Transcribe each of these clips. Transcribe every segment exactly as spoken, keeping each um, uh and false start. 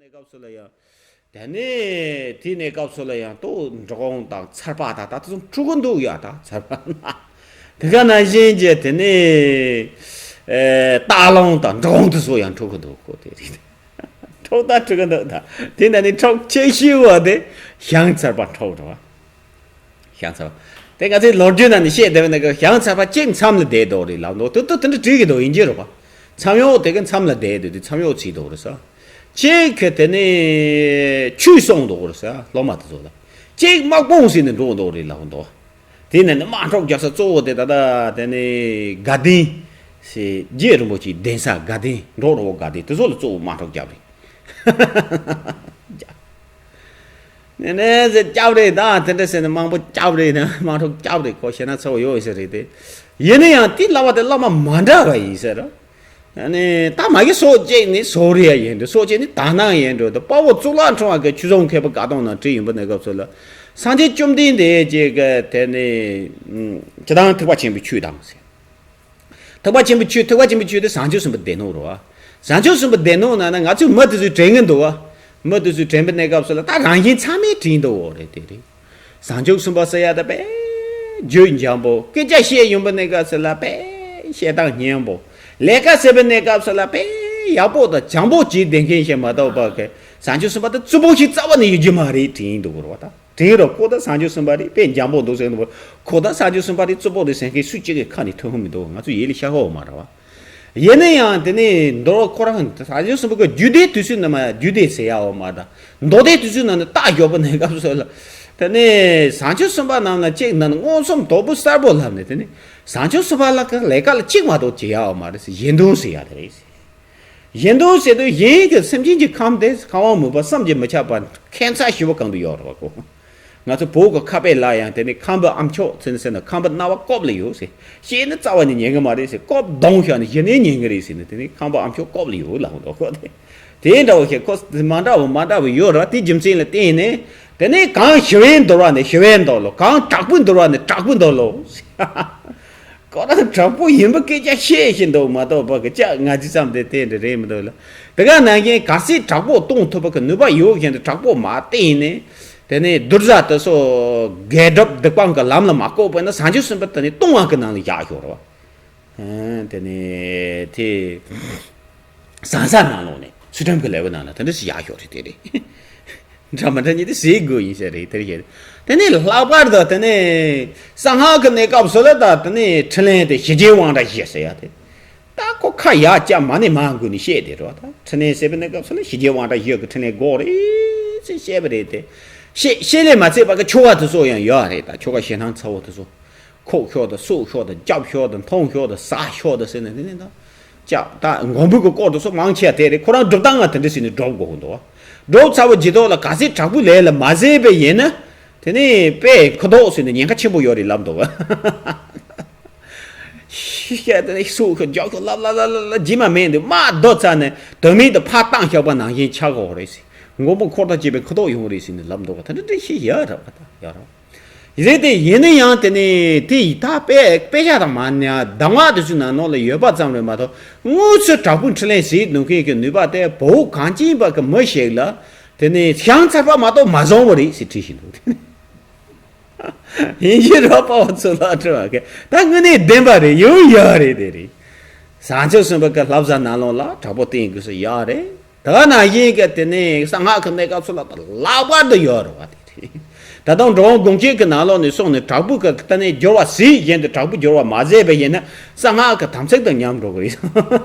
སྐབས་སུ་ལ་ཡང་། དེ་ནས་དེ་ནས་སྐབས་སུ་ལ་ཡང་ཏོ་འབྲི་གུང་དང་ཚར་པ་དང་ད་དུང་འཁྲུག་གི་འདུག་ཡ། ད་ཚར་པ་ན་དེ་ག་ནང་བཞིན་གྱི་དེ་ནས་སྟག་ལུང་དང་འབྲི་གུང་དེ་ཚོ་ཡང་འཁྲུག་གི་འདུག་གོ། དེ་རིགས་འཁྲུག་ད་འཁྲུག་གི་འདུག་ད་དེ་ནས་ནི་འཁྲུག་ཆེ་ཤོས་བ་དེ་ཞང་ཚར་པ་འཁྲུག་རེད་བ། ཞང་ཚར་པ། དེ་ང་ཚོའི་ལོ་རྒྱུས་ནང་ནས་བཤད་བསྡད་པའི་ནང་གི་ཞང་ཚར་པ་གཅིག་མཚམས་ལ་བསྡད་འདུག་རེད་ལབ་འདུག་དེ་དེ་དེ་འདྲ་བྲིས་ཀྱི་འདུག་ཡིན་གྱི་རེད་པ། མཚམས་གཡོག་དེ་གི་མཚམས་ལ་བསྡད་འདུག་དེ་མཚམས་གཡོག་བྱས་འདུག་རེད་ས། གཅིག་གི་དེ་ནས་ཆོས་གསུངས་འདུག་རེད་ས་སློབ་མ་དེ་ཚོ་ལ། གཅིག་དམག་དཔུང་ཟེར་ནས་འགྲོ་འདུག་རེད་ལབ་འདུག་དེ་ནས་ནི་དམག་འཁྲུག་རྒྱག་ས་གཙོ་བོ་དེ་ད་ལྟ་དེ་ནས་དགའ་ལྡན་ཞེས་རྗེ་རིན་པོ་ཆེའི་གདན་ས་དགའ་ལྡན་འབྲོག་རི་བོ་དགའ་ལྡན་དེ་ཚོ་ལ་གཙོ་བོ་དམག་འཁྲུག་རྒྱབ་རེད། ནས་ནས་ཟེར་སྐྱབས་རེ་དང་དེ་འདྲ་ཟེར་ནས་མང་པོ་སྐྱབས་རེ་ན་མང་ཐོག་སྐྱབས་རེ་ཁོ་ཞེ་ན་ཚ་བོ་ཡོད་ཟེར་རེད་དེ། ཡིན་ན་ཡང་དེ་བསླབ་པ་དེ་བསླབ་པ་མ་འདྲ་བ་ཡིན་ཟེར། ནས་ད་མ་གི་སོ་གཅིག་ནི་སོ་རི་ཡ་ཡིན་འགྲོ། སོ་གཅིག་ནི་དག་སྣང་ཡིན་འགྲོ། དེ་དཔའ་བོ་གཙུག་ལག་ཕྲེང་བ་གི་ཆོས་ཚོགས་མཁས་པ་དགའ་སྟོན་ནང་བྲིས་ཡིན་པ་ནས་སྐབས་སུ་ལ། སངས་རྒྱས་བཅོམ་ལྡན་འདས་ཀྱི་གི་དེ་ནི་སྤྱི་དང་ཐེག་པ་ཆེན་པོའི་ཆོས་དང་ཟེར། ཐེག་པ་ཆེན་པོའི་ཆོས། ཐེག་པ་ཆེན་པོའི་ཆོས་དེ་བྱང་ཆུབ་སེམས་དཔའི་སྡེ་སྣོད་རེད་བ། བྱང་ཆུབ་སེམས་དཔའི་སྡེ་སྣོད་ནང་ན་ང་ཚོས་མི་དེ་ཚོས་དྲན་གྱི་འདུག་བ། མི་དེ་ཚོས་དྲན་པའི་གནས་སྐབས་སུ་ལ་ད་རང་བཞིན་ཚང་མས་དྲན་འདུག་འོ་རེད་དེ་རེད། བྱང་ཆུབ་སེམས་དཔའ་ཟེར་ཡ་ད་དཔེ་རྒྱུད་འཇམ་པོ། སྐད་ཆ་བཤད་ཡོང་པའི་གནས་སྐབས་སུ་ལ་དཔེ་བཤད་སྟངས་སྙན་པོ། ལས་ཀ་ཟེར་བའི་གནས་སྐབས་སུ་ལ་དཔེ་ཡག་པོ་དང་བྱང་པོ་བྱེད་བསྡད་མཁན་ཞིག་མ་གཏོགས་པ་གི་བྱང་ཆུབ་སེམས་དཔའ་ད་རྩུབ་པོ་ཞིག་རྩ་བ་ནས་ཡོད་རྒྱུ་མ་རེད་དྲན་འདུག་རེད་བ་ད། དེང་རབས་ཁོ་ད་བྱང་ཆུབ་སེམས་དཔའ་རེད་དཔེ་འཇམ་པོ་འདུག་ཟེར་ནས། ཁོ་ད་བྱང་ཆུབ་སེམས་དཔའ་རེད་རྩུབ་པོ་རེད་ཟེར་མཁན་སུ་གཅིག་གི་ཁ་ནས་ཐོན་ཧོ་མི་འདུག་ང་ཚོ་ཡིད་ལ་ཤར་ཧོ་མ་རེད་བ། ཡིན་ན་ཡང་དེ་ནས་མདོར་ཁོ་རང་བྱང་ཆུབ་སེམས་དཔའ་གི་རྒྱུད་སྡེ་དུས་ཚོད་ནང་མ་རྒྱུད་སྡེ་ཟེར་ཡའོ་མ་ད། མདོ་སྡེ་དུས་ཚོད་ནང་ནས་རྟགས་ཡོད་པ་ནས་སྐབས་སུ་ལ། དེ་ནས་བྱང་ཆུབ་སེམས་དཔའ་རྣམས་ལ་གཅིག་ན་མངོན་སུམ་དོད་པོ་གསལ་པོ་ལབ་ནས་དེ་ནས་བྱང་ཆུབ་སེམས་དཔའ་ལ་ལས་ཀ་ལ་གཅིག་མ་གཏོགས་བྱེད་ཡའོ་མ་རེད་ཟེར་གཞན་དོན་ཟེར་ཡ་དེ་རེད། གཞན་དོན་ཟེར་དུས་གཞན་གྱི་སེམས་ཅན་གྱི་ཁམས་དེ་གང་བ་མུན་པ་བསམ་གྱིས་མི་ཁྱབ་པ་ཁྱད་མཚར་ཞེ་པོ་གང་དུ་ཡོད་རེད་བ་གོ། ང་ཚོ་བོད་ཀྱི་ཁ་དཔེ་ལ་ཡང་དེ་ནི་ཁམས་པའི་ཨ་མཆོག་ཚེ་ནི་ཟེར་ན་ཁམས་པའི་རྣ་བ་ཀོབ་ལ་ཡོད་ཟེར། ཤེས་ནི་རྩ་བ་ནས་ཉན་གི་མ་རེད་ཟེར། ཀོབ་གདོང་བཞག་ནས་གཞི་ནས་ཉན་གི་རེད་ཟེར་ནས་དེ་ནི་ཁམས་པའི་ཨ་མཆོག་ཀོབ་ལ་ཡོད་ལ་འོང་དོ་ཁོ་དེ། དེ་འདྲ་བོ་ཞིག་ཁོ་མ་འདྲ་བོ་མ་འདྲ་བོ་ཡོད་རེད་བ། དེ་རྒྱུ་མཚན་ལ་བརྟེན་ནས་དེ་ནི་གང་ཞི་བའི་འདོར་བ་ནས་ཞི་བའི་འདོར་ལོ། གང་དྲག་པོའི་འདོར་བ་ནས་དྲག་པོའི་འདོར་ལོ། ཁོ་རང་དྲག་པོ་ཡིན་པ་སྐད་ཆ་བཤད་བཞིན་འདུག་མ་གཏོགས་ཕ་གི་ཅག་ང་ཅི་ཙམ་དེ་དེ་འདྲ་རེད་མི་འདུག་ལ། དེ་ག་ནང་བཞིན་གལ་སྲིད་དྲག་པོ་གཏོང་ཐུབ་པ་གི་ནུས་པ་ཡོད་བཞིན་དུ་དྲག་པོ་མ་བསྟེན་ནས། དེ་ནས་བདུད་བཟའ་དེ་ཚོ་རྒས་གྲབས་སྡིག་སྤང་གི་ལམ་ལ་མ་བཀོད་པ་ན་བྱང་ཆུབ་སེམས་དཔའ་དེ་ནི་ལྟུང་བ་གི་ནང་ལ་བཞག་ཤོག་རེད་བ། དེ་ནས་དེ། ཟང་ཟ་ནང་ལོགས་ནས་ཚུལ་ཁྲིམས་ཀྱི་ལེའུ་ནང་ལ་དེ་འདྲ་ཞིག་ཡག་ཤོས་རེད་དེ་རེད། འདྲ་མི་འདྲ་གཉིས་དེ་ཟེར་དགོས་ཡིན་ཟེར་རེད་དེ་རེད། དེ་ནས་ལྷག་པར་དུ་དེ་ནས་གསང་སྔགས་ཀྱི་གནས་སྐབས་སུ་ལ་ད་དེ་ནས་འཕྲིན་ལས་དེ་ཞི་རྒྱས་དབང་དྲག་བཞི་ཟེར་ཡ་དེ། ད་ཁོ་ཁ་ཡག་ཅག་མ་ནས་མ་འགུལ་ནས་བཤད་དེ་རེད་བ། ད་འཕྲིན་ལས་ཟེར་བའི་གནས་སྐབས་སུ་ལ་ཞི་རྒྱས་དབང་དྲག་བཞི་གི་འཕྲིན་ལས་དགོས་རེད་ཅེས་བཤད་པ་རེད་དེ། བཤད་བཤད་ལས་མ་ཚད་པ་གི་ཆོ་ག་དེ་ཚོ་ཡང་ཡོད་རེད། ད་ཆོ་ག་ཞེ་སྣང་ཚ་བོ་དེ་ཚོ། ཁོག་ཤོག་དང་སྲོག་ཤོག་དང་རྒྱབ་ཤོག་དང་མཐོང་ཤོག་དང་ཟ་ཤོག་དང་ཟེར་ནས་དེ་ནས་ད། ཅག་ད་མགོན་པོ་གི་སྐོར་དུ་སོགས་མང་ཆེ་བ་དེ་རེད། ཁོ་རང་སྒྲུབ་སྟངས་ང་དེ་འདྲ་ཟེར་ནས་སྒྲུབ་དགོས་ཀྱི་འདུག་བ། སྒྲུབ་ཚར་བ་རྗེས་ཐོག་ལ་གལ་སྲིད་དྲག་པོའི་ལས་ལ་མ་ཟད་པ་ཡིན་ན། དེ་ནས་དཔེ་ཁུ་དོག་ཟེར་ནས་ཉེན་ཁ་ཆེན་པོ་ཡོད་རེད་ལབ་འདུག་བ། ཤི་ཤ་དེ་ནས་སྲོག་ཤོག་རྒྱབ་ཤོག་ལབ་ལབ་ལབ་ལབ་ལབ་རྗེས་མ་མེད་འདུག་དམག་བསྡུ་ཚར་ནས་དོན་མེད་དུ་ཕར་བཏང་བཞག་པ་ནང་བཞིན་ཆགས་ཀྱི་ཡོད་རེད་ཟེར། མགོན་པོ་འཁོར་དང་བཅས་པའི་ཁུ་དོག་ཡོང་གི་རེད་ཟེར་ནས་ལབ་འདུག་བ། དེ་འདྲ་འདྲ་ཞིག་ཡོད་རེད་བ། ད་ཡོད་རེད་བ། རེད་དེ། ཡིན་ན་ཡང་དེ་ནི་དེ་ཡི་ད་དཔེ་དཔེ་ཆ་དང་མ་ནི་གདམས་ངག་དེ་ཚོའི་ནང་ནང་ལ་ཡོད་པ་ཙམ་རེད་མ་གཏོགས། དངོས་སུ་དྲག་པོའི་འཕྲིན་ལས་ཟིག་ནུས་མཁན་གྱི་ནུས་པ་དེ་བོད་གངས་ཅན་པ་གི་མི་ཞིག་ལ་དེ་ནི་ཞང་ཚར་པ་མ་གཏོགས་མ་བྱུང་བ་རེད་ཟེར་བྲིས་བཞིན་འདུག་ཡིན་གྱི་རེད་པ། བ་ཚོ་ལ་དྲི་བ་གི་ད་དངོས་གནས་བདེན་པ་རེད། ཡོང་ཡོད་རེད། དེ་རེད། བྱང་ཆུབ་སེམས་དཔའ་གི་བསླབ་བྱ་ནང་ལོགས་ལ་དྲག་པོ་བསྟེན་དགོས་སུ་ཡོད་རེད། ད་ག་ནང་བཞིན་གྱི་དེ་ནས་གསང་སྔགས་ཀྱི་གནས་སྐབས་སུ་ལ་ལྷག་པར་དུ་ཡོད་རེད་བ། དེ་རེད། ད་དུང་འགྲོ་བ་སྒོམ་བྱེད་ཀྱི་ནང་ལོགས་ནས་སོང་ནས་དྲག་པོ་གི་ད་ནས་སྦྱོར་བ་ཟིག་བཞིན་དུ་དྲག་པོ་སྦྱོར་བ་མ་ཟད་པ་ཡིན་ན་གསང་སྔགས་ཀྱི་དམ་ཚིག་དང་མཉམ་འགྲོ་གི་རེད།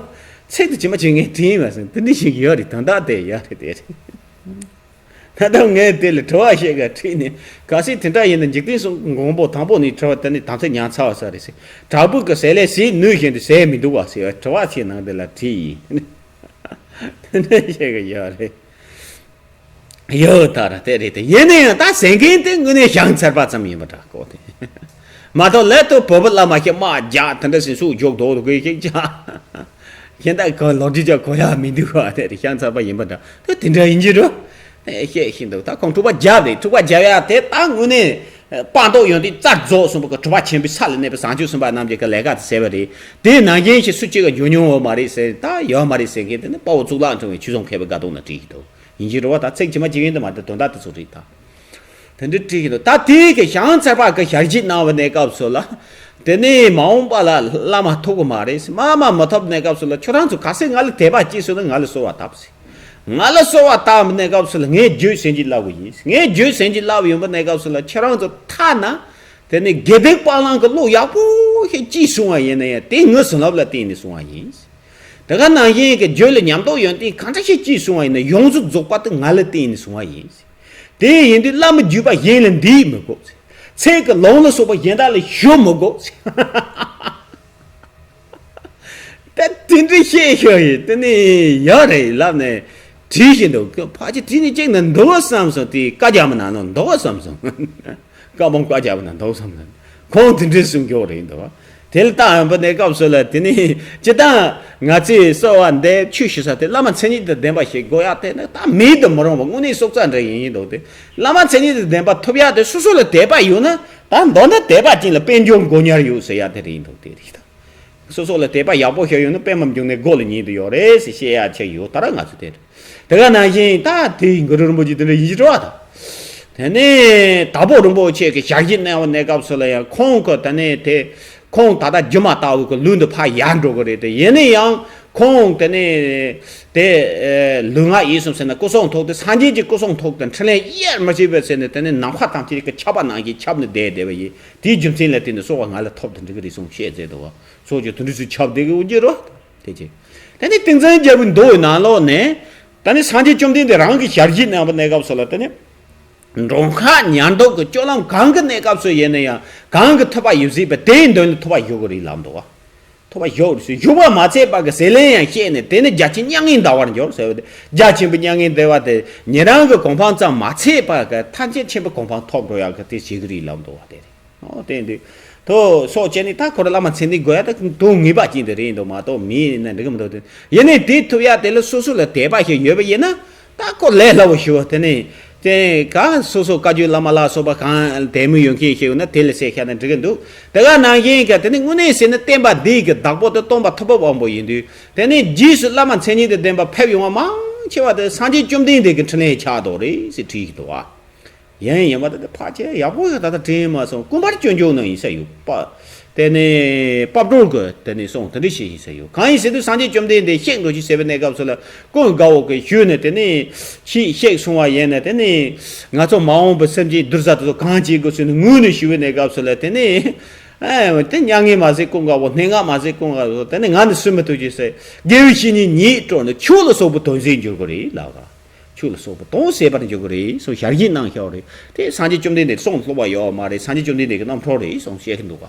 ཚིག་དེ་ཇི་མ་ཇི་བཞིན་དྲན་མ་སོང་། དེ་འདྲ་ཞིག་ཡོད་རེད། དོན་དག་དེ་ཡོད་རེད། དེ་རེད། ད་དུང་ངས་དེ་ལ་དྲི་བ་ཞིག་ག་དྲིས་ནས། གལ་སྲིད་དེ་འདྲ་ཡིན་ན་འཇིག་རྟེན་གསུམ་མགོན་པོ་དང་པོ་ནས་དྲི་བ་དེ་ནས་དམ་ཚིག་ཉམས་ཚར་བ་ས་རེད་ཟེར། དྲག་པོ་གི་ཟས་ལས་ཟས་ནུས་བཞིན་དུ་ཟས་མི་འདུག་བ་ཟེར་བའི་དྲི་བ་ཞིག་ནང་དེ་ལ་དྲིས་ཡིན། དེ་འདྲ་ཞིག་གི་ཡོད་རེད། ཡོད་ད་ར་དེ་རེད་དེ། ཡིན་ན་ཡང་ད་ཟས་མཁན་དེ་དངོས་གནས་ཞང་ཚར་པ་ཙམ་ཡིན་པ་འདྲ་གོ་དེ། མ་གཏོགས་ལས་དུ་བོད་པ་བླ་མ་ཞིག་དམག་རྒྱག་དེ་འདྲ་ཟིན་སུ་འཇོག་དོག་དུ་གོས་ཞིག་ཅག་ཁྱེད་ད་ག་ལོ་རྒྱུས་ཅག་གོ་ཡ་མི་འདུག་བ། དེ་རེད། ཞང་ཚར་པ་ཡིན་པ་འདྲ། ད་དེ་འདྲ་ཡིན་གྱི་རེད། ཨེ་བཤད་བཞིན་འདུག་ད་ཁོང་འཁྲུག་པ་བརྒྱབ་རེད། འཁྲུག་པ་བརྒྱབ་ཡ་དེ་ད་དངོས་གནས་སྤངས་རྟོགས་ཡོན་ཏན་རྩལ་རྫོགས་གསུམ་པོ་གི་གྲུབ་པ་ཆེན་པོའི་ས་ལ་གནས་པའི་བྱང་ཆུབ་སེམས་དཔའ་རྣམས་ཀྱི་གི་ལས་ཀ་དེ་ཟེར་བ་རེད། དེ་ནང་བཞིན་ཞིག་སུ་གཅིག་ག་འཇོན་མྱོང་ཡོད་མ་རེད་ཟེར། ད་ཡོད་མ་རེད་ཟེར་མཁན་དེ་ནི་དཔའ་བོ་གཙུག་ལག་ཕྲེང་བའི་ཆོས་ཚོགས་མཁས་པའི་དགའ་སྟོན་ན་བྲིས་ཀྱི་འདུག་ཡིན་གྱི་རེད་བ། ད་ཚིག་ཇི་མ་ཇི་བཞིན་དུ་མ་དེ་དོན་དག་དེ་ཚོ་རེད་ད། དེ་འདྲ་བྲིས་ཀྱི་འདུག་ད་དེའི་གི་བྱང་ཚར་པ་གི་ཞལ་བཞེས་གནང་བའི་གནས་སྐབས་སུ་ལ། དེ་ནས་མ་འོངས་པ་ལ་བླ་མ་ཐུག་གི་མ་རེད། མ་མ་མ་ཐུབ་གནས་སྐབས་སུ་ལ་ཁྱོད་རང་ཚོ་ག་ཚོད་ང་ལ་དད་པ་སྐྱེས་སོང་ན་ང་ལ་གསོལ་བ་བཏབ་ཟེར། ང་ལ་གསོལ་བ་བཏབ་གནས་སྐབས་སུ་ལ་ངས་རྒྱུད་ཟིན་གྱི་བསླབ་གི་ཡིན། ངས་རྒྱུད་ཟིན་གྱི་བསླབ་ཡོང་པའི་གནས་སྐབས་སུ་ལ་ཁྱེད་རང་ཚོ་ཐ་ན། དེ་ནས་དགེ་སྡིག་པ་ལང་གི་བློ་ཡག་པོ་ཞིག་སྐྱེས་སོང་བ་ཡིན་ན་ཡང་དེ་ངའི་བྱིན་རླབས་ལ་བརྟེན་ནས་སོང་བ་ཡིན། དེ་ག་ནང་བཞིན་གྱི་རྒྱུད་ལ་ཉམས་རྟོགས་ཡོན་ཏན་གང་འདྲ་ཞིག་སྐྱེས་སོང་བ་ཡིན་ན་ཡོངས་སུ་རྫོགས་པ་དེ་ང་ལ་བརྟེན་ནས་སོང་བ་ཡིན། དེ་ཡིན་དུས་བླ་མ་བརྒྱུད་པ་གཞན་ལ་འདྲིས་མི་དགོས། ཚིག་གི་ལུང་ལ་སོགས་པ་གཞན་དག་ལ་ཞུ་མི་དགོས། ད་དེ་འདྲ་བཤད་ཤོག་ཡིན། དེ་ནས་ཡག་རེད་ལབ་ནས་བྲིས་བཞིན་འདུག་ཕལ་ཆེར་བྲིས་ནས་གཅིག་ན་འདུག་བསམ་སོང་། དེ་བཀའ་རྒྱ་མི་ནང་ན་འདུག་བསམ་སོང་། བཀའ་འབུམ་བཀའ་རྒྱ་མི་ནང་འདུག་བསམ་སོང་། ཁོང་དེ་འདྲའི་གསུང་མཁན་རེད་འདུག་དེ་ལ་ད་ཡོང་པ་གནས་སྐབས་སུ་ལ་དེ་ནས་སྤྱིར་བཏང་ང་ཚོས་གསོལ་བ་འདེབས་ཆོས་ཞུ་ས་དེ་བླ་མ་མཚན་ཉིད་དང་ལྡན་པ་ཞིག་དགོས་ཡག་དེ་ནི་ད་མེད་དུ་མི་རུང་བ་དངོས་གནས་སྲོག་རྩ་འདྲ་ཡིན་ཡིན་འདུག་དེ་བླ་མ་མཚན་ཉིད་དང་ལྡན་པ་ཐོབ་ཡག་དེ་སོ་སོ་ལ་དད་པ་ཡོད་ན་ད་མདོར་ན་དད་པ་ཅན་ལ་དཔལ་འབྱོར་མགོ་ཉར་ཡོད་ཟེར་ཡག་དེ་རེད་འདུག་དེ་རེད་ད། སོ་སོ་ལ་དད་པ་ཡག་པོ་ཞིག་ཡོད་ན་པད་མ་འབྱུང་གནས་སྒོ་ལ་ཉན་དུ་ཡོད་རེད་ཟེར་བཤད་ཡག་ཆེ་ཡོད། ད་ར་ང་ཚོ་དེ་རེད། དེ་ག་ནང་བཞིན་ད་དེ་གུ་རུ་རིན་པོ་ཆེ་དེ་འདྲ་ཡིན་གྱི་རེད་བ་ད། དེ་ནས་དྭགས་པོ་རིན་པོ་ཆེ་གི་ཞལ་བཞེས་གནང་བའི་གནས་སྐབས་སུ་ལ་ཡང་ཁོང་གི་དེ་ནས་དེ་ཁོང་ད་ལྟ་སྒྱུ་མ་ལྟ་བུ་གི་ལུས་འདི་ཕར་ཡལ་འགྲོ་གི་རེད་དེ། ཡིན་ན་ཡང་ཁོང་དེ་ནས་དེ་ལུས་ངག་ཡིད་གསུམ་ཟེར་ན་སྐུ་གསུང་ཐུགས་དེ་སངས་རྒྱས་ཀྱི་སྐུ་གསུང་ཐུགས་དང་འཕྲིན་ལས་དབྱེར་མི་ཕྱེད་པའི་ཚེ་ནས་དེ་ནས་ནམ་མཁའ་ཐམས་ཅད་ཀྱི་ཁྱབ་པ་ནང་བཞིན་ཁྱབ་ནས་བསྡད་བསྡད་པ་ཡིན། དེའི་རྒྱུ་མཚན་ལ་བརྟེན་ནས་གསོལ་བ་ང་ལ་ཐོབ་དེ་འགྲིག་གི་རེད་གསུངས་བཤད་མཛད་འདུག་བ། སོགས་ཀྱི་དོན་འགྲུབ་ཚུལ་ཁྱབ་བསྡད་ཀྱི་འོང་གི་རོ། དེ་ཅི། དེ་ནི་ཏིང་འཛིན་རྒྱལ་པོའི་མདོ་ཡི་ནང་ལོགས་ནས། ད་ནི་སངས་རྒྱས་བཅོམ་ལྡན་འདས་རང་གི་ཞལ་བཞེས་གནང་བའི་གནས་སྐབས་སུ་ལ་དེ་ནི། འགྲོ་འཁོར་ཉར་འདུག་གི་སྤྱོད་ལམ་གང་གི་གནས་སྐབས་སུ་ཡིན་ན་ཡང་གང་གི་ཐུབ་པ་ཡོད་ཟེར་བས་དེའི་མདུན་ལ་ཐུབ་པ་ཞུགས་ཀྱི་རེད་ལབ་འདུག་བ། ཐུབ་པ་ཞུགས་རེད་ཟེར་ཞུགས་པ་མ་ཚད་པ་གི་ཟས་ལན་ཡང་བཤད་ནས་དེ་ནི་རྒྱ་ཆེན་མྱ་ངན་འདའ་བར་འགྱུར་ཟེར་བས་རྒྱ་ཆེན་པོ་མྱ་ངན་འདའ་བ་དེ་ཉན་རང་གི་གོ་འཕང་ཙམ་མ་ཚད་པ་གི་ཐམས་ཅད་མཁྱེན་པའི་གོ་འཕང་ཐོབ་འགྲོ་ཡག་གི་དེ་བྱེད་ཀྱི་རེད་ལབ་འདུག་བ་དེ་རེད། ཨོ་དེ་འདུག་ཐོ་སོགས་བྱས་ནས་ད་ཁོ་ར་བླ་མ་མཚན་ནི་དགོས་ཡ་ད་དོན་ངེས་པ་ཅན་དེ་རེད་འདུག་མ་གཏོགས་མི་ཡིན་ན་འགྲིག་གི་མི་འདུག་དེ་ཡིན་ནའི་དེ་ཐུབ་ཡ་དེ་ལ་སོ་སོ་ལ་དད་པ་ཞིག་ཡོད་པ་ཡིན་ན་ད་ཁོ་ལས་སླ་བོ་ཞུ་བ་དེ་ནི་དེ་ག་སོ་སོ་བཀའ་བརྒྱུད་བླ་མ་ལ་སོགས་པ་གང་དད་མོས་ཡོད་མཁན་ཞིག་ཡོད་ན་དེ་ལ་སེ་ཤ་ན་འགྲིག་གི་འདུག་དེ་ག་ནང་བཞིན་ག་དེ་ནི་དངོས་གནས་ཟེར་ན་བསྟན་པ་འདི་གི་བདག་པོ་དེ་སྟོན་པ་ཐུབ་པ་དབང་པོ་ཡིན་དུས་དེ་ནི་རྗེས་སུ་བླ་མ་མཚན་ཉིད་དང་ལྡན་པ་ཕེབས་ཡོང་བ་མང་ཆེ་བ་དེ་སངས་རྒྱས་བཅོམ་ལྡན་འདས་ཀྱི་འཕྲིན་ལས་ཆགས་འདུག་རེད་ཟེར་བྲིས་ཀྱི་འདུག་བ། ཡིན་ཡིན་པ་དེ་ཕལ་ཆེར་ཡག་པོ་ཞིག་ད་ལྟ་དྲན་མ་སོང་། ཀུན་པར་སྐྱོན་བརྗོད་ནང་ཡིན་ས་ཡོད་པ། དེ་ནས་པབ་ཀྲོལ་གི་དེ་ནས་སོང་དེ་འདྲ་ཞིག་ཡིན་ས་ཡོད། གང་ཡིན་ཟེར་དུས་སངས་རྒྱས་བཅོམ་ལྡན་འདས་གཤེགས་འགྲོ་ཞིག་ཟེར་བའི་གནས་སྐབས་སུ་ལ་ཀུན་དགའ་བོ་གི་ཞུས་ནས་དེ་ནས་ཤིག་གཤེགས་སོང་བ་ཡིན་ན་དེ་ནས་ང་ཚོ་མ་འོངས་པའི་སེམས་ཅན་བདུད་བཟའ་དེ་ཚོ་གང་བྱེད་དགོས་ཟེར་ནས་ངུས་ནས་ཞུ་བའི་གནས་སྐབས་སུ་ལ་དེ་ནས་ཨ་དེ་མྱ་ངན་མ་ཟེར་ཀུན་དགའ་བོ་སྙན་ངག་མ་ཟེར་ཀུན་དགའ་བོ་དེ་ནས་ང་ནི་སུན་མི་ཐུབ་ཅེས་ཟེར། དགེ་བའི་བཤེས་གཉེན་ཉིད་སྤྲོ་ནས་ཆོས་ལ་སོགས་པའི་དོན་ཟད་འགྱུར་གི་རེད་ལབ་ག་ཆོས་ལ་སོགས་པ་དོན་ཟད་པར་འགྱུར་གི་རེད་གསུངས་ཞལ་བཞེས་གནང་བཞག་རེད། དེ་སངས་རྒྱས་བཅོམ་ལྡན་འདས་གསུང་སློབ་པ་ཡོད་མ་རེད། སངས་རྒྱས་བཅོམ་ལྡན་འདས་ཀྱི་རྣམ་ཐར་རེད་གསུངས་བཤད་ཀྱི་འདུག་ག་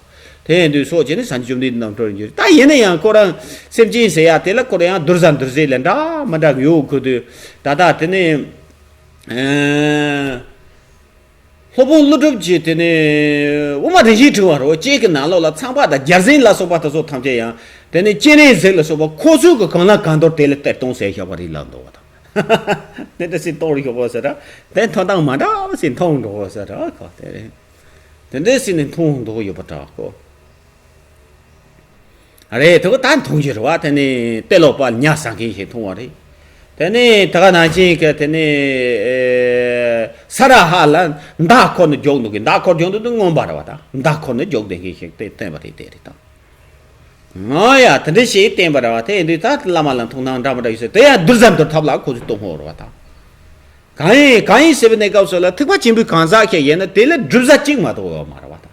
དེ་ཡིན་དུས་སོགས་བྱས་ནས་སངས་རྒྱས་བཅོམ་ལྡན་འདས་རྣམ་ཐར་འགྱུར། ད་ཡིན་ན་ཡང་ཁོ་རང་སེམས་ཅན་ཟེར་ཡ་དེ་ལ་ཁོ་རང་ཡང་བདུད་བཟའ་འདུལ་བྱེད་ལས་འདྲ་མི་འདྲ་ཡོད་དགོས་དུས་ད་ལྟ་དེ་ནས་ཨ་སློབ་དཔོན་ཀླུ་སྒྲུབ་ཀྱིས་དེ་ནས་དབུ་མ་རིན་ཆེན་ཕྲེང་བ་རོ་གཅིག་གི་ནང་ལོགས་ལ་ཚངས་པ་དང་རྒྱལ་མཚན་ལ་སོགས་པ་དེ་ཚོ་ཐམས་ཅད་ཡང་དེ་ནས་སྤྱན་རས་གཟིགས་ལ་སོགས་པ་ཁོ་ཚོའི་གི་གང་ལ་གང་འདུལ་དེ་ལ་གཏེར་སྟོན་ཟེར་བཞག་པ་རེད་ལབ་འདུག་བ་དང་། དེ་འདྲ་སེ་གཏོར་ཡོད་པ་ཟེར་ར། དེ་མཐོང་སྟངས་མ་འདྲ་བ་ཞིག་མཐོང་འགྲོ་བ་ཟེར་ར་ཁོ་དེ་རེད། དེ་འདྲ་སེ་ནས་མཐོང་འགྲོ་ཡོད་པ་འདྲ་ཁོ། རེད་དེ་ག་ད་མཐོང་རྒྱུ་རེད་བ། དེ་ནས་དཔེ་ཀློག་པ་ཉ་ཟ་མཁན་ཞིག་མཐོང་བ་རེད། དེ་ནས་ད་ག་ནང་བཞིན་གི་དེ་ནས་ས་ར་ཧ་ལ་མདའ་འཁོར་ནས་རྒྱུག་འདུག་གི་མདའ་འཁོར་རྒྱུག་འདུག་དེ་མངོན་པ་རེད་བ། ད་མདའ་འཁོར་ནས་རྒྱུག་བསྡད་མཁན་ཞིག་དེ་བསྟན་པ་རེད། དེ་རེད་ད། ང་ཡ་དེ་འདྲ་ཞིག་བསྟན་པ་རེད་བ། དེ་ཡིན་དུས་ད་བླ་མ་ལ་མཐོང་སྣང་འདྲ་མི་འདྲ་ཡོད་ཟེར། དེ་ཡང་བདུད་བཟའ་འདུལ་ཐབས་ལ་ཁོ་ཚོས་གཏོང་ཧོ་རེད་བ་ད། གང་ཡིན་གང་ཡིན་ཟེར་བའི་གནས་སྐབས་སུ་ལ་ཐེག་པ་ཆེན་པོའི་གང་ཟག་ཞིག་ཡིན་ན་དེ་ལ་སྒྲུབ་བྱ་གཅིག་མ་གཏོགས་ཡོད་མ་རེད་བ་ད།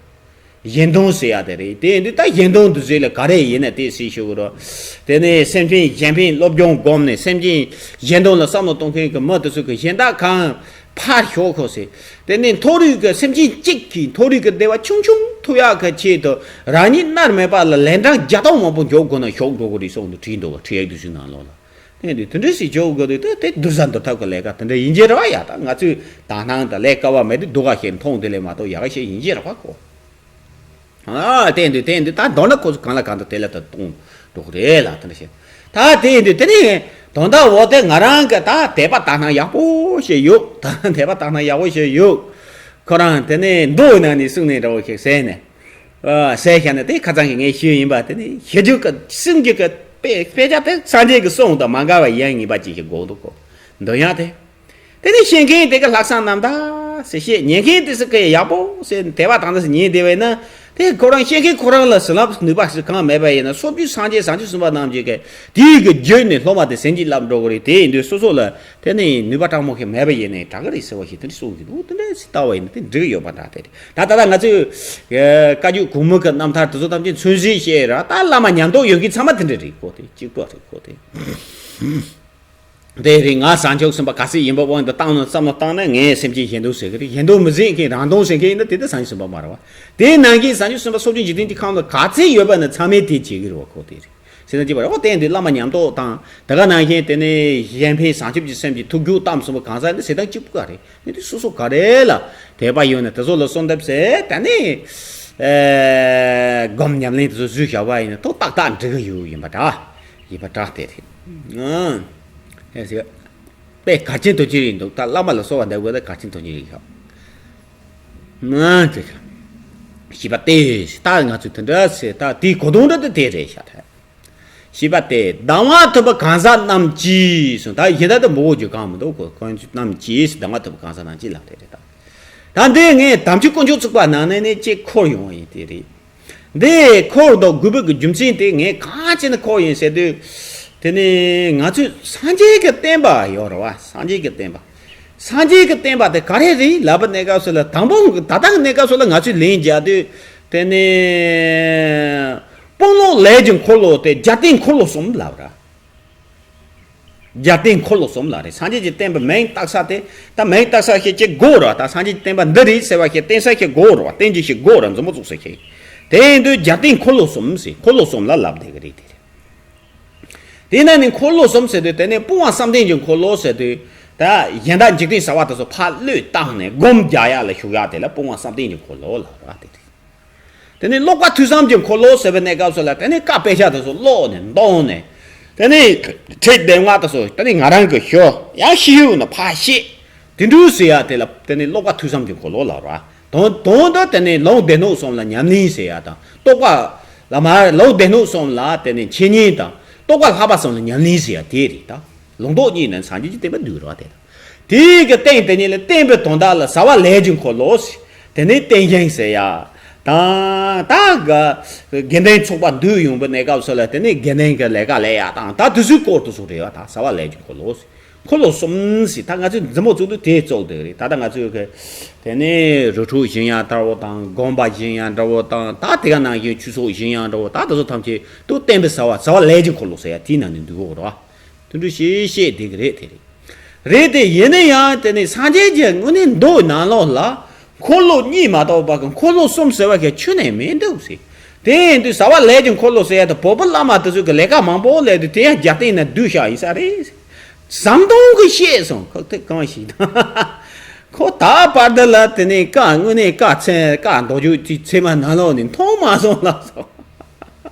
གཞན་དོན་ཟེར་ཡ་དེ་རེད། དེ་ཡིན་དུས་ད་གཞན་དོན་དུ་ཟེར་ལ་ག་རེ་ཡིན་ན་དེ་ཟེར་ཞུ་གི་རོ། དེ་ནས་སེམས་ཅན་གཞན་ཕན་སློབ་སྦྱོང་སྒོམ་ནས་སེམས་ཅན་གཞན་དོན་ལ་བསམ་བློ་གཏོང་མཁན་གྱི་མི་དེ་ཚོ་གི་གཞན་དག་གང་ཕར་ཞོག་ཁོ་ཟེར། དེ་ནས་མཐོ་རིས་ཀྱི་སེམས་ཅན་གཅིག་གིས་མཐོ་རིས་ཀྱི་བདེ་བ་ཆུང་ཆུང་ཐོབ་ཡག་གི་ཆེད་དུ་རང་ཉིད་མནར་མེད་པ་ལ་ལན་གྲངས་བརྒྱ་སྟོང་མང་པོ་འཇོག་དགོས་ན་ཞོག་འགྲོ་གི་རེད་གསུངས་འདུག་བྲིས་འདུག་བ། ཁྲིད་ཡིག་དེ་ཚོའི་ནང་ལོགས་ལ། དེ་འདི་དེ་འདྲ་ཞིག་འཇོག་དགོས་དུས་དེ་དེ་བདུད་བཟའ་འདུལ་ཐབས་ཀྱི་ལས་ཀ་དེ་འདྲ་ཡིན་གྱི་རེད་བ། ཡ་ད་ང་ཚོས་དག་སྣང་དང་ལས་ཀ་བ་མེད་དུས་སྡུག་ག་ཞིག་མཐོང་དེ་ལས་མ་གཏོགས་ཡག་ག་ཞིག་ཡིན་གྱི་རེད་བ་ཁོ། ཨ་དེ་འདི་དེ་འདི་ད་མདོར་ན་ཁོ་ཚོ་གང་ལ་གང་འདུལ་དེ་ལ་ད་གཏོང་འགྲོ་གི་རེད་ལ་དེ་འདྲ་ཞིག་ད་དེ་འདི་དེ་ནི་དོན་དག་འོ་དེ་ང་རང་གི་ད་དད་པ་དག་སྣང་ཡག་པོ་ཞིག་ཡོད། ད་དད་པ་དག་སྣང་ཡག་པོ་ཞིག་ཡོད། ཁོ་རང་དེ་ནི་མདོ་ནང་ནས་གསུངས་ནས་འདྲ་བོ་ཞིག་ཟེར་ནས། ཨ་ཟེར་བཞག་ན་དེ་ཁ་ཚང་གི་ངས་ཞུས་ཡིན་པ། དེ་ནི་ཞི་རྒྱུ་གི་སེམས་རྒྱུད་ཀྱི་དཔེ་དཔེ་ཆ་དེ་སངས་རྒྱས་ཀྱི་གསུང་དང་མ་འགལ་བ་ཡང་ངེས་པ་ཅིག་ཞིག་དགོས་འདུག་གོ། འདོན་ཡག་དེ། དེ་ནས་བཤད་མཁན་དེ་ག་ལྷག་བསམ་རྣམ་དག་ཟེར། བཤད་ཉན་མཁན་དེ་ཚོ་གི་ཡག་པོ་ཟེར་དད་པ་དང་དེ་ཚོ་ཉན་བསྡད་པ་ཡིན་ན། དེ་ཁོ་རང་བཤད་མཁན་ཁོ་རང་ལ་ཟིན་རླབས་ནུས་པ་ཞིག་གང་མེད་པ་ཡིན་ན། སོ་བརྒྱུད་སངས་རྒྱས་བྱང་ཆུབ་སེམས་དཔའ་རྣམས་ཀྱིས་གི་དེའི་གི་བརྒྱུད་ནས་སློབ་མ་དེ་ཟིན་གྱིས་བརླབས་འགྲོ་གི་རེད། དེ་ཡིན་དུས་སོ་སོ་ལ་དེ་ནས་ནུས་པ་དྲག་མོ་ཞིག་མེད་པ་ཡིན་ནའི་དྲག་གི་རེད་ཟེར་བ་ཞིག་དེ་འདྲ་གསུང་གི་འདུག་དེ་འདྲ་ཞིག་ལྟ་བ་ཡིན་ན་དེ་འགྲིག་གི་ཡོད་པ་འདྲ། དེ་རེད། ད་ད་ལྟ་ང་ཚོས་བཀའ་བརྒྱུད་གོང་མ་གི་རྣམ་ཐར་དེ་ཚོ་ཐམས་ཅད་མཚོན་བྱེད་བཤད་ར། ད་བླ་མ་ཉམས་རྟོགས་ཡོད་མཁན་ཚང་མ་དེ་འདྲ་རེད་ཁོ། དེ་གཅིག་པ་རེད་ཁོ། དེ། དེ་རིང་ང་བྱང་ཆུབ་སེམས་དཔའ་ག་ཚོད་ཡིན་པ་དབང་དུ་བཏང་ན་བསམ་བློ་བཏང་ན། ངས་སེམས་ཅན་གཞན་དོན་ཟེར་གི་རེད། གཞན་དོན་མི་ཟེར་མཁན་རང་དོན་ཟེར་མཁན་ཡིན་ན་དེ་ལྟར་བྱང་ཆུབ་སེམས་དཔའ་མ་རེད་བ། དེ་ནང་གི་བྱང་ཆུབ་སེམས་དཔའ་སོ་བརྒྱད་འཇིག་རྟེན་གྱི་ཁམས་ལ་ག་ཚོད་ཡོད་པ་ནི་ཚང་མས་དེ་བྱེད་ཀྱི་རེད་བ་ཁོ། དེ་རེད། ཟེར་ན་ཅི་བ་རེད། འོ་དེ་འདི་བླ་མ་ཉམས་རྟོགས་དང་དེ་ག་ནང་བཞིན་དེ་ནས་གཞན་ཕན་བྱང་ཆུབ་ཀྱི་སེམས་ཀྱི་ཐུགས་རྒྱུད་གཏམ་གསུམ་པོ་གང་ཟག་ནི་ཟེར་སྟངས་གཅིག་པུ་ག་རེད། ནི་དེ་སོ་སོ་ག་རེ་ལ་དད་པ་ཡོད་ན་དེ་ཚོ་ལ་གསོལ་འདེབས་ཟེར། དེ་ནས་ཨེ་སྒོམ་ཉམས་ལེན་དེ་ཚོ་བཟོས་བཞག་པ་ཡིན་ན་ཐོག་ཏག་ཏག་འགྲིག་གི་ཡོད་ཡིན་པ་འདྲ། ཡིན་པ་འདྲ་དེ་རེད། ཨང་། ཨེ་ཟེར། དཔེ་གལ་ཆེན་དུ་ཅི་རིགས་འདུག་ད་བླ་མ་ལ་གསོལ་བ་འདེབས་དགོས་ད་གལ་ཆེན་དུ་ཅི་རིགས་ཤག་ཨང་དེ་རེད། ཞེས་པ་སྟེ། ད་ང་ཚོས་དེ་འདྲ་ཟེར། ད་དེའི་གོ་དོན་འདྲ་དེ་དེ་རེད་ཤག་ད། ཞེས་པ་སྟེ། གདམས་ངག་ཐོས་པ་གང་ཟག་རྣམས་ཀྱིས་གསུངས། ད་གཞན་དག་ཏུ་འབོད་རྒྱུ་གང་མི་འདུག་གོ། གང་རྣམས་ཀྱིས་གདམས་ངག་ཐོས་པ་གང་ཟག་རྣམས་ཀྱིས་ལབ་དེ་རེད་ད། ད་འདི་ངས་དམ་ཆོས་དཀོན་མཆོག་གཙུག་པ་ནང་ནས་ནས་ཅིག་འཁོར་ཡོང་བ་ཡིན་དེ་རེད། འདི་འཁོར་དང་དགོས་པའི་གི་རྒྱུ་མཚན་དེ་ངས་གང་བྱས་ནས་འཁོར་ཡིན་ཟེར་དུས། དེ་ནི་ང་ཚོས་སངས་རྒྱས་ཀྱི་བསྟན་པ་ཡོད་རེད་བ། སངས་རྒྱས་ཀྱི་བསྟན་པ། སངས་རྒྱས་ཀྱི་བསྟན་པ་དེ་ག་རེ་རེད་ལབ་པའི་གནས་སྐབས་སུ་ལ། དང་པོ་ད་ལྟ་གི་གནས་སྐབས་སུ་ལ་ང་ཚོས་ལན་རྒྱག་དུས་དེ་ནི་སྤོང་ལོ་ལས་ཀྱི་འཁོར་ལོ་དེ་རྒྱལ་བསྟན་འཁོར་ལོ་གསུམ་ལབ་ར། རྒྱལ་བསྟན་འཁོར་ལོ་གསུམ་ལ་རེད། སངས་རྒྱས་ཀྱི་བསྟན་པའི་མིང་བཏགས་ས་དེ། ད་མིང་བཏགས་ས་ཞིག་ཅིག་དགོས་རེད་བ། ད་སངས་རྒྱས་ཀྱི་བསྟན་པ་འདི་རེད་ཟེར་བ་ཞིག་བསྟན་ས་ཞིག་དགོས་རེད་བ། བསྟན་རྒྱུ་ཞིག་དགོས་རེད། མཛུབ་མོ་བཙུགས་ས་ཞིག་དེ་ཡིན་དུས་རྒྱལ་བསྟན་འཁོར་ལོ་གསུམ་ཟེར། འཁོར་ལོ་གསུམ་ལ་ལབ་བསྡད་ཀྱི་རེད་དེ་རེད། དེ་ན་ནི་འཁོར་ལོ་གསུམ་ཟེར་དུས་དེ་ནི་སྤོང་བ་བསམ་གཏན་གྱི་འཁོར་ལོ་ཟེར་དུས། ད་གཞན་དག་འཇིག་རྟེན་ཟ་བ་དེ་ཚོ་ཕར་བློས་བཏང་ནས་སྒོམ་རྒྱག་ཡག་ལ་ཞུགས་ཡག་དེ་ལ་སྤོང་བ་བསམ་གཏན་གྱི་འཁོར་ལོ་ལབ་ར་དེ་རེད། དེ་ནས་ཀློག་པ་ཐོས་བསམ་གྱི་འཁོར་ལོ་ཟེར་བའི་གནས་སྐབས་སུ་ལ་དེ་ནས་བཀའ་དཔེ་ཆ་དེ་ཚོ་ཀློག་ནས་འདོན་ནས། དེ་ནས་ཁྲིད་གདམས་ངག་དེ་ཚོ་དེ་ནས་ང་རང་གིས་ཞུ། ཡང་ཤེས་ཡོན་ནས་ཕར་བཤད། དེ་འདྲ་ཟེར་ཡག་དེ་ལ་དེ་ནས་ཀློག་པ་ཐོས་བསམ་གྱི་འཁོར་ལོ་ལབ་ར། དོན་དོན་དུ་དེ་ནས་ལུང་སྡེ་སྣོད་གསུམ་ལ་ཉམས་ལེན་ཟེར་ཡག་དང་། རྟོགས་པ་ལ་མ་ལུང་སྡེ་སྣོད་གསུམ་ལ་དེ་ནས་འཆད་ཉན་དང་། རྟོགས་པ་ལྷག་པ་གསུམ་ལ་ཉམས་ལེན་ཟེར་ཡག་དེ་རེད་ད། ལུང་རྟོགས་གཉིས་ནི་སངས་རྒྱས་ཀྱི་བསྟན་པ་འདུས་རེད་བ་དེ་དང་། དེའི་གི་སྟེང་དེ་ཉིད་ལ་བསྟན་པའི་དོན་དག་ལ་བྱ་བ་ལས་ཀྱི་འཁོར་ལོ་ཟེར། དེ་ནས་བསྟན་ཞིང་ཟེར་ཡ། དང་ད་ག་དགེ་འདུན་ཚོགས་པ་འདུས་ཡོང་པའི་གནས་སྐབས་སུ་ལ་དེ་ནས་དགེ་འདུན་གྱི་ལས་ཀ་ལས་ཡ་དང་། ད་དེ་ཚོའི་སྐོར་དུ་སོང་རེད་བ། ད་བྱ་བ་ལས་ཀྱི་འཁོར་ལོ་ཟེར། འཁོར་ལོ་གསུམ་ཟེར། ད་ང་ཚོས་མཛུབ་མོ་བཙུགས་དུས་དེ་ཙོག་དེ་རེད། ད་ལྟ་ང་ཚོས་གི་དེ་ནས་རི་ཁྲོད་བཞེངས་ཡ་འདྲ་བོ་དང་། དགོན་པ་བཞེངས་ཡ་འདྲ་བོ་དང་། ད་དེ་ག་ནང་བཞིན་ཆོས་ཚོགས་བཞེངས་ཡ་འདྲ་བོ། ད་དེ་ཚོ་ཐམས་ཅད་དུ་བསྟན་པའི་བྱ་བ་བྱ་བ་ལས་ཀྱི་འཁོར་ལོ་ཟེར་ཡ་དེའི་ནང་ནས་འདུས་ཡོད་རེད་བ། དེ་འདྲ་ཞིག་བཤད་བསྡད་ཀྱི་རེད་དེ་རེད། རེད་དེ། ཡིན་ན་ཡང་དེ་ནི་སངས་རྒྱས་ཀྱི་དངོས་གནས་མདོ་ནང་ལོགས་ལ་འཁོར་ལོ་གཉིས་མ་གཏོགས་པ་གི་འཁོར་ལོ་གསུམ་ཟེར་བ་གི་ཁྱོན་ནས་མི་འདུག་ཟེར། དེ་ཡིན་དུས་བྱ་བ་ལས་ཀྱི་འཁོར་ལོ་ཟེར་ཡ་དེ་བོད་པ་བླ་མ་དེ་ཚོ་གི་ལས་ཀ་མང་པོ་ལས་དུས་དེ་ཡང་རྒྱལ་བསྟན་ན་བསྡུས་བཞག་ཡིན་ས་རེད། ཟམ་གདོང་གིས་བཤད་སོང་། ཁོ་དེ་གང་ཞིག་དང་། ཁོ་ད་བར་དུ་ལ་དེ་ནས་བཀའ་དངོས་གནས་བཀའ་མཚན་བཀའ་མདོ་རྒྱུད་ཀྱི་ཚད་མ་ནང་ལོགས་ནས་མཐོང་མ་སོང་ལབ་སོང་།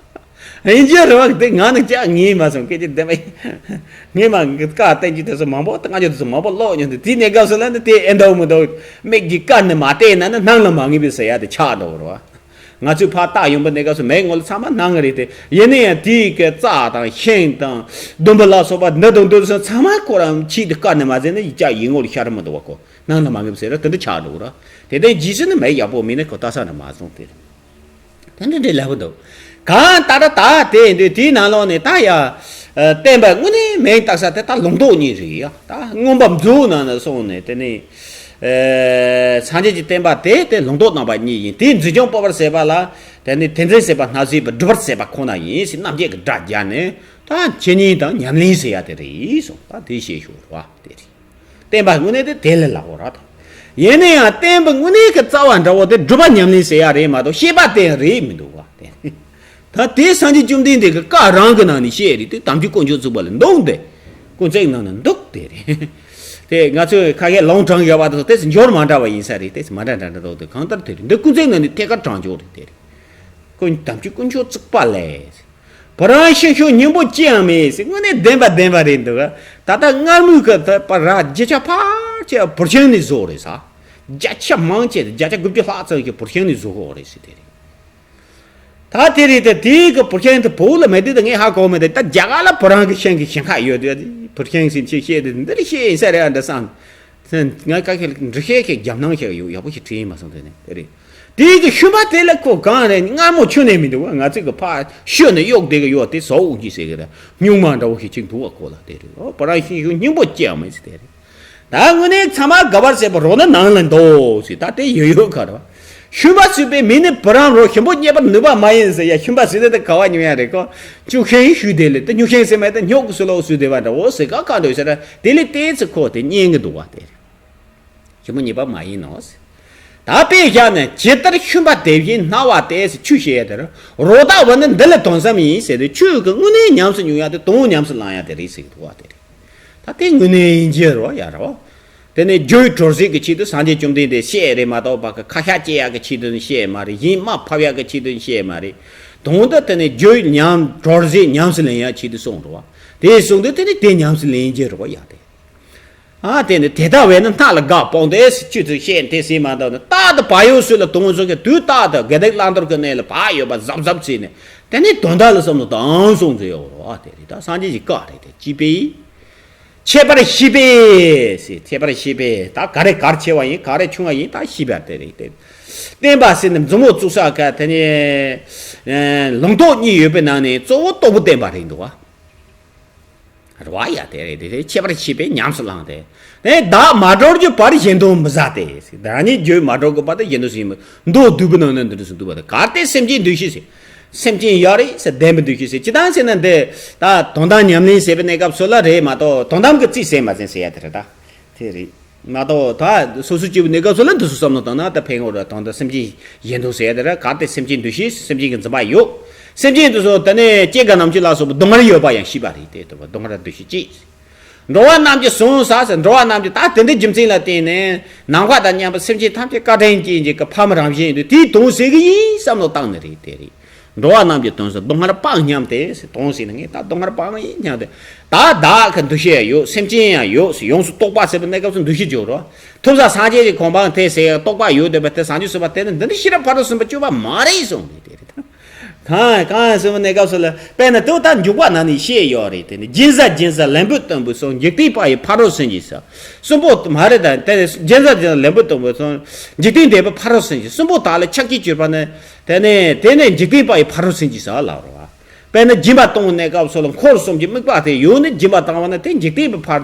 ཡིན་གྱི་རེད་བ། དེ་ང་ནི་ཅག་ངེས་མ་སོང་། སྐད་ཆ་བདེན་པ་ཡིན། ངས་མ་བཀའ་བསྟན་བཅོས་དེ་ཚོ་མང་པོ་ད་ང་ཚོ་དེ་ཚོ་མང་པོ་ཀློག་མྱོང་དུས། དེའི་གནས་སྐབས་སུ་ལ་ནི་དེ་ཨེ་འདུག་མི་འདུག་མིག་གིས་བཀའ་ནི་མ་བལྟས་ན་ནི་སྣང་ལ་མ་ངེས་པའི་ཟེར་ཡ་དེ་ཆགས་འགྲོ་གི་རེད་བ། ང་ཚོས་ཕར་བལྟ་ཡོང་པའི་གནས་སྐབས་སུ་མིག་ངོ་ལ་ཚང་མ་སྣང་གི་རེད་དེ། ཡིན་ན་ཡང་དེའི་གི་རྩ་དང་ཤིང་དང་སྡོང་པོ་ལ་སོགས་པ་འདི་དང་འདི་ཚོ་ཚང་མ་ཁོ་རང་ཆེད་དུ་བཀའ་ནི་མ་བཟས་ན་ཡི་ཅག་ཡིད་ངོ་ལ་ཤར་མི་འདུག་བ། ཁོ་སྣང་ལ་མ་ངེས་པའི་ཟེར་ར་དེ་འདྲ་ཆགས་འགྲོ་གི་རེད། དེ་ལྟར་རྗེས་སུ་ནི་མིག་ཡག་པོ་མིན་ན་ཁོ་ལྟ་ས་ནི་མ་བཟུང་སྟེ། དེ་འདྲ་འདྲ་ལབ་འདུག་གང་ལྟར་ད་དེ་འདི་དེའི་ནང་ལོགས་ནས་ད་ཡ། ཨ། བསྟན་པ་དངོས་གནས་མིང་བཏགས་ས་དེ་ད་ལུང་རྟོགས་གཉིས་རེད་ཡ། ད་མངོན་པ་མཛོད་ནང་ན་སོང་ནས་དེ་ནི། ཨ། སངས་རྒྱས་ཀྱི་བསྟན་པ་དེ་དེ་ལུང་རྟོགས་རྣམ་པ་གཉིས་ཡིན། དེའི་འཛིན་སྐྱོང་སྤོབས་པར་བྱེད་པ་ལ་དེ་ནི་དེ་འཛིན་བྱེད་པ་སྣ་བྱེད་པ་སྒྲུབ་པར་བྱེད་པ་ཁོ་ན་ཡིན་ཞེས་རྣམ་བརྒྱད་ཀྱི་སྒྲ་སྦྱར་ནས་ད་འཆད་ཉན་དང་ཉམས་ལེན་བྱེད་ཡ་དེ་རེད་གསུངས། ད་དེ་བཤད་ཞོར་བ་དེ་རེད། བསྟན་པ་དངོས་གནས་དེ་དེ་ལས་ལྷག་པོ་ར་དང་། ཡིན་ན་ཡང་བསྟན་པའི་དངོས་གནས་ཀྱི་རྩ་བ་འདྲ་བོ་དེ་སྒྲུབ་པ་ཉམས་ལེན་ཟེར་ཡ་རེད་མ་གཏོགས་བཤད་པ་དེ་རེད་མི་འདུག་བ། དེ་ད་དེ་སངས་རྒྱས་བཅོམ་ལྡན་འདས་ཀྱི་བཀའ་རང་གི་ནང་ནས་བཤད་རེད་དེ། དམ་ཆོས་དཀོན་མཆོག་གཙུག་པ་ལ་འདུག་དེ། ཀུན་བརྩེགས་ནང་ན་འདུག་དེ་རེད། དེ་ང་ཚོས་ཁ་ཤས་ལུང་དྲངས་ཡོད་པ་དང་དེ་འབྱོར་མ་འདྲ་བ་ཡིན་ས་རེད། དེ་མ་འདྲ་འདྲ་འདྲ་འདུག་དེ་གང་ལྟར་དེ་རེད། འདི་ཀུན་བརྩེགས་ནང་ནས་ཐད་ཀར་དྲངས་འཇོག་རེད་དེ་རེད། ཀུན་དམ་ཆོས་དཀོན་མཆོག་གཙུག་པ་ལས། བུ་རམ་ཤིང་ཤུན་སྙིང་པོ་ཅི་ཡང་མེད་ཟེར། དངོས་གནས་བདེན་པ་བདེན་པ་རེད་འདུག་ད་ལྟ་སྔར་མོས་ཀྱི་ད་པ་ར་བརྒྱ་ཆ་ཕལ་ཆེར་བུར་ཤིང་ནས་བཟོ་རེད་ཟེར། བརྒྱ་ཆ་མང་ཆེ་བརྒྱ་ཆ་དགུ་བཅུ་ལྷག་ཙམ་ཞིག་བུར་ཤིང་ནས་བཟོ་གི་ཡོད་རེད་ཟེར། དེ་རེད། ད་དེ་རེད་དེ། དེའི་གི་བུར་ཤིང་དེ་བོད་ལ་མེད་དུས་ད་ངས་ཧ་གོ་མེད་དེ། ད་རྒྱ་གར་ལ་བུ་རམ་གྱི་ཤིང་གི་ཞིང་ཁ་ཡོད་དུས་བུར་ཤིང་ཟེར་ཅིག་བཤད་དེ་འདི་རེད་བཤད་ཡིན་ས་རེད་ཨ་འདྲ་བསམ། ང་ཀ་ཁེ་འབྲི་ཤེས་ཁེ་རྒྱབ་སྣང་ཤེས་ཡོད་ཡག་པོ་ཞིག་བྲིས་ཡིན་མ་སོང་དེ་ནས་དེ་རེད། དེའི་གི་ཤུན་པ་དེ་ལ་ཁོ་གང་རེད། མངར་མོ་ཁྱོན་ནས་མི་འདུག་ང་ཚོས་གི་ཕ་ཤོད་ནས་གཡོག་དེ་གི་ཡོད་དེ་ཟོག་དབུགས་ཀྱིས་ཟེར་གི་རེད། སྨྱུག་མ་འདྲ་བོ་ཞིག་ཅིག་འདུག་བ་ཁོ་ལ་དེ་རེད། ཨོ་པ་རང་ཤིང་ཤུ་སྙིང་པོ་སྐྱེ་ཡང་མེད་ཟེར་དེ་རེད། ད་དངོས་གནས་ཚང་མ་ག་བར་ཟེར་བ་རོ་ན་ནང་ལ་འདུག་ཟེར། ད་དེ་ཡོད་ཡོད་ག་རེད་བ། ཤུན་པ་ཟེར་བའི་མི་ནི་བུ་རམ་རོ་ཞིམ་པོ་རྙེད་པར་ནུས་པ་མ་ཡིན་ཟེར་ཡ། ཤུན་པ་ཟེར་དེ་ད་ག་བ་ཉོ་ཡ་རེད་ཁོ། ཅུ་ཤེང་ཞུ་དེ་ལས་དེ་ཉུ་ཤེང་ཟེར་མ་དེ་ཉོག་གི་སུ་ལོག་སུ་དེ་བ་འདྲ་བོ་ཟེར་ག་ག་འདོད་ཟེར། དེ་ལས་ཏེ་ཚེ་ཁོ་དེ་རྙེད་གི་འདུག་བ་དེ་རེད། ཞིམ་པོ་རྙེད་པ་མ་ཡིན་ནོ་ཟེར། ད་དཔེ་བཞག་ནས་ཇི་ལྟར་ཤུན་པ་དེ་བཞིན་སྣང་བ་དེ་ཟེར་ཆུ་བཤད་ཡ་དེར་རོ་བཏགས་པ་ནི་འདི་ལ་དོན་ཙམ་ཡིན་ཟེར་དུས་ཆུ་གི་དངོས་གནས་ཉམས་སུ་མྱོང་ཡ་དེ་དོན་ཉམས་སུ་བླང་ཡ་དེ་རེད་ཟེར་གི་འདུག་བ་དེ་རེད། ད་དེ་དངོས་གནས་ཡིན་གྱི་རོ་ཡ་རོ། དེ་ནས་རྒྱུ་གྲོལ་ཟིག་གི་ཆེད་དུ་སངས་རྒྱས་བཅོམ་ལྡན་འདས་བཤད་རེད་མ་གཏོགས་པ་གི་ཁ་ཤ་སྐྱེ་ཡག་གི་ཆེད་དུ་ནི་བཤད་མ་རེད། གཞན་རྨ་ཕབ་ཡག་གི་ཆེད་དུ་ནི་བཤད་མ་རེད། དོན་དུ་དེ་ནས་རྒྱུ་ཉམས་གྲོལ་ཟིག་ཉམས་སུ་ལེན་ཡག་ཆེད་དུ་གསུངས་རོ། དེ་གསུངས་དུས་དེ་ནི་དེ་ཉམས་སུ་ལེན་གྱི་རོ་ཡ་དེ། ཨ་དེ་ནི་དེ་ལྟ་བས་ན་སྣ་ལ་འགག་སྤོང་དེ་ཆུ་ཚིག་བཤད་དེ་ཟིན་མ་གཏོགས་ནི་རྟག་ཏུ་བག་ཡོད་སུ་ལ་དོན་གསུངས་ཀྱི་དུས་རྟག་ཏུ་དགེ་སྡིག་བླང་དོར་གྱི་གནས་ལ་བག་ཡོད་པ་གཟབ་གཟབ་བྱས་ནས་དེ་ནི་དོན་དག་ལ་བསམ་བློ་བཏང་གསུངས་ཀྱི་ཡོད་རོ། ཨ་དེ་རེད། ད་སངས་རྒྱས་ཀྱི་བཀའ་རེད་དེ། ཅི་པའི། ཁྱད་པར་ཤེས་པས་ཟེར། ཁྱད་པར་ཤེས་པས་ད་ག་རེ་གར་ཆེ་བ་ཡིན་ག་རེ་ཆུང་བ་ཡིན་ད་ཤེས་པ་དེ་རེད་དེ། བསྟན་པ་ཟེར་ནས་མཛུབ་མོ་བཙུགས་ས་ག་དེ་ནས་ལུང་རྟོགས་གཉིས་ཡོད་པའི་ནང་ནས་གཙོ་བོ་རྟོགས་པའི་བསྟན་པ་རེད་འདུག་བ། རེད་བ་ཡ་དེ་རེད་དེ། ཁྱད་པར་ཤེས་པས་ཉམས་སུ་བླངས་ཏེ། དེ་བདག་མ་གྲོལ་གྱི་བར་གཞན་དོན་མི་བཟའ་སྟེ། རང་ཉིད་རྒྱུད་མ་གྲོལ་གྱི་བར་དུ་གཞན་དོན་ཟིན་མི་མདོ་སྡུད་པའི་ནང་ན་འདི་འདྲ་ཟིན་འདུག་བ། དེ་གལ་ཏེ་སེམས་ཅན་འདུ་ཤེས་ཟེར། སེམས་ཅན་ཡོད་རེད་ཟེར་བདེན་པའི་འདུ་ཤེས་ཟེར། ཅི་ལྟར་ཟེར་ན་འདི་ད་དོན་དམ་ཉམས་ལེན་ཟེར་བའི་གནས་སྐབས་སུ་ལ་རེད་མ་གཏོགས་དོན་དམ་གྱི་རྩིས་ཟེར་མ་ཟིན་ཟེར་ཡ་དེ་རེད་ད། དེ་རེད། མ་གཏོགས་ད་སོ་སོ་སྐྱེ་བོའི་གནས་སྐབས་སུ་ལ་འདི་ཚོ་བསམ་བློ་བཏང་ན་ད་ཕན་གྱི་རེད། དོན་དམ་སེམས་ཅན་གཞན་དོན་ཟེར་ཡ་དེ་རེད། གལ་ཏེ་སེམས་ཅན་འདུ་ཤེས་སེམས་ཅན་གྱི་འཛིན་པ་ཡོད། སེམས་ཅན་དེ་ཚོ་དེ་ནས་སྐྱེ་རྒ་ན་འཆི་ལ་སོགས་པའི་སྡུག་བསྔལ་ཡོད་པ་ཡང་ཤེས་པ་རེད་དེ། དེ་སྡུག་བསྔལ་འདུ་ཤེས་གཅིག་འགྲོ་བ་རྣམས་ཀྱི་བཟུང་ས་ཟེར། འགྲོ་བ་རྣམས་ཀྱི་ད་དེ་འདྲའི་རྒྱུ་མཚན་ལ་བརྟེན་ནས་ནམ་མཁའ་དང་མཉམ་པའི་སེམས་ཅན་ཐམས་ཅད་བཀའ་དྲིན་ཅན་གྱི་གི་ཕ་མ་རང་བཞིན་དུ་དེའི་དོན་ཟེར་གི་ཡིན་བསམ་བློ་བཏང་ནི་རེད་དེ་རེད། འགྲོ་བ་རྣམས་ཀྱི་དོན་ཟེར་སྡུག་བསྔལ་དཔག་སྙམ་སྟེ་ཟེར། དོན་ཟེར་ན་ངས་ད་སྡུག་བསྔལ་སྤངས་ཡིན་སྙམ་སྟེ། ད་བདག་གི་འདུ་ཤེས་ཡང་ཡོད། སེམས་ཅན་ཡང་ཡོད་ཟེར། ཡོངས་སུ་རྟོག་པ་ཟེར་བའི་གནས་སྐབས་སུ་འདུ་ཤེས་འཇོག་རོགས། ཐུབ་ས་སངས་རྒྱས་ཀྱི་གོ་འཕང་དེ་ཟེར་ཡང་རྟོག་པ་ཡོད་བསྡད་པ་དེ་བྱང་ཆུབ་སེམས་དཔའ་དེ་ནི་འདི་ནི་ཤེས་རབ་ཕ་རོལ་ཏུ་ཕྱིན་པ་མ་རེད་གསུངས་ནས་དེ་རེད། གང་གང་གསུངས་པའི་གནས་སྐབས་སུ་ལ་དཔེར་ན་དེ་ད་འཇུག་པ་ནང་ནས་བཤད་ཡོད་རེད། དེ་ནི་སྦྱིན་སྲེག་སྦྱིན་སྲེག་ལན་བུ་བཏོན་པའི་ཚོགས། འཇིག་རྟེན་པ་ཡི་ཕ་རོལ་ཕྱིན་གྱི་ས། གསུམ་པོ་མ་རེད་ད། དེ་ནི་སྦྱིན་སྲེག་སྦྱིན་སྲེག་ལན་བུ་བཏོན་པའི་ཚོགས། འཇིག་རྟེན་འདས་པའི་ཕ་རོལ་ཕྱིན་གྱི། གསུམ་པོ་དག་ལ་ཕྱག་རྒྱས་གྱུར་པ་ནི། དེ་ནས་དེ་ནས་འཇིག་རྟེན་པ་ཡི་ཕ་རོལ་ཕྱིན་གྱི་ས་ལ་རོ། དཔེར་ན་སྦྱིན་པ་གཏོང་བའི་གནས་སྐབས་སུ་ལ་འཁོར་གསུམ་གྱི་དམིགས་པ་དེ་ཡོད་ནི་སྦྱིན་པ་བཏང་བ་ན་དེ་འཇིག་རྟེན་པའི་ཕར་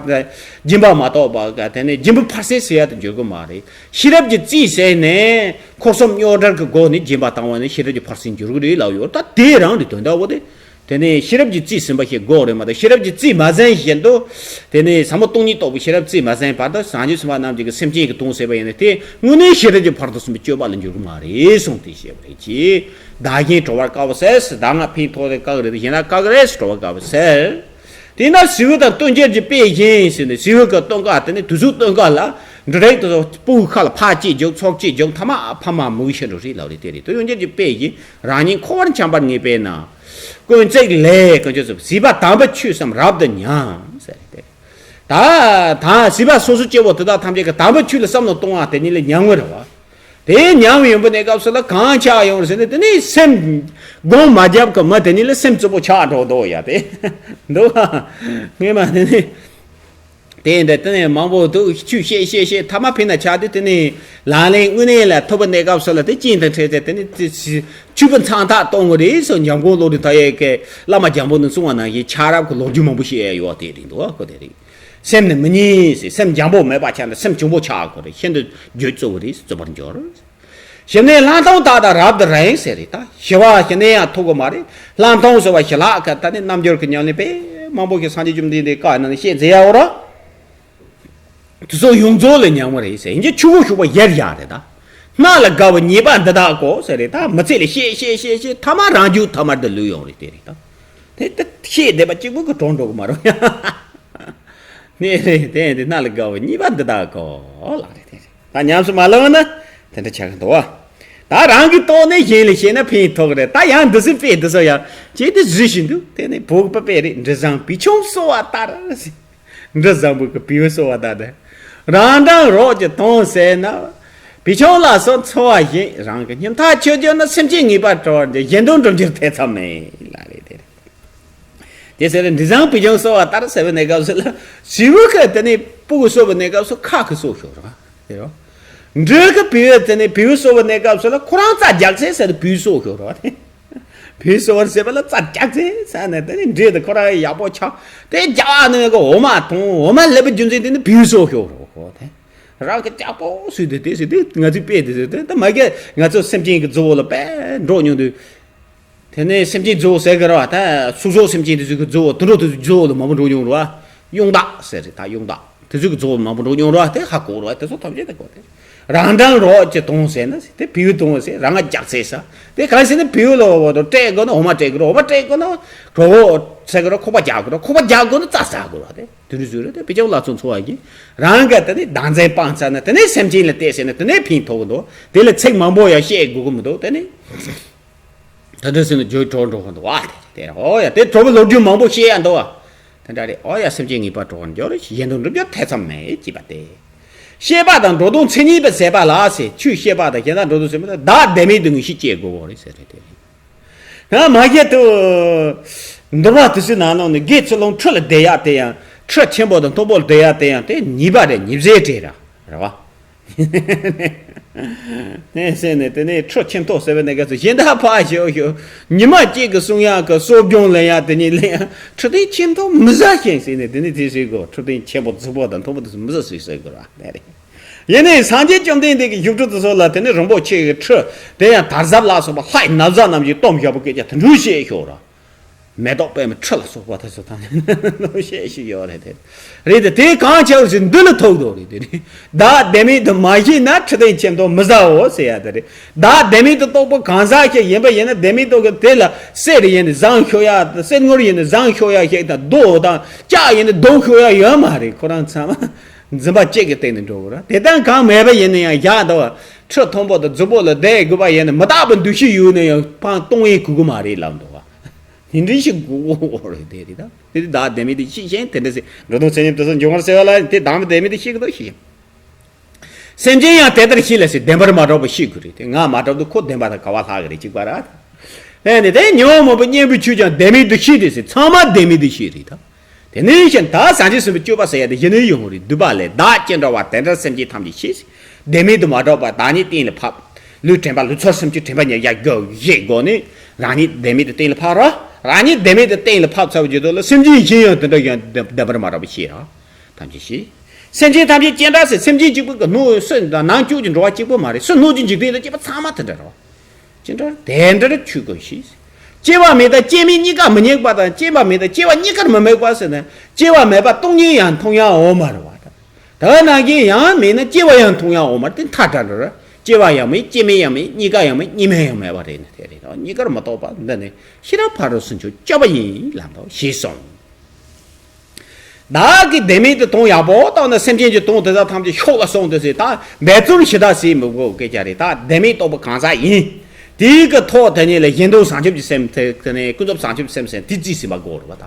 སྦྱིན་པ་མ་གཏོགས་པ་དེ་ནས་སྦྱིན་པའི་ཕར་ཟད་ཟེར་ཡ་དེ་འགྱུར་གི་མ་རེད། ཤེས་རབ་ཀྱི་རྩིས་ཟེར་ནས་འཁོར་གསུམ་རྙོག་དྲ་གི་སྒོ་ནས་སྦྱིན་པ་བཏང་བ་ནི་ཤེས་རབ་ཀྱི་ཕར་ཟད་འགྱུར་གི་རེད་ལབ་ཡོད། ད་དེ་རང་རེད་དོན་དག་འོ་དེ། དེ་ནས་ཤེས་རབ་ཀྱི་རྩིས་ཟིན་པ་ཞིག་དགོས་རེད་མ་གཏོགས་ཤེས་རབ་ཀྱི་རྩིས་མ་ཟིན་བཞིན་དུ། དེ་ནས་ཟབ་མོ་སྟོང་ཉིད་རྟོགས་པའི་ཤེས་རབ་རྩིས་མ་ཟིན་བར་དུ་བྱང་ཆུབ་སེམས་དཔའ་རྣམས་ཀྱི་སེམས་ཅན་གྱི་དོན་ཟེར་བ་ཡིན་ན་དེ་དངོས་གནས་ཤེས་རབ་ཀྱི་ཕ་རོལ་ཏུ་ཕྱིན་པའི་སྤྱོད་པ་ལ་འགྱུར་གྱི་མ་རེད་གསུངས་ཏེ་བཤད་པ་རེད་ཀྱི། བདག་གཞན་གྲོལ་བར་དཀའ་བ་ཟེར། བདག་སྔགས་ཕན་ཐོགས་ཏེ་བཀག་རེད། གཞན་ལ་བཀག་རེད་གྲོལ་བར་དཀའ་བ་ཟེར། དེས་ན་གཟིགས་པ་དང་སྟོན་ཁྱེར་གྱི་དཔེ་བཞིན་ཟེར་ནས་གཟིགས་པ་གི་སྟོན་ཀ་དེ་ནི་དུས་ཚོད་སྟོན་ཀ་ལ་འབྲུ་རིགས་དེ་ཚོ་སྤུ་གུ་ཁ་ལ་ཕར་གཅིག་རྒྱུག་ཚུར་གཅིག་རྒྱུག་མཐའ་མ་ཕ་མ་མུ་གེ་ཤི་འགྲོ་རེད་ལབ་རེད། དེ་རེད། དུས་ཡོང་ཁྱེར་གྱི་དཔེ་བཞིན་རང་ཉིད་འཁོར་བར་འཁྱམས་པར་ངེས་པས་ན། དཀོན་བརྩེགས་ལས་ཀུན་སྤྱོད་ཚུལ། གཟིགས་པ་དམ་པའི་ཆོས་སམ་རབ་ཏུ་ཉམས་ཟེར་ཏེ། ད་ད་གཟིགས་པ་སོ་སོ་སྐྱེ་བོ་དེ་དག་ཐམས་ཅད་ཀྱི་དམ་པའི་ཆོས་ལ་བསམ་བློ་གཏོང་བ་དེ་ཉིད་ལ་ཉམས་ངེས་རེད་བ། དེ་ཉམས་ཡོང་པའི་གནས་སྐབས་སུ་ལ་གང་ཆགས་ཡོང་རེད་ཟེར་ན་དེ་ནི་སེམས་སྒོམ་མ་བརྒྱབ་ཀྱི་མི་དེ་ཉིད་ལ་སེམས་རྩུབ་པོ་ཆགས་འགྲོ་འདུག་ཡ་དེ་འདུག་བ། ངས་མ་དེ་ནི། དེ་འདྲ་དེ་ནས་མང་པོ་འདུག་ཆུ་བཤད་བཤད་བཤད་མཐའ་མ་ཕན་ན་ཆགས་དུས་དེ་ནས་ལག་ལེན་དངོས་གནས་ལ་ཐུག་པའི་གནས་སྐབས་སུ་ལ་དེ་རྐྱེན་དང་འཕྲད་དེ་དེ་ནས་དེ་ཆུ་བོ་མཚང་ཐག་གཏོང་གི་རེད་ཟེར། འཇམ་མགོན་བློ་གྲོས་དར་ཡས་ཀྱི་བླ་མ་འཇམ་པོ་ནས་གསུང་བ་ནང་བཞིན་ཆགས་རབས་ཀྱི་ལོ་རྒྱུས་མང་པོ་བཤད་ཡ་ཡོད་དེ་རེད་འདུག་ཁོ་དེ་རེད། སེམས་ནི་མི་ཉིད་ཟེར། སེམས་འཇམ་པོ་མེད་པ་ཆགས་ན་སེམས་གྱོང་པོ་ཆགས་དགོས་རེད། ཤིན་ཏུ་འགྱོད་རྩུབ་པོ་རེད། རྩུབ་པར་འགྱུར། ཞི་གནས་ལྷག་མཐོང་དག་དང་རབ་ཏུ་རིང་ཟེར་རེད། ད་ཞི་བ་ཞི་གནས་ཡང་ཐོབ་གི་མ་རེད། ལྷག་མཐོང་ཟེར་བ་ཞི་ལྷག་གི་ད་ནི་རྣལ་འབྱོར་གྱི་ཉམས་ལེན་དཔེ་མང་པོ་ཞིག་སངས་རྒྱས་བཅོམ་ལྡན་འདས་བཀའ་ནང་ནས་བཤད་མཛད་ཡོད་རེད། དེ་ཚོ་ཡོངས་རྫོགས་ལ་ཉམས་པ་རེད་ཟེར། ཡིན་གྱི་ཆུ་བོ་ཞུགས་པ་ཡལ་ཡག་རེད་ད། སྣ་ལ་དགའ་བ་རྙེད་པ་འདི་དག་གོ་ཟེར་རེད། ད་མི་ཚེ་ལ་བཤད་བཤད་བཤད་བཤད་མཐའ་མ་རང་རྒྱུད་ཐ་མལ་དུ་ལུས་ཡོང་རེད། དེ་རེད་ད། དེ་ད་བཤད་བསྡད་པ་གཅིག་པུ་གི་གྲོངས་འགྲོ་གི་མ་རེད། ནས་རེད་དེ་འདི་སྣ་ལ་དགའ་བ་རྙེད་པ་འདི་དག་གོ་ལགས་རེད། དེ་རེད་ད། ཉམས་སུ་མ་བླངས་ན་དེ་འདྲ་ཆགས་ཀྱི་འདུག་བ། ད་རང་གི་ཐོག་ནས་གཞན་ལ་བཤད་ན་ཕན་ཐོགས་རེད། ད་ཡང་འདི་སྲིད་དཔེ་འདི་ཚོ་ཡང་ཅིག་ཏུ་བཟོས་བཞིན་འདུག་དེ་ནས་བོད་པ་དཔེ་རེད། འབྲི་བཟང་བུ་ཆུང་གསོ་བ་ལྟར། འབྲི་བཟང་བུ་གི་བུ་གསོ་བ་ལྟར་ནས་རང་འགྲམ་རོགས་ཀྱི་དོན་ཟད་ན། བུ་ཆུང་ལ་སོགས་འཚོ་བ་བཞིན། རང་གི་སྙིང་ཐག་ཆོད་གྱུར་ན། སེམས་ཅན་ངེས་པར་གྲོལ་བར་འགྱུར། གཞན་དོན་སྒྲུབ་རྒྱུར་ཐེ་ཚོམ་མེད་ལ་རེད་དེ་རེད། དེ་ཟེར་ན་འབྲས་བཟང་བུ་ཆུང་གསོ་བ་ལྟར་ཟེར་བའི་གནས་སྐབས་སུ་ལ་བྱིའུ་གི་དེ་ནས་སྤུ་གུ་གསོ་བའི་གནས་སྐབས་སུ་ཁ་གི་གསོ་ཤོག་རེད་བ། དེ་རོ། འབྲས་གི་བེའུ་དེ་ནས་བེའུ་གསོ་བའི་གནས་སྐབས་སུ་ལ་ཁོ་རང་རྩྭ་རྒྱག་ཚེ་ཟེར་ཏེ་བེའུ་གསོ་ཤོག་རེད་བ། བེའུ་གསོ་བར་ཟེར་བ་ལ་རྩྭ་རྒྱག་ཚེ་ཟེར་ནས་དེ་ནས་འབྲས་དེ་ཁོ་རང་ཡག་པོ་ཆགས་དེ་རྒྱག་པ་ནས་གི་འོ་མ་འཐུང་འོ་མ་སླེབས་པའི་རྒྱུ་མཚན་དེ་ནི་བེའུ་གསོ་ཤོག་རེད་བ། དེ་རང་གི་ལྕགས་པོ་སུས་དེ་དེ་སུས་དེ་ང་ཚོས་དཔེ་དེ་སུས་དེ་ད་མ་གི་ང་ཚོ་སེམས་ཅན་གྱི་རྫི་བོ་ལ་དཔེ་འགྲོ་མྱོང་དུས། དེ་ནས་སེམས་ཅན་རྫི་བོ་ཟེར་གི་རེད་བ། ད་སུག་སོགས་སེམས་ཅན་དེ་ཚོ་གི་རྫི་བོ་དུད་འགྲོ་དེ་ཚོ་རྫི་བོ་ལ་མང་པོ་འགྲོ་མྱོང་རེད་བ། གཡུང་དག་ཟེར་རེད། ད་གཡུང་དག་དེ་ཚོ་གི་རྫི་བོ་ལ་མང་པོ་འགྲོ་མྱོང་རེད་བ། དེ་ཧ་གོ་རེད་བ། དེ་ཚོ་ཐམས་ཅད་དེ་གོ་དེ། རང་དྲང་རོགས་ཀྱི་དོང་ཟེར་ན་དེ་བེའུ་དོང་ཟེར་རང་ང་རྒྱག་ཚེ་ས། དེ་གང་ཟེར་ན་བེའུ་ལ་འོ་དོ་སྤྲད་དགོས་ན་འོ་མ་སྤྲད་དགོས་རེད། འོ་མ་སྤྲད་དགོས་ན་གྲོ་བོ་ཟེར་གི་རེད། ཁོག་པ་རྒྱག་དགོས་རེད། ཁོག་པ་རྒྱག་དགོས་ན་རྩྭ་ཟ་དགོས་རེད་བ། དེ་དུད་འགྲོ་ཟེར་རེད། དེ་བེ་ཅག་ལ་ཚོ་འཚོ་བ་གི་རང་གི་དེ་ནས་བདག་འཛིན་སྤངས་ཚར་ན་དེ་ནས་སེམས་ཅན་ལ་བལྟས་ཟེར་ན་དེ་ནས་ཕན་ཐོགས་གི་འདུག་དེ་ལ་ཚིག་མང་པོ་ཡང་བཤད་དགོས་གི་མི་འདུག་དེ་ནས། ད་འདྲ་ཟེར་ན་བརྗོད་གྲོགས་འགྲོ་གི་འདུག་བ། དེ་རེད། ཨོ་ཡ་དེ་གྲོགས་པོ་ལོ་རྒྱུས་མང་པོ་བཤད་ཡ་འདུག་བ། དེ་འདྲ་རེད། ཨོ་ཡ་སེམས་ཅན་ངེས་པར་གྲོགས་འགྱུར་གཞན་དོན་འགྲུབ་རྒྱུ་ཐེ་ཚོམ་མེད་ཅེས་པ་སྟེ། བཤད་པ་དང་འགྲོ་དོན་མཚན་ཉིད་པའི་ཟད་པ་ལ་ཟེར། ཆོས་བཤད་པ་དང་གཞན་དག་འགྲོ་དོན་མཚན་ཉིད་པ་བདག་བདེན་མེད་དུ་ངེས་ཤེས་སྐྱེ་དགོས་པ་རེད་ཟེར་རེད་དེ་རེད། ཡང་མ་གཞི་དུ། འདུལ་བ་དེ་ཚོའི་ནང་ནང་ནས་དགེ་ཚུལ་སློང་ཁྲི་ལ་བསྡད་ཡག་དེ་ཡང་ཁྲི་ཆེན་པོ་དང་མཐོན་པོ་ལ་བསྡད་ཡག་དེ་ཡང་དེ་ཉེས་པ་རེད། ཉེས་ཟད་རེད་ར་རེད་བ། དེ་ཟེར་ནས་དེ་ནས་ཁྲི་ཆེ་མཐོ་ཟེར་བའི་གནས་སྐབས་སུ་གཞན་དག་ཕར་ཞོག་ཞོག་ཉི་མ་གཅིག་གི་གསུང་ཡག་གི་གསོ་སྦྱོང་ལེན་ཡག་དེ་ཉིད་ལེན་ཡག་ཁྲི་སྟེང་ཆེ་མཐོ་མི་ཟ་ཞིང་ཟེར་ནས་དེ་ནས་དེ་ཟེར་དགོས། ཁྲི་སྟེང་ཆེན་པོ་རྫིག་པོ་དང་མཐོན་པོ་དེ་ཚོ་མི་ཟ་ཟེར་ཟེར་དགོས་ར་དེ་རེད། ཡིན་ནའི་སངས་རྒྱས་བཅོམ་ལྡན་འདས་ཀྱི་བཞུགས་ཁྲི་དེ་ཚོ་ལ་དེ་ནི་རིན་པོ་ཆེ་གི་ཁྲི་དེ་ཡང་དར་ཟབ་ལ་སོགས་པ་ལྷའི་ན་བཟའ་རྣམས་ཀྱིས་བཏུམས་བཞག་པའི་སྐད་ཆ་དེ་འདྲ་བཤད་ཤོག་ར། མེ་ཏོག་པདྨའི་ཁྲི་ལ་སོགས་པ་དེ་ཚོ་དང་ལོ་བཤད་ཤིག་ཡོད་རེད་དེ། རེད་དེ་དེ་གང་བྱས་པ་ཞིག་འདི་ལ་ཐུག་འདུག་རེད་དེ་རེད། བདག་བདེན་མེད་དུ་མ་ཤེས་ན་ཁྲི་སྟེང་ཆེ་མཐོ་མི་ཟའོ་ཟེར་ཡ་དེ་རེད། བདག་བདེན་མེད་དུ་རྟོགས་པ་གང་ཟག་ཞིག་ཡིན་པ་ཡིན་ན་བདེན་མེད་རྟོགས་ཀྱི་དེ་ལ་གསེར་ཡིན་ནི་བཟང་ཤོག་ཡ་གསེར་དངུལ་ཡིན་ནི་བཟང་ཤོག་ཡ་ཞིག་དང་རྡོ་དང་ལྕགས་ཡིན་ནི་རྡོ་ཤོག་ཡ་ཡོད་མ་རེད། ཁོ་རང་ཚང་མ། འཛིན་པ་གཅིག་གི་སྟེང་ནས་འགྲོ་དགོས་ར། དེ་ལྟར་གང་མེད་པ་ཡིན་ན་ཡང་བཞག་འདུག་བ། ཁྲི་མཐོན་པོ་དང་རྫིག་པོ་ལ་བསྡད་དགོས་པ་ཡིན་ན་མི་རྟག་པའི་འདུ་ཤེས་ཡོད་ན་ཡང་འཕང་གཏོང་ཡས་གོ་གི་མ་རེད་ལབ་འདུག་བ། དེ་འདྲ་ཞིག་དགོས་དགོས་རེད་དེ་རེད་ད། དེ་དེ་བདག་བདེན་མེད་དུ་ཤེས་ཤིང་དེ་འདྲ་ཟེར་འགྲོ་དོན་མཚན་ཉིད་དུ་སོང་འབྱུང་བར་ཟེར་བ་ལ་དེ་བདག་བདེན་མེད་དུ་ཤེས་ཀྱི་འདུག་ཤེས་ཤིང་། སེམས་ཅན་ཡང་དེ་ལྟར་ཤེས་ལ་ཟེར་བདེན་པར་མ་གྲུབ་པ་ཤེས་དགོས་རེད་དེ། ང་མ་གྲུབ་ཏུ་ཁོ་བདེན་པ་དང་ག་བ་ལྷག་གི་རེད་གཅིག་པ་ར། ཨེ་ནི་དེ་ཉོན་མོངས་པའི་གཉེན་པོའི་ཆོས་ཀྱང་བདེན་མེད་དུ་ཤེས་ཏེ་ཟེར་ཚང་མ་བདེན་མེད་དུ་ཤེས་རེད་ད། དེ་ནས་བཞིན་ད་སངས་རྒྱས་གསུངས་པའི་སྤྱོད་པ་ཟེར་ཡ་དེ་གཞི་ནས་ཡོང་གི་རེད། འདུས་པ་ལས་བདག་ཅི་འདྲ་བ་དེ་འདྲར་སེམས་ཅན་ཐམས་ཅད་ཤེས། བདེན་མེད་དུ་མ་གྲུབ་པ་བདག་ཉིད་གཏན་ལ་ཕབ། ལུས་དྲན་པ་ལུས་ཚོར་སེམས་བསྐྱེད་དྲན་པ་ཉེར་བཞག་དགོས་ཞེས་སྒོ་ནས་རང་ཉིད་བདེན་མེད་དུ་གཏན་ལ་ཕབ་ར། རང་ཉིད་བདེན་མེད་དུ་གཏན་ལ་ཕབ་ཚར་བའི་རྗེས་ཐོག་ལ་སེམས་ཅན་གཞན་ཡང་དེ་འདྲ་ཡང་བདེན་པར་མ་གྲུབ་པ་ཤེས་ར། ཐམས་ཅད་ཤེས། སེམས་ཅན་ཐམས་ཅད་ཅི་འདྲ་ཟེར་སེམས་ཅན་གཅིག་པུ་གི་སྣོད་སུ་དང་ནང་བཅུད་ཀྱི་འགྲོ་བ་གཅིག་པུ་མ་རེད། སུ་སྣོད་ཀྱི་འཇིག་རྟེན་དང་བཅས་པ་ཚང་མ་དེ་འདྲ་རེད་བ། ཅི་འདྲ་དེ་འདྲར་ཆོས་ཀུན་ཤེས། སྐྱེ་བ་མེད་དང་སྐྱེ་མེད་གཉིས་ཀ་མི་རྙེད་པ་དང་སྐྱེ་བ་མེད་དང་སྐྱེ་བ་གཉིས་ཀར་མི་དམིགས་པ་ཟེར་ན་སྐྱེ་བ་མེད་པ་སྟོང་ཉིད་ཡང་མཐོང་ཡང་འོང་མ་རེད་བ། ད་ནང་བཞིན་ཡང་མེད་ན་སྐྱེ་བ་ཡང་མཐོང་ཡང་འོང་མ་རེད། དེ་མཐའ་བྲལ་འགྲོ་རེད། སྐྱེ་བ་ཡང་མེད་སྐྱེ་མེད་ཡང་མེད་གཉིས་ཀ་ཡང་མེད་གཉིས་མེད་ཡང་མེད་པ་རེད་ན་དེ་རེད་དོ། གཉིས་ཀར་མི་རྟོག་པ་འདི་ནི་ཤེས་རབ་ཕ་རོལ་ཕྱིན་མཆོག་སྤྱོད་པ་ཡིན་ལབ་འདུག་ཞེས་གསུངས། བདག་གིས་བདེན་མེད་དུ་དོན་ཡག་པོ་བཏང་ན་སེམས་ཅན་གྱི་དོན་དེ་དག་ཐམས་ཅད་ཤོག་ལ་སོང་དུ་ཟེར། ད་འབད་རྩོལ་ཞེ་དྲག་བྱེད་མི་དགོས་སྐད་ཆ་རེད། ད་བདེན་མེད་རྟོགས་པ་གང་ཟག་ཡིན། དེའི་གི་ཐོག་དེ་ཉིད་ལ་གཞན་དོན་བྱང་ཆུབ་ཀྱི་སེམས་དེ་དེ་ནས་ཀུན་རྫོབ་བྱང་ཆུབ་སེམས་ཟེར་དེ་རྩིས་ཟིན་པ་དགོས་རེད་བ། ད་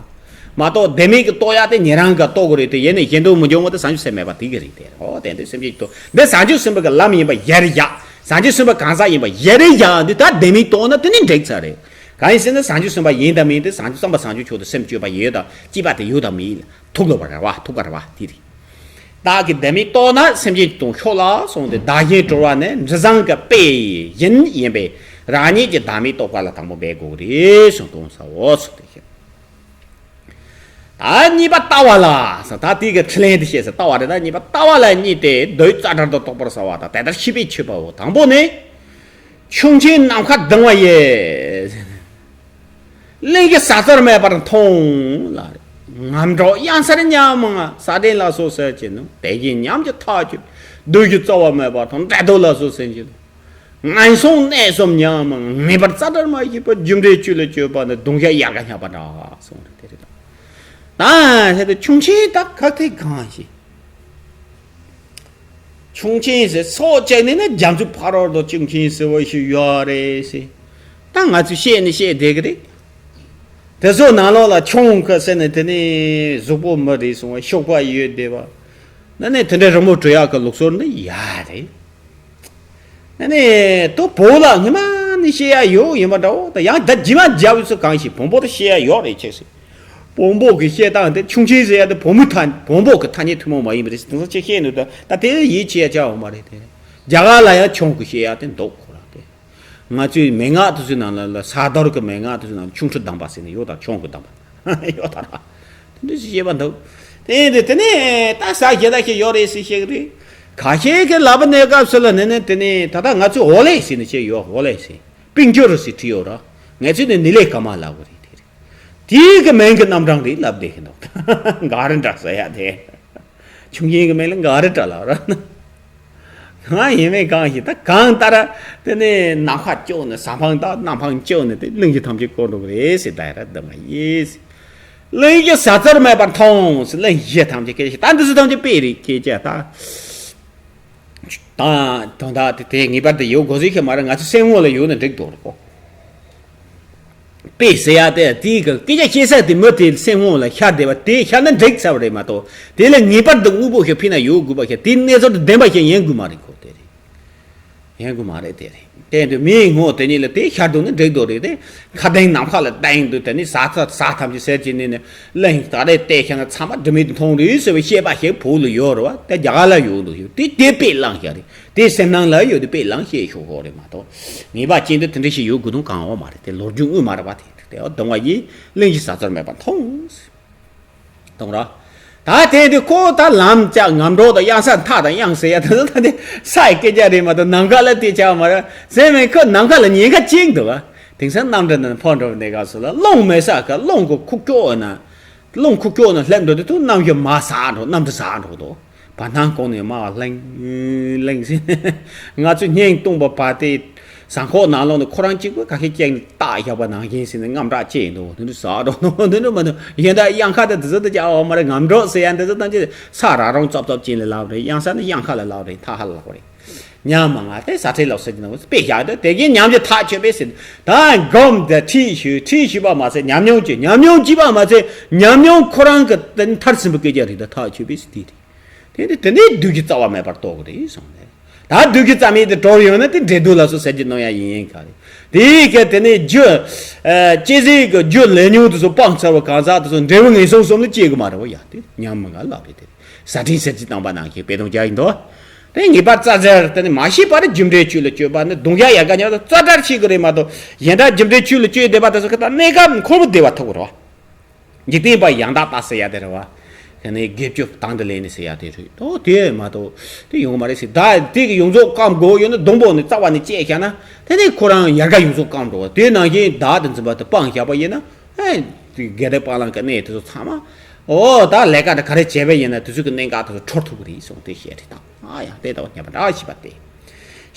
མ་གཏོགས་བདེན་མེད་ཀྱི་རྟོགས་ཡག་དེ་ཉན་རང་གི་རྟོགས་དགོས་རེད་དེ། ཡིན་ནའི་གཞན་དོན་མི་འབྱུང་བ་དེ་བྱང་ཆུབ་སེམས་མེད་པ་དེ་གི་རེད་དེ། ཨོ་དེ་འདི་སེམས་ཅན་གྱི་དོན་འདི་བྱང་ཆུབ་སེམས་དཔའ་གི་ལམ་ཡིན་པ་ཡ་རེ་ཡ། བྱང་ཆུབ་སེམས་དཔའ་གང་ཟག་ཡིན་པ་ཡ་རེ་ཡ་འདི་ད་བདེན་མེད་རྟོགས་ན་དེ་ནི་འགྲིག་ཚར་རེད། གང་ཡིན་ཟེར་ན་བྱང་ཆུབ་སེམས་དཔའ་ཡིན་དང་མིན་དེ་བྱང་ཆུབ་སེམས་དཔའ་བྱང་ཆུབ་མཆོག་ཏུ་སེམས་བསྐྱོད་པ་ཡོད་དང་སྐྱེས་པ་དེ་ཡོད་དང་མིན་ཐུག་དགོས་པ་རེད་བ། ཐུག་པ་རེད་བ་དེ་རེད། བདག་གིས་བདེན་མེད་རྟོགས་ན་སེམས་ཅན་གྱི་དོན་ཤོག་ལ་སོང་སྟེ་བདག་གཞན་གྲོལ་བ་ནི་འབྲས་བཟང་གི་དཔེ་ཡིན་ཡིན་པས་རང་ཉིད་ཀྱིས་བདག་མེད་རྟོགས་པ་ལ་དང་པོ་འབད་དགོས་རེད་གསུངས་དོན་ས་འོ་ཚུལ་དེ་བཤད། ད་གཉིས་པ་ལྟ་བ་ལ་ཟེར། ད་དེ་གི་ཕྲི་ལན་དེ་བཤད་ཟེར། ལྟ་བ་རེད། ད་གཉིས་པ་ལྟ་བ་ལ་གཉིས་ཏེ། མདོའི་རྩ་བྲལ་དུ་རྟོགས་པར་བྱ་བ་དང་དེ་ལྟར་ཤེས་པས་ཆོད་པའོ། དང་པོ་ནི། ཁྱུང་ཆེན་ནམ་མཁའ་ལྡིང་བ་ཡི། གླིང་གི་ཟ་རྩར་མེད་པར་མཐོང་ལ། ངམ་སྒྲོག་གཡང་སར་ཉམ་ང་། ས་སྟེང་ལ་སོགས་ཟེར་གྱི་ནི། དེ་བཞིན་ཉམས་ཀྱི་ཐག་ཆོད། སྡོད་ཀྱི་རྩ་བ་མེད་པར་མཐོང་། འབྲལ་དོ་ལ་སོགས་ཟེར་གྱི་ནི། ངན་སོང་གནས་གསུམ་ཉམ་ང་། ངེས་པར་རྩ་བྲལ་མ་ཤེས་པར། རྒྱུ་འབྲས་བཅུ་ལ་སྤྱོད་པ་ནི། གདུང་ཤ་ཡལ་ག་སྙབ་པ་འདྲ་གསུངས་རེད་དེ་རེད། ད་དེ་ཁྱུང་ཆེན་ད་ག་ཐེ་གང་ཞིག་ཁྱུང་ཆེན་ཟེར་སོགས་བྱས་ནས་ནི་རྒྱ་མཚོའི་ཕ་རོལ་ཏུ་ཁྱུང་ཆེན་ཟེར་བ་ཞིག་ཡོད་རེད་ཟེར། ད་ང་ཚོས་བཤད་ནི་བཤད་བསྡད་གི་རེད། དེ་ཚོ་ནང་ལོགས་ལ་ཁྱུང་གི་ཟེར་ནས་དེ་ནས་གཟུགས་པོ་མི་རིགས་སོང་བ་གཤོག་པ་ཡོད་བསྡད་པ། ན་ནས་དེ་འདྲའི་རི་མོ་བྲི་ཡག་གི་ལུགས་སྲོལ་ནི་ཡོད་རེད། ཨ་ནི་ཏོ་བོད་ལ་སྔོན་མ་ནས་བཤད་ཡ་ཡོད་ཡིན་པ་འདྲ་བོ། ད་ཡང་ད་རྗེས་མ་རྒྱ་བོད་ཚོ་གང་ཞིག་བོན་པོ་ད་བཤད་ཡ་ཡོད་རེད་ཅེས་ཟེར། བོན་པོ་གི་བཤད་སྟངས་དེ་ཆུང་ཆེན་ཟེར་ཡ་དེ་བོན་མི་ཐ་བོན་པོ་གི་ཐ་སྙད་ཐུན་མོང་མ་ཡིན་པ་རེད། དེང་སང་ཅིག་བཤད་ནུས་ད་ད་དེ་ཡིད་ཆེས་ཡ་ཆགས་འོང་མ་རེད་དེ། རྒྱ་གར་ལ་ཡང་ཆུང་གི་བཤད་ཡ་དེ་འདུག་ཁོ་རང་དེ། ང་ཚོའི་མན་ངག་དེ་ཚོའི་ནང་ལ་ལ་ས་རྡོར་གི་མན་ངག་དེ་ཚོའི་ནང་ལ་ཆུང་ཁྲི་གདམས་པ་ཟེར་ནས་ཡོད་ད། ཆུང་གི་གདམས་པ་ཡོད་ད་ར། དེ་འདྲ་ཞིག་བཤད་པ་འདུག་དེ་འདི་དེ་ནས་ད་ས་གཞི་ད་ཞིག་ཡོད་རེད་ཟེར་བཤད་གི་རེད། ཁ་ཤས་ཀྱི་ལབ་པ་གནས་སྐབས་སུ་ལ་ནི་ནི་དེ་ནས་ད་ལྟ་ང་ཚོས་འོ་ལེ་ཟེར་ནས་བཤད་ཡོད། འོ་ལེ་ཟེར། པིང་ཅོ་རུ་ཟེར་བྲིས་ཡོད་ར། ང་ཚོས་ནི་ནི་ལེ་ཀ་མ་ལབ་གི་རེད་དེ་རེད། དེའི་གི་མིང་གི་རྣམ་གྲངས་རེད་ལབ་བསྡད་ཀྱི་འདུག་འགའ་རེ་འདྲ་ཟེར་ཡ་དེ། ཆུང་ཆུང་གི་མིང་ལ་འགའ་རེ་འདྲ་ལབ་ར། ང་ཡིན་མིན་གང་ཞིག་ད་གང་ལྟར་དེ་ནས་ནམ་མཁའ་སྐྱོ་ནས་ཟ་འཕང་དང་གནམ་འཕང་སྐྱོ་ནས་དེ་གླིང་བཞི་ཐམས་ཅད་བསྐོར་འགྲོ་གི་རེད་ཟེར་ད་ཡ་ར་འདི་མ་ཡིན། གླིང་བཞི་ཟ་རྩར་མེད་པར་མཐོང་ཟེར། གླིང་བཞི་ཐམས་ཅད་སྐད་ཆ་ད་འདི་ཚོ་ཐམས་ཅད་དཔེ་རེད་སྐད་ཆ་ད། ད་དོན་དག་དེ་དེ་ངེས་པར་དུ་ཡོད་དགོས་ཟེར་གྱི་མ་རེད། ང་ཚོ་སེམས་ངོ་ལ་ཡོད་ན་འགྲིག་འདུག་རེད་གོ། དཔེ་ཟེར་ཡ་དེ་དེའི་གི་སྐད་ཆ་བཤད་ས་དེ་མི་དེ་སེམས་ངོ་ལ་ཤར་བསྡད་པ་དེ་ཤར་ན་འགྲིག་ཚར་བ་རེད་མ་གཏོགས། དེ་ལ་ངེས་པར་དུ་དངོས་པོ་ཞིག་ཕི་ན་ཡོད་དགོས་པ་ཞིག་དེ་གནས་ཚུལ་དུ་བདེན་པ་ཞིག་ཡིན་དགོས་མ་རེད་གོ། དེ་རེད། ཡིན་དགོས་མ་རེད་དེ་རེད། དེ་དུས་མིའི་ངོ་དེ་གཉིས་ལ་དེ་ཤར་འདུག་ན་འགྲིག་འདུག་རེད་དེ། མཁའ་ལྡིང་ནམ་མཁའ་ལ་ལྡིང་འདུག་དེ་ནི་ཟ་ཚ་ཟ་ཐམས་ཅད་ཟེར་གྱི་ནི་ནི་གླིང་ད་རེས་བལྟས་ཤེ་ན་ཚང་མ་དྲི་མེད་དུ་མཐོང་རེད་ཟེར་བའི་བཤད་པ་ཞིག་བོད་ལ་ཡོད་རེད་བ། དེ་རྒྱ་གར་ལ་ཡོད་འདུག་ཡོད་དེ་དེ་དཔེ་བླངས་ཤག་རེད། དེ་སེམས་ནང་ལ་ཡོད་དེ་དཔེ་བླངས་བཤད་ཤོག་ཤོག་རེད་མ་གཏོགས། ངེས་པ་ཅན་དུ་དེ་འདྲ་ཞིག་ཡོད་དགོས་དོན་གང་ཡང་མ་རེད། དེ་ལོ་རྒྱུས་དངོས་མ་རེད་པ། དེ་དེ་འོ་གདོང་བ་ཡིས་གླིང་བཞི་ཟ་རྩར་མེད་པར་མཐོང་། གདོང་ར། ད་དེ་དུས་ཁོ་ད་ལམ་བཅག་ངམ་གྲོགས་དང་གཡང་ས་མཐའ་དང་གཡང་ཟེར་ཡ་དེ་ཚོ་ད་དེ་ས་ཡི་སྐད་ཆ་རེད་མ་གཏོགས་ནམ་མཁའ་ལ་དེ་ཆགས་མ་རེད་ཟེར་མིན་ཁོ་ནམ་མཁའ་ལ་ཉེན་ཁ་ཅིག་འདུག་བ། དེང་སང་གནམ་གྲུ་ནང་འཕུར་འགྲོ་བའི་གནས་སྐབས་སུ་ལ་རླུང་མེད་ས་ག་རླུང་གི་ཁུག་ཀྱོག་ན། རླུང་ཁུག་ཀྱོག་ནང་སླེབས་འགྲོ་དུས་ཐུག་གནམ་གཤིས་མར་ཟག་འགྲོ། གནམ་གྲུ་ཟག་འགྲོ་འདུག་བར་སྣང་གོང་ནས་མར་ལྷིང་ལྷིང་ཟེར། ང་ཚོས་སྙིང་གཏོང་པ་བར་དེ་ཟངས་ཁོག་ནང་ལོགས་ནས་ཁོ་རང་གཅིག་པུ་ཁ་ཤས་བཅད་ནས་བཏགས་བཞག་པ་ནང་བཞིན་ཟེར་ནས་དངངས་སྐྲག་སྐྱེས་འདུག་དེ་འདྲ་ཟག་འགྲོ་འདུག་དེ་འདྲ་མ་གཏོགས་གཞན་དག་གཡང་ཁ་དང་དེ་ཚོ་དེ་ཅག་འོ་མ་རེད། ངམ་གྲོགས་ཟེར་ཡ་འདི་ཚོ་ཐམས་ཅད་ས་ར་རོང་ཙོབ་ཙོབ་ཅན་ལ་ལབ་རེད། གཡང་ས་ནི་གཡང་ཁ་ལ་ལབ་རེད། ཐ་ཧ་ལ་ལབ་རེད། ཉམས་མ་ང་དེ་ས་ཁྲའི་ལོག་སེ་ནང་དཔེ་བཞག་དུས་དེ་གའི་ཉམས་ཀྱི་ཐག་ཆོད་པས་ཟེར། ད་སྒོམ་དེ་ཁྲིད་ཞུས། ཁྲིད་ཞུས་པ་མ་ཟད་ཉམས་མྱོང་སྐྱེས། ཉམས་མྱོང་སྐྱེས་པ་མ་ཟད་ཉམས་མྱོང་ཁོ་རང་གི་དེ་མཐར་ཕྱིན་པའི་སྐད་ཆ་རེད། ད་ཐག་ཆོད་པས་ཟེར་དེ་རེད། དེ་ནི་དེ་ནས་བདུད་ཀྱི་རྩ་བ་མེད་པར་རྟོགས་དགོས་རེད་གསུངས་ནས། ད་བདུད་ཀྱི་རྩ་མེད་དེ་གྲོལ་ཡོང་ན་དེ་འདྲེ་བདུད་ལ་སོགས་ཟེར་གྱི་གནང་ཡ་ཡིན་ཡིན་ག་རེད། དེ་ཡི་གེ་དེ་ནས་རྒྱུ། ཨ་སྐྱེ་ཟེར་གི་རྒྱུ་ལས་ཉུང་དེ་ཚོ་སྤངས་ཚར་བ་གང་ཟག་དེ་ཚོ་འབྲས་བུ་ངན་སོང་གསུམ་ལ་སྐྱེ་གི་མ་རེད་བ། ཡ་དེ་ཉམས་མི་ང་ལབ་རེད་དེ། ཟ་འཕྲིན་ཟེར་གྱི་བཏང་པ་ནང་བཞིན་དཔེ་དོན་རྒྱག་ཡིན་དོ། དེ་ངེས་པར་རྩ་ཟེར་དེ་ནི་མ་ཤེས་པར་རྒྱུ་འབྲས་བཅོས་ལ་སྤྱོད་པ་ནི་གདུང་རྒྱ་ཡལ་ག་ཉག་རྩ་བྲལ་ཤེས་གི་རེད་མ་གཏོགས་གཞན་དག་རྒྱུ་འབྲས་བཅོས་ལ་སྤྱོད་བསྡད་པ་དེ་ཚོ་གི་ད་གནས་སྐབས་འཁོར་བ་བདེ་བ་ཐོབ་གི་རེད་བ། འཇིག་རྟེན་པ་ཡང་དག་ལྟ་ཟེར་ཡ་དེ་རེད་བ། དེ་ནི་དགེ་བཅུ་དང་དུ་ལེན་ནི་ཟེར་ཡ་དེ་རེད་དོ། དེ་མ་གཏོགས་དེ་ཡོང་མ་རེད་ཟེར། ད་དེ་གི་ཡོངས་རྫོགས་སྐམ་དགོས་ཡོད་ན་སྡོང་པོ་ནི་རྩ་བ་ནས་བཅད་བཞག་ན་དེ་ནི་ཁོ་རང་ཡལ་ག་ཡོངས་རྫོགས་སྐམ་འགྲོ་བ། དེ་ནང་བཞིན་བདག་དང་འཛིན་པ་དེ་སྤངས་བཞག་པ་ཡིན་ན། ཨེ། དགེ་ལྡན་པ་ལང་གི་གནས་དེ་ཚོ་ཚང་མ། ཨོ་ད་ལས་ཀ་དེ་ག་རེ་བྱས་པ་ཡིན་ན་དེ་ཚོ་གི་གནད་འགག་དེ་ཚོ་འཕྲོར་ཐུབ་ཀྱི་རེད་གསུངས་ཏེ་བཤད་རེད་དང་། ཨ་ཡང་དེ་ལྟ་བུ་སྙམ་པ་འདྲ་ཞིག་པ་སྟེ།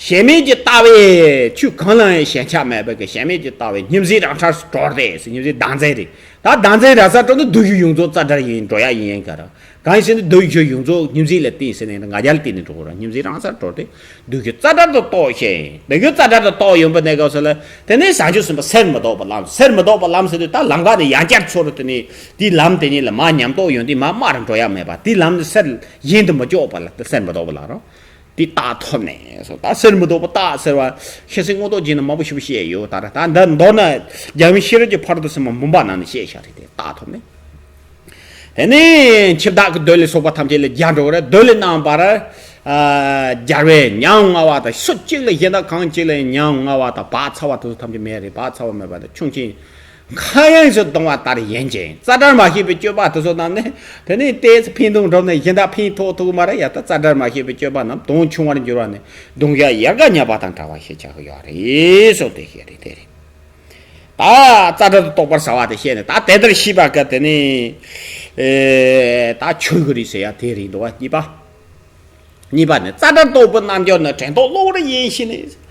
གཞན་མེད་ཀྱི་ལྟ་བས་ཆོས་གང་ལའང་ཞེན་ཆགས་མེད་པའི་གི་གཞན་མེད་ཀྱི་ལྟ་བས་སྙིང་རྗེ་རང་སར་གྲོལ་ཏེ་ཟེར། སྙིང་རྗེ་བདག་འཛིན་རེད། ད་བདག་འཛིན་རང་སར་གྲོལ་ན་བདུད་བཞི་ཡོངས་རྫོགས་རྩ་བྲལ་ཡིན། འགྲོ་ཡ་ཡིན་ཡིན་ག་ར། གང་ཡིན་ཟེར་ན་བདུད་བཞི་ཡོངས་རྫོགས་སྙིང་རྗེ་ལ་བརྟེན་ཟེར་ནས་ང་རྒྱལ་བརྟེན་ནས་འགྲོ་གི་ར། སྙིང་རྗེ་རང་སར་གྲོལ་ཏེ། བདུད་བཞི་རྩ་བྲལ་དུ་རྟོགས་ཤིང་། བདུད་བཞི་རྩ་བྲལ་དུ་རྟོགས་ཡོང་པའི་གནས་སྐབས་སུ་ལ། དེ་ནས་བྱང་ཆུབ་སེམས་དཔའ་གསེར་མི་ལྡོག་པའི་ལམ། གསེར་མི་ལྡོག་པའི་ལམ་ཟེར་དུས་ད་ལམ་ཁ་ནས་ཡང་བསྐྱར་ཚུར་དེ་ནས་དེའི་ལམ་དེ་ཉིད་ལ་མར་ཉམས་རྟོགས་ཡོང་དུས་མར་དམའ་རུ་འགྲོ་ཡ་མེད་པ། དེའི་ལམ་ནི་གསེར་གཞན་དུ་མི་འཇོག་པ་ལ་གསེར་མི་ལྡོག་པ་ལ་རོ། དེ་རྟགས་ཐོབ་ནས་སོ། ད་གསེར་མི་ལྡོག་པ་རྟགས་ཟེར་བ་ཤེས་ཚད་མངོན་རྟོགས་ཅན་ནི་མང་པོ་ཞིག་བཤད་ཡོད། ད་ར་ད་འདི་མདོར་ན་རྒྱལ་བའི་ཤེས་རབ་ཀྱི་ཕ་རོལ་ཏུ་ཕྱིན་པ་མུན་པ་ནང་ནས་བཤད་བཞག་རེད་དེ། རྟགས་ཐོབ་ནས། དེ་ནས་འཆི་བདག་གི་བདུད་ལ་སོགས་པ་ཐམས་ཅད་ལ་རྒྱ་འགྲོ་བར་བདུད་ལ་རྣམ་པར། ཨ་སྦྱར་བས་ཉམ་ང་བ་དང་། སུ་གཅིག་ལ་གཞན་དག་གང་གཅིག་ལ་ཉམ་ང་བ་དང་བག་ཚ་བ་དེ་ཚོ་ཐམས་ཅད་མེད་རེད། བག་ཚ་བ་མེད་པ་དང་ཆུང་ཆེན་མཁའ་དབྱིངས་སུ་ལྡང་བ་ལྟར་ཡིན་ཅིང་། རྩ་བྲལ་མ་ཤེས་པའི་སྤྱོད་པ་དེ་ཚོ་རྣམས་ནི་དེ་ནས་ལྟས་སུ་ཕན་ཐོགས་འགྲུབ་ནས་གཞན་དག་ཕན་ཐོགས་ཐུབ་ཀྱི་མ་རེད། ཡ་ད་རྩ་བྲལ་མ་ཤེས་པའི་སྤྱོད་པ་རྣམས་དོན་ཆུང་བར་འགྱུར་བ་ནི་གདུང་བྱ་ཡལ་ག་ཉག་པ་དང་འདྲ་བ་ཞེས་བྱ་གི་ཡོད་རེད་སོགས་ཏེ་བཤད་རེད་དེ་རེད། ད་རྩ་བྲལ་དུ་རྟོགས་པར་བྱ་བ་དེ་བཤད་ནས། ད་དེ་ལྟར་ཤེས་པ་ག་དེ་ནི་ཨེ་ད་ཆོས་ཀྱི་རིགས་ཟེར་ཡ་དེ་རེད་འདུག་བ། གཉིས་པ། གཉིས་པ་ནི་རྩ་བྲལ་རྟོགས་པའི་རྣལ་འབྱོར་ནི་དྲན་རྟོག་གློ་བུར་ཡིན་ཞེས་ནས།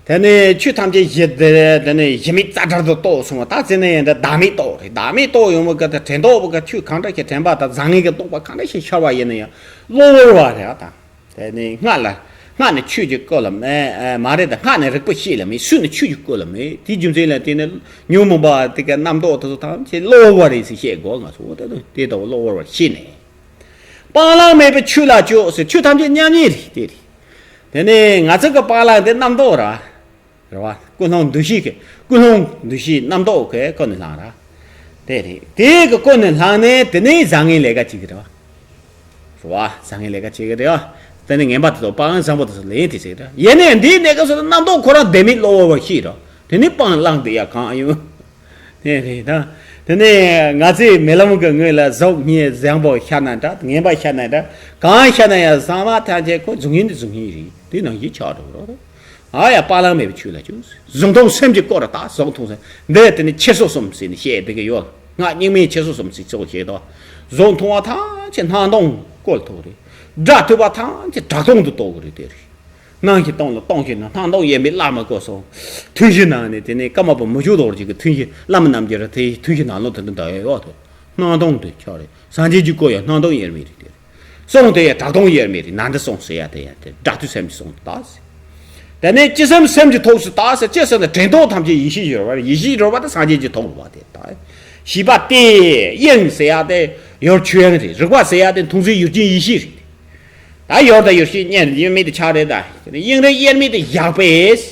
དེ་ནི་ཆོས་ཐམས་ཅད་གཞི་དེ་དེ་ནི་གཞི་མེད་རྩ་བྲལ་དུ་རྟོགས་སོང་བ། ད་དེ་ནི་ཡིན་ད་བདག་མེད་རྟོགས་རེད། བདག་མེད་རྟོགས་ཡོང་བ་ག་དེ་དྲན་རྟོག་པ་ག་ཆོས་གང་འདྲ་ཞིག་དྲན་པ་དང་བཟང་ངན་གྱི་རྟོག་པ་གང་འདྲ་ཞིག་འཆར་བ་ཡིན་ན་ཡང་གློ་བུར་བ་རེད་ད། དེ་ནི་སྔགས་ལ་སྔགས་ནི་ཆོས་ཀྱི་སྐུ་ལ་མེད། ཨ་མ་རེད་ད། སྔགས་ནི་རིག་པའི་གཤིས་ལ་མེད། སུ་ནི་ཆོས་ཀྱི་སྐུ་ལ་མེད། དེའི་རྒྱུ་མཚན་ལ་བརྟེན་ནས་ཉོན་མོངས་པ་དེ་ག་རྣམ་རྟོག་དེ་ཚོ་ཐམས་ཅད་གློ་བུར་བ་རེད་ཟེར་བཤད་དགོས། ང་ཚོ་དེ་དང་དེ་ལྟ་བུ་གློ་བུར་བར་ཤེས་ནས། སྤང་བླང་མེད་པའི་ཆོས་ལ་སྤྱོད་ཟེར། ཆོས་ཐམས་ཅད་མཉམ་ཉིད་རེད། དེ་རེད། དེ་ནས་ང་ཚོ་གི་སྤང་བླང་དེ་རྣམ་རྟོག་ར། རེད་བ། ཀུན་སློང་འདུ་ཤེས་ཀྱི་ཀུན་སློང་འདུ་ཤེས་རྣམ་རྟོག་གི་ཀུན་ནས་བསླངས་ར། དེ་རེད། དེ་གི་སྐོར་ནས་ལྷག་ནས་དེ་ནས་བཟང་ངན་ལས་ཀ་བྱེད་ཀྱི་རེད་བ། རེད་བ། བཟང་ངན་ལས་ཀ་བྱེད་ཀྱི་རེད་བ། དེ་ནས་ངན་པ་དེ་ཚོ་སྤང་། བཟང་པོ་དེ་ཚོ་ལེན་དེ་བྱེད་ཀྱི་རེད། ཡིན་ནའི་འདིའི་གནས་སྐབས་སུ་རྣམ་རྟོག་ཁོ་རང་བདེན་མེད་གློ་བུར་བ་ཞིག་རེད། དེ་ནི་སྤང་བླང་དེ་ཡ་གང་ཡོད། དེ་རེད་ད། དེ་ནས་ང་ཚོས་རྨི་ལམ་གྱི་ངོས་ལ་གཟུགས་བརྙན་བཟང་པོ་ཤར་ན་འདྲ། ངན་པ་ཤར་ན་འདྲ། གང་ཤར་ན་ཡང་བསམ་པ་ཐམས་ཅད་ཁོ་གཟུགས་བརྙན་དེ་གཟུགས་བརྙན་རེད། དེ་ནང་བཞིན་ཆགས་འགྲོ་རོགས། ཨ་ཡ། སྤང་བླང་མེད་པའི་ཆོས་ལ་ཆུག། གཟུགས་མཐོང་སེམས་ཀྱི་སྐོར་ལ་ད་གཟུགས་མཐོང་སེམས་འདི་དེ་ནི་འཆི་སོ་གསུམ་ཟེར་ནས་བཤད་བསྡད་ཀྱི་ཡོད། སྔགས་རྙིང་མའི་འཆི་སོ་གསུམ་ཟེར་གཙོ་བོ་བྱེད་དོ། གཟུགས་མཐོང་བ་ཐམས་ཅད་སྣང་སྟོང་སྐོར་ཐུག་རེད། སྒྲ་ཐོས་པ་ཐམས་ཅད་གྲགས་སྟོང་དུ་རྟོགས་ཀྱི་རེད། དེ་རེད། སྣང་ཞིང་སྟོང་ལ་སྟོང་ཞིང་སྣང་། སྣང་སྟོང་དབྱེར་མེད་བླ་མའི་སྐུ་གསུང་ཐུན་བཞིའི་ནང་ནས་དེ་ནས་ཀརྨ་པ་མི་བསྐྱོད་རྡོ་རྗེ་གི་ཐུན་བཞི། བླ་མ་རྣམས་ཀྱི་ར་དེ་ཐུན་བཞིའི་ནང་ལོགས་དེ་འདྲ་འདྲ་ཡོད་དོ། སྣང་སྟོང་དེ་ཆགས་རེད། སངས་རྒྱས་ཀྱི་སྐུ་ཡང་སྣང་སྟོང་དབྱེར་མེད་རེད། དེ་རེད། གསུང་དེ་ཡང་གྲགས་སྟོང་དབྱེར་མེད་རེད། ནཱ་ད་གསུང་ཟེར་ཡ་དེ་ཡང་དེ་སྒྲ་ཐོས་སེམས་ཀྱི་གསུང་དེ་ད་ཟེར། དེ་ནས་ཅི་བསམ་སེམས་ཀྱི་ཐོག་སུ་ད་ཟེར། ཅི་ཟེར་ན་དྲན་རྟོག་ཐམས་ཅད་ཡེ་ཤེས་ཀྱི་རོལ་པ་རེད། ཡེ་ཤེས་ཀྱི་རོལ་པ་དེ་སངས་རྒྱས་ཀྱི་ཐོག་རོལ་པ་དེ་ད། ཤེས་པ་དེ་དབྱིངས་ཟེར་ཡ་དེ་ཡུལ་ཆོས་དབྱིངས་རེད། རིག་པ་ཟེར་ཡ་དེ་མཐོང་ཚུལ་ཡུལ་ཅན་ཡེ་ཤེས་རེད། ད་ཡུལ་དང་ཡུལ་ཤེས་དབྱིངས་རེ་དབྱེར་མེད་དུ་ཆགས་རེད། ད་དབྱིངས་རིག་དབྱེར་མེད་དུ་བཞག་པས།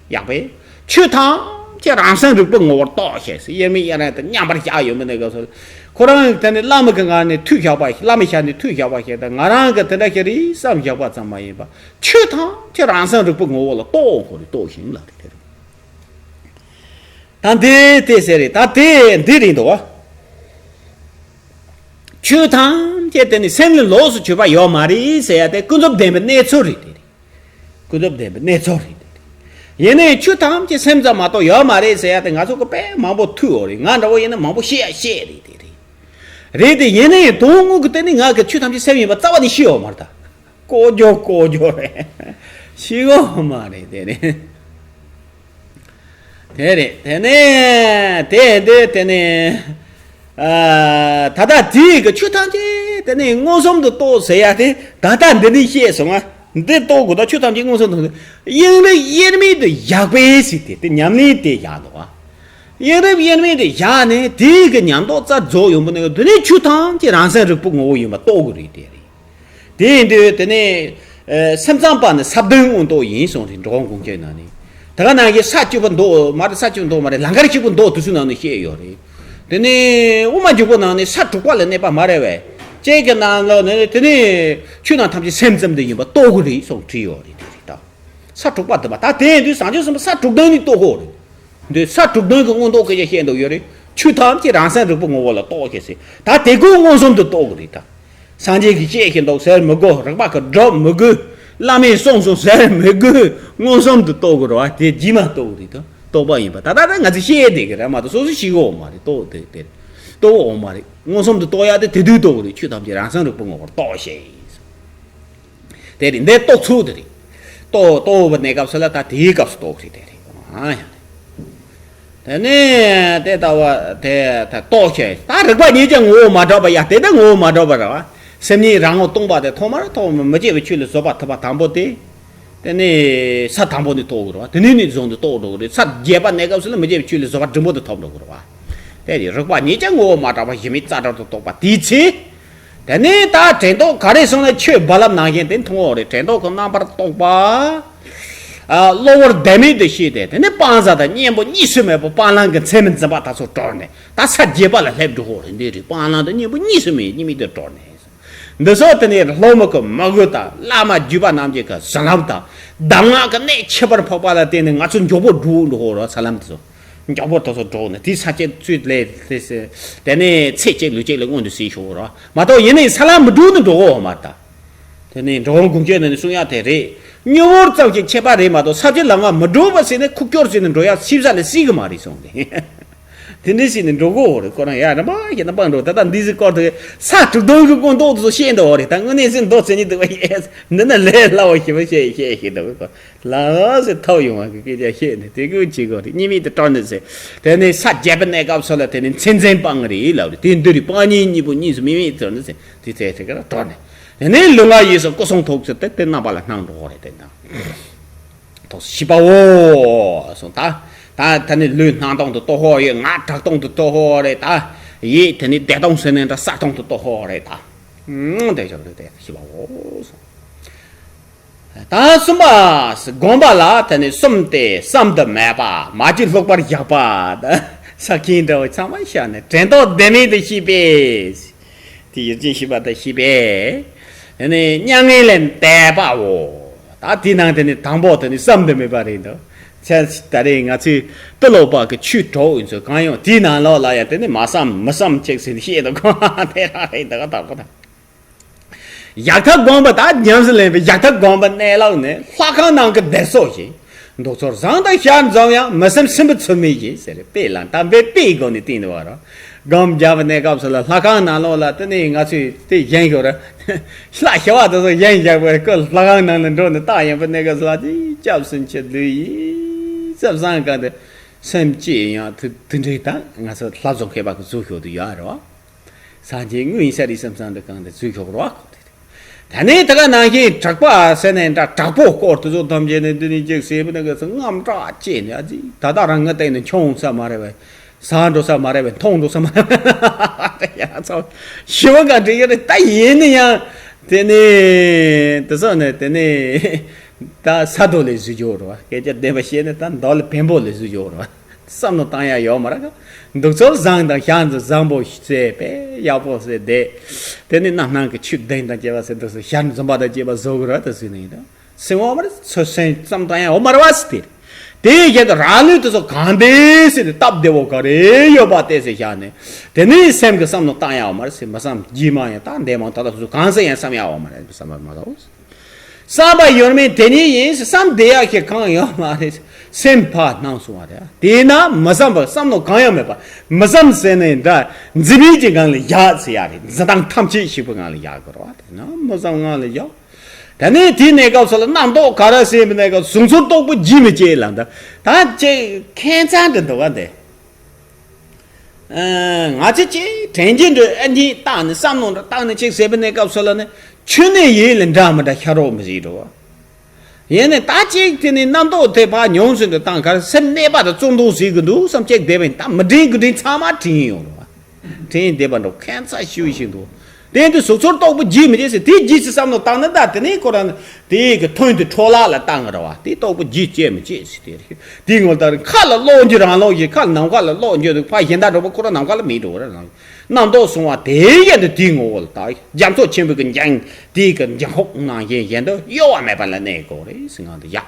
བཞག་པས། ཆོས་ཐམས་ཅད་རང་སེམས་རིག་པའི་ངོ་བོར་རྟོགས་ཤིག་ཟེར། དབྱེར་མེད་དབྱེར་མེད་དུ་མཉམ་པར་བཞག་ཡོད་མིན་ནི་ག་ཚོད། ཁོ་རང་དེ་ནི་བླ་མ་གི་ངག་ནས་ཐོས་བཞག་པ། བླ་མས་བཞག་ནས་ཐོས་བཞག་པ་ཞིག་དང་། ང་རང་གི་དེ་འདྲ་ཞིག་རེད་བསམ་བཞག་པ་ཙམ་མ་ཡིན་པ། ཆོས་ཐམས་ཅད་རང་སེམས་རིག་པའི་ངོ་བོ་ལ་རྟོགས། ཁོ་རེ་རྟོགས་ཤིང་ལ་རེ་རེ། ད་འདི་དེ་ཟེར་རེད། ད་དེ་འདི་རེད་འདུག་བ། ཆོས་ཐམས་ཅད་དེ་ནི་སེམས་ལས་ལོགས་སུ་གྱུར་པ་ཡོད་མ་རེད་ཟེར་ཡ་དེ་ཀུན་རྫོབ་བདེན་པའི་གནས་ཚུལ་རེད། དེ་རེད། ཀུན་རྫོབ་བདེན་པའི་གནས་ཚུལ་རེད། དེ་རེད། ཡིན་ནའི་ཆོས་ཐམས་ཅད་སེམས་ཙམ་མ་གཏོགས་ཡོད་མ་རེད་ཟེར་ཡ་དེ་ང་ཚོ་གི་དཔེ་མང་པོ་ཐོས་ཡོད་རེད། ང་འདྲ་བོ་ཡིན་ན་མང་པོ་བཤད་ཡ་བཤད་རེད། དེ་རེད། རེད་དེ། ཡིན་ནའི་དོན་དངོས་ཀྱི་སྟེང་ནས་ང་གི་ཆོས་ཐམས་ཅད་སེམས་ཡིན་པ་རྩ་བ་ནས་ཤེས་ཡོད་མ་རེད་ད། ལྐོག་གྱུར་ལྐོག་གྱུར་རེད། ཤེས་གོ་མ་རེད། དེ་ནས། དེ་རེད། དེ་ནས་དེ་དེ་དེ་ནས་ཨ། ད་ལྟ་དེའི་གི་ཆོས་ཐམས་ཅད་དེ་ནས་མངོན་སུམ་དུ་རྟོགས་ཟེར་ཡ་དེ་ད་ལྟ་འདི་ནས་བཤད་སོང་ང་། འདི་རྟོགས་དགོས། ད་ཆོས་ཐམས་ཅད་མངོན་སུམ་དུ་དབྱིངས་རིག་དབྱེར་མེད་དུ་བཞག་པས་ཟེར། དེ་དེ་ཉམས་ལེན་དེ་བཞག་འདུག་བ། དབྱིངས་རིག་དབྱེར་མེད་དུ་བཞག་ནས་དེའི་གི་ཉམས་རྟོགས་རྩ་རྫོགས་ཡོང་བ་ནས་དེ་ནས་ཆོས་ཐམས་ཅད་རང་སེམས་རིག་པའི་ངོ་བོ་ཡིན་པ་རྟོགས་དགོས་རེད། དེ་རེད། དེ་ཡིན་དུས་དེ་ནས་ཨ་སེམས་ཙམ་པ་ནི་ས་བདུན་མངོན་རྟོགས་ཡིན་གསུངས་རེད། འགྲོ་བ་མགོན་སྐྱབས་ནང་ནས། དེ་ག་ནང་བཞིན་ས་བཅུ་པ་མདོ་མ་རེད། ས་བཅུ་མདོ་མ་རེད། ལང་ཀར་བཞི་པོ་མདོ་དེ་ཚོའི་ནང་ནས་བཤད་ཡོད་རེད། དེ་ནས་དབུ་མ་འཇུག་པོ་ནང་ནས་ས་དྲུག་པ་ལ་གནས་པ་མ་རེད་བས། ཅེས་ཀྱི་ནང་ལོགས་ནས་དེ་ནས་ཆོས་རྣམས་ཐམས་ཅད་སེམས་ཙམ་དུ་ཡིན་པ་རྟོགས་དགོས་རེད་གསུངས་བྲིས་ཡོད་རེད། དེ་རེད་ད། ས་དྲུག་པ་དེ་མ། ད་དེ་ཡིན་དུས་བྱང་ཆུབ་སེམས་དཔའ་ས་དྲུག་ལྡན་ནི་རྟོགས་དགོས་རེད། འདི་ས་དྲུག་ལྡན་གྱི་མངོན་རྟོགས་སྐད་ཆ་བཤད་འདུག་ཡོད་རེད། ཆོས་ཐམས་ཅད་རང་སེམས་རིག་པའི་ངོ་བོ་ལ་རྟོགས་ཤིག་ཟེར། ད་དེ་ཀུན་མངོན་སུམ་དུ་རྟོགས་དགོས་རེད་ད། སངས་རྒྱས་ཀྱིས་བཤད་བཞིན་འདུག་ཟེར་མི་དགོས། རིག་པ་གིས་སྒྲུབ་མི་དགོས། བླ་མས་གསུངས་སོང་ཟེར་མི་དགོས། མངོན་སུམ་དུ་རྟོགས་དགོས་རེད་བ། དེ་རྗེས་མ་རྟོགས་དགོས་རེད་ད། རྟོགས་པ་ཡིན་པ། ད་ལྟ་ད་ང་ཚོས་བཤད་བསྡད་ཀྱི་རེད་མ་གཏོགས་སོ་སོས་ཤེས་ཀྱི་ཡོད་མ་རེད། རྟོགས་དེ་དེ་རྟོགས་ཡོད་མ་རེད། མངོན་སུམ་དུ་རྟོགས་ཡ་དེ་དེ་དུས་རྟོགས་དགོས་རེད། ཆོས་ཐམས་ཅད་རང་སེམས་རིག་པའི་ངོ་བོར་རྟོགས་ཤིག་དེ་རེད། འདི་རྟོགས་ཚུལ་དེ་རེད། རྟོགས་རྟོགས་པའི་གནས་སྐབས་སུ་ལ་ད་དེའི་སྐབས་སུ་རྟོགས་ཚུལ་དེ་རེད། ཨ་ཡ། དེ་ནས་དེ་ལྟ་བུ་དེ་ད་རྟོགས་ཤིག་ད་རིག་པ་ཉིད་ཀྱང་ངོ་བོ་མ་གྲུབ་པ་ཡ། དེ་ད་ངོ་བོ་མ་གྲུབ་པ་རེད་བ། སེམས་ཉིད་རང་ངོ་སྟོང་པ་དེ་ཐོག་མར་ཐོག་མར་མི་སྐྱེ་བའི་ཆོས་ལ་བཟོད་པ་ཐུབ་པ་དང་པོ་དེ། དེ་ནས་ས་དང་པོ་ནས་རྟོགས་དགོས་རེད་བ། དེ་ནས་ནས་བཟུང་སྟེ་རྟོགས་འགྲོ་གི་རེད། ས་བརྒྱད་པ་གནས་སྐབས་སུ་ལ་མི་སྐྱེ་བའི་ཆོས་ལ་བཟོད་པ་འབྲིང་པོ་དེ་ཐོབ་འགྲོ་གི་རེད་བ། དེ་རིག་པ་ཉིད་ཀྱང་ངོ་བོ་མ་གྲུབ་པ་གཞི་མེད་རྩ་བྲལ་དུ་རྟོགས་པ་དེའི་ཚེ། དེ་ནས་ད་དྲན་རྟོག་ག་རེ་སོང་ན་ཆོས་རྦ་རླབས་ནང་བཞིན་དེ་མཐོང་བ་རེད། དྲན་རྟོག་གི་རྣམ་པར་རྟོག་པ། ཨ་གློ་བུར་བདེན་མེད་དུ་ཤེས་ཏེ། དེ་ནས་སྤང་བྱ་དང་གཉེན་པོ་གཉིས་སུ་མེད་པ་སྤང་བླང་གི་ཚད་མས་འཛིན་པ་དག་སོགས་གྲོལ་ནས་ད་ས་བརྒྱད་པ་ལ་སླེབས་འགྲོ་གི་རེད། འདི་རེད། སྤང་བླང་དང་གཉེན་པོ་གཉིས་སུ་མེད་གཉིས་མེད་དུ་གྲོལ་ནས། འདི་སོགས་དེ་ནས་སློབ་མ་གི་མི་དགོས་དང་བླ་མ་བརྒྱུད་པ་རྣམས་ཀྱི་གི་གཟིམ་ལམ་དང་གདམས་ངག་གི་གནད་ཁྱད་པར་འཕགས་པ་ལ་བརྟེན་ནས་ང་ཚོ་མགྱོགས་པོ་འགྲོ་འགྲོ་གི་རེད། ས་ལམ་དེ་ཚོ། མགྱོགས་པོ་དེ་ཚོ་འགྲོ་ནས་དེའི་ས་བཅད་ཚུལ་ལས་དེ་ནས་ཚེ་གཅིག་ལུས་གཅིག་ལ་མངོན་དུ་གཟིགས་ཤོག་ར། མ་གཏོགས་ཡིན་ནའི་ས་ལམ་མི་འགྲོ་ནི་འགྲོ་གི་ཡོད་མ་རེད་ད། དེ་ནས་འགྲོ་བ་མགོན་སྐྱབས་ནས་གསུང་ཡ་དེ་རེད། མྱུར་བོར་ཙམ་ཞིག་ཁྱད་པར་རེད་མ་གཏོགས་ས་བཅད་ལམ་ལྔ་མི་འགྲོ་བ་ཟེར་ནས་ཁུག་ཀྱོར་ཟེར་ནས་འགྲོ་ཡ་ཤེས་བྱ་ལ་སྲིད་གི་མ་རེད་གསུངས་ཏེ། དེ་འདྲ་ཞིག་ནས་འགྲོ་གི་ཡོད་རེད། ཁོ་རང་ཡ་རིམ་པ་ཞིག་ན་སྤང་འགྲོ། ད་ལྟ་འདི་ཟིག་སྐོར་དུ་ས་དྲུག་དོན་གྱི་ཀུན་རྟོག་དེ་ཚོ་བཤད་འདུག་ཡོད་རེད། ད་དངོས་གནས་སེམས་མདོ་ཚེ་ཉིད་འདུག་པ་ཡས་འདི་ན་ལས་སླ་བོ་ཞིག་བཤད་བཤད་ཞིག་འདུག་གོ། ལགས་སེ་ཐོབ་ཡོང་བ་གི་སྐད་ཆ་བཤད་ནས་དེ་ཀུན་བྱེད་དགོས་རེད། གཉིས་མེད་དུ་གྲོལ་ནས་ཟེར། དེ་ནས་ས་བརྒྱད་པའི་གནས་སྐབས་སུ་ལ་དེ་ནས་མཚན་འཛིན་སྤང་རེད་ལབ་རེད། དེ་འདི་རེད། སྤང་གཉེན་གཉིས་པོ་གཉིས་སུ་མེད་མེད་དུ་གྲོལ་ནས་ཟེར། དེ་ཚེ་དེ་ག་ར་གྲོལ་ནས། དེ་ནས་ལུས་ངག་ཡིད་གསུམ་སྐུ་གསུང་ཐུགས་ཀྱི་དེ་དེ་རྣམ་པ་ལ་སྣང་འགྲོ་གི་རེད། དེ་ན་ཐུགས་སུ་ཆུད་པའོ་གསུངས། ད་ད་ད་ནི་ལུས་སྣང་སྟོང་དུ་རྟོགས་ཧོ་ཡོད། ངག་གྲགས་སྟོང་དུ་རྟོགས་ཧོ་རེད། ད་ཡིད་དེ་ནི་བདེ་སྟོང་ཟེར་ནས་འདྲ་གསལ་སྟོང་དུ་རྟོགས་ཧོ་རེད། ད་དེ་ཞབས་རེད། དེ་ཆུད་པའོ་གསུངས། ད་གསུམ་པ་སྒོམ་པ་ལ་དེ་ནི་གསུམ་སྟེ། བསམ་དུ་མེད་པ། མ་བཅོས་ལྷུག་པར་བཞག་པ། ད་ ས་ཁྱིམ་འདྲ་བོ་ཚང་མ་བཞག་ནས་དྲན་རྟོག་ལྡན་མིན་དུ་ཤེས་པས། དེ་ཡུལ་ཅན་ཤེས་པ་དང་ཤེས་པས། ཨ་ནི་མྱ་ངན་ལས་འདས་པའོ། ད་དེའི་ནང་དེ་ནི་དང་པོ་དེ་ནི་བསམ་དུ་མེད་པ་རེད་འདུག་ཆ་ད་རེས་ང་ཚོས་ཏི་ལོ་པ་གི་ཆོས་གྲོགས་ཡིན་ཚོ་གང་ཡོང་དེའི་ནང་ལོགས་ལ་ཡང་དེ་ནི་མ་བསམ་མི་བསམ་ཅིག་ཟེར་ནས་བཤད་འདུག་ཁོ་དེ་རང་རེད་འདུག་དང་པོ་དང་། ཡག་ཐབས་སྒོམ་པ་དང་ཉམས་སུ་ལེན་པའི་ཡག་ཐབས་སྒོམ་པ་གནས་ལུགས་ནི་ལྷ་ཁང་ནང་གི་བདེ་སོགས་ཤིང་། འདུག་ཚོར་བཟང་དང་ཞལ་འཛོམས་ཡང་། མི་སེམས་སྲིན་པོ་ཚུལ་མིན་ཡིན་ཟེར་དཔེ་ལ་དམ་པའི་དཔེའི་སྒོ་ནས་བསྟན་འདུག་བ་རོ། སྒོམ་རྒྱག་པའི་གནས་སྐབས་སུ་ལ་ལྷ་ཁང་ནང་ལོགས་ལ་དེ་ནས་ང་ཚོས་དེ་གཞན་ཞོར་ལྷ་ཞི་བ་དེ་ཚོ་གཞན་བཞག་པའི་སྐུ་ལྷ་ཁང་ནང་ལ་འགྲོ་ནས་རྟགས་ཡིན་པའི་གནས་སྐབས་སུ་ལ་ཅིག་སྐྱབས་སུ་མཆི་ལུས་ཡིན་སེམས་བཟང་གང་དུ་སེམས་བསྐྱེད་ཡང་དེ་དེ་འདྲའི་དང་ང་ཚོ་ལྷ་བཟོ་མཁས་པ་གི་གཟུགས་ཤོག་ཏུ་ཡོད་རོ། སངས་རྒྱས་དངོས་ཡིན་ཤ་རི་སེམས་བཟང་དུ་གང་དུ་གཟུགས་ཤོག་རོ། ད་ནི་ད་ག་ནང་བཞིན་གྲགས་པ་ཟེར་ནས་འདྲ་དྲག་པོ་སྐོར་དུ་ཚོ་ཐམས་ཅད་ནས་འདི་ནི་ཅིག་ཟེར་བ་ནི་ག་ཚོད་རྔམ་དྲག་ཅེས་ནས་ཨ་ཙི་ད་ལྟ་རང་ངི་སྟེང་ནས་མཆོང་ས་མ་རེད་བས་ཟ་འགྲོ་ས་མ་རེད་བས་མཐོང་འགྲོ་ས་མ་རེད་བས་ཡ་ཚོ་ཞི་བ་ག་འདྲི་ཡོད་རེད། ད་ཡིན་ན་ཡང་དེ་ནི་དེ་ཚོ་ནས་དེ་ནི་ད་ས་རྡོ་ལས་བཟོས་འཇོག་རོ། སྐད་ཆ་བདེན་པ་བཤད་ན་ད་མདོ་ལས་བེམ་པོ་ལས་བཟོས་འཇོག་རོ། བསམ་བློ་བཏང་ཡ་ཡོད་མ་རེད་ག་འདུག་ཚོར་བཟང་དང་ཞག་འཛིན་བཟང་པོ་ཟེར་པས་ཡག་པོ་ཟེར་བསྡད། དེ་ནི་རྣམ་སྣང་གི་ཆོས་བདེན་དང་བཅས་པ་ཟེར་འདུག་ཟེར་ཞལ་འཛུམ་པ་དང་བཅས་པ་བཟོ་གི་རེད་དུ་ཟེར་ནས་ཡིན་ད་སེམས་འོ་མ་རེད་ཚོད་སེམས་བསམ་བཏང་ཡ་འོ་མ་རེད་བ་ཟེར་ཏེ། དེའི་རྒྱན་དུ་རང་ལུས་དེ་ཚོ་གང་བདེ་ཟེར་ཏེ་སྟབས་བདེ་བོ་ག་རེ་ཡོད་པ་བལྟས་ཟེར་བཞག་ནས་དེ་ནི་སེམས་ཀྱི་བསམ་བློ་བཏང་ཡ་འོ་མ་རེད་ཟེར་མ་བསམ་རྗེས་མ་ཡང་ད་འདས་མ་ད་ལྟ་སོ་སོ་གང་ཟེར་ཡང་བསམ་ཡ་འོ་མ་རེད་བསམ་པ་མ་གཏོགས། བསམ་པ་ཡོད་མེད་དེ་ཉིད་ཡིན་ཟེར་བསམ་བསྡད་ཡག་ཞིག་གང་ཡོད་མ་རེད། སེམས་ཕར་སྣང་སོང་བ་རེད། དེས་ན་མི་བསམ་པར་བསམ་བློ་གང་ཡང་མེད་པར་མི་བསམ་ཟེར་ནས་འདྲ་འཛིན་མིན་གྱི་ངང་ལ་བཞག་ཟེར་ཡ་རེད། འཛིན་སྟངས་ཐམས་ཅད་ཤེས་པའི་ངང་ལ་བཞག་དགོས་རེད་བ། དེས་ན་མི་བསམ་ངང་ལ་བཞག་ད་ནས་དེའི་གནས་སྐབས་སུ་ལ་རྣམ་རྟོག་ག་རེ་ཟེར་བའི་གནས་སྐབས་གཟུགས་ཚོར་རྟོག་པོ་རྒྱུས་མི་བྱེད་ལ་འདི་ད་ཅེས་ཁྱད་མཚར་འདི་འདུག་ག་འདི། ང་ཚོས་ཅིག་དྲན་རྒྱུ་འདྲ་ཨ་ནི་བཏང་ནས་བསམ་མནོ་འདྲ་བཏང་ནས་ཅིག་ཟེར་བའི་གནས་སྐབས་སུ་ལ་ནི་ཆོས་ནི་ཡིད་ལ་འདྲ་མི་འདྲ་ཤར་རོགས་མི་བྱེད་འགྲོ་བ། ཡིན་ནས་ད་ཅིག་དེ་ནི་རྣམ་རྟོག་དེ་ཕར་ཉུང་སུ་འདྲ་བཏང་གར་སེམས་གནས་པ་དང་བཙོན་དུ་ཟིག་གི་འདུག་བསམ་ཅིག་བསྡད་པ་ཡིན་ད་མི་དྲན་དགུ་དྲན་ཚང་མ་དྲན་ཡོང་རོགས་བ། དྲན་བསྡད་པ་འགྲོ་ཁན་ཚ་ཤུ་ཤིག་འདུག་དེ་འདི་གཟུགས་ཚོར་རྟོག་པོ་རྒྱུས་མི་བྱེད་ཟེར་དེ་རྒྱུས་སུ་བསམ་མནོ་བཏང་ན་ད་དེ་ནི་ཁོ་རང་དེ་གི་ཐོན་དུ་འཕྲོ་བརླག་ལ་བཏང་ར་བ་དེ་རྟོག་པོ་རྒྱུས་བྱེད་མི་བྱེད་ཟེར་དེ་རེད། དེའི་ངོ་ལྟར་མཁའ་ལ་གློག་འགྱུ་རང་ལོག་བཞིན་མཁའ་ནམ་མཁའ་ལ་གློག་འགྱུ་དུ་ཕ་གཞན་དག་འགྲོ་པ་ཁོ་རང་ནམ་མཁའ་ལ་མི་འགྲོ་བ་རེད། རྣམ་རྟོག་སོང་བ་དེ་ཡན་དུ་དེའི་ངོ་བོ་ལ་ད་རྒྱ་མཚོ་ཆེན་པོའི་གི་འཇང་དེའི་གི་འཇང་ཧོག་ནང་བཞིན་ཡན་དུ་གཡོ་བ་མེད་པ་ལ་གནས་དགོས་རེད་ཟེར་ངང་དུ་ཡ།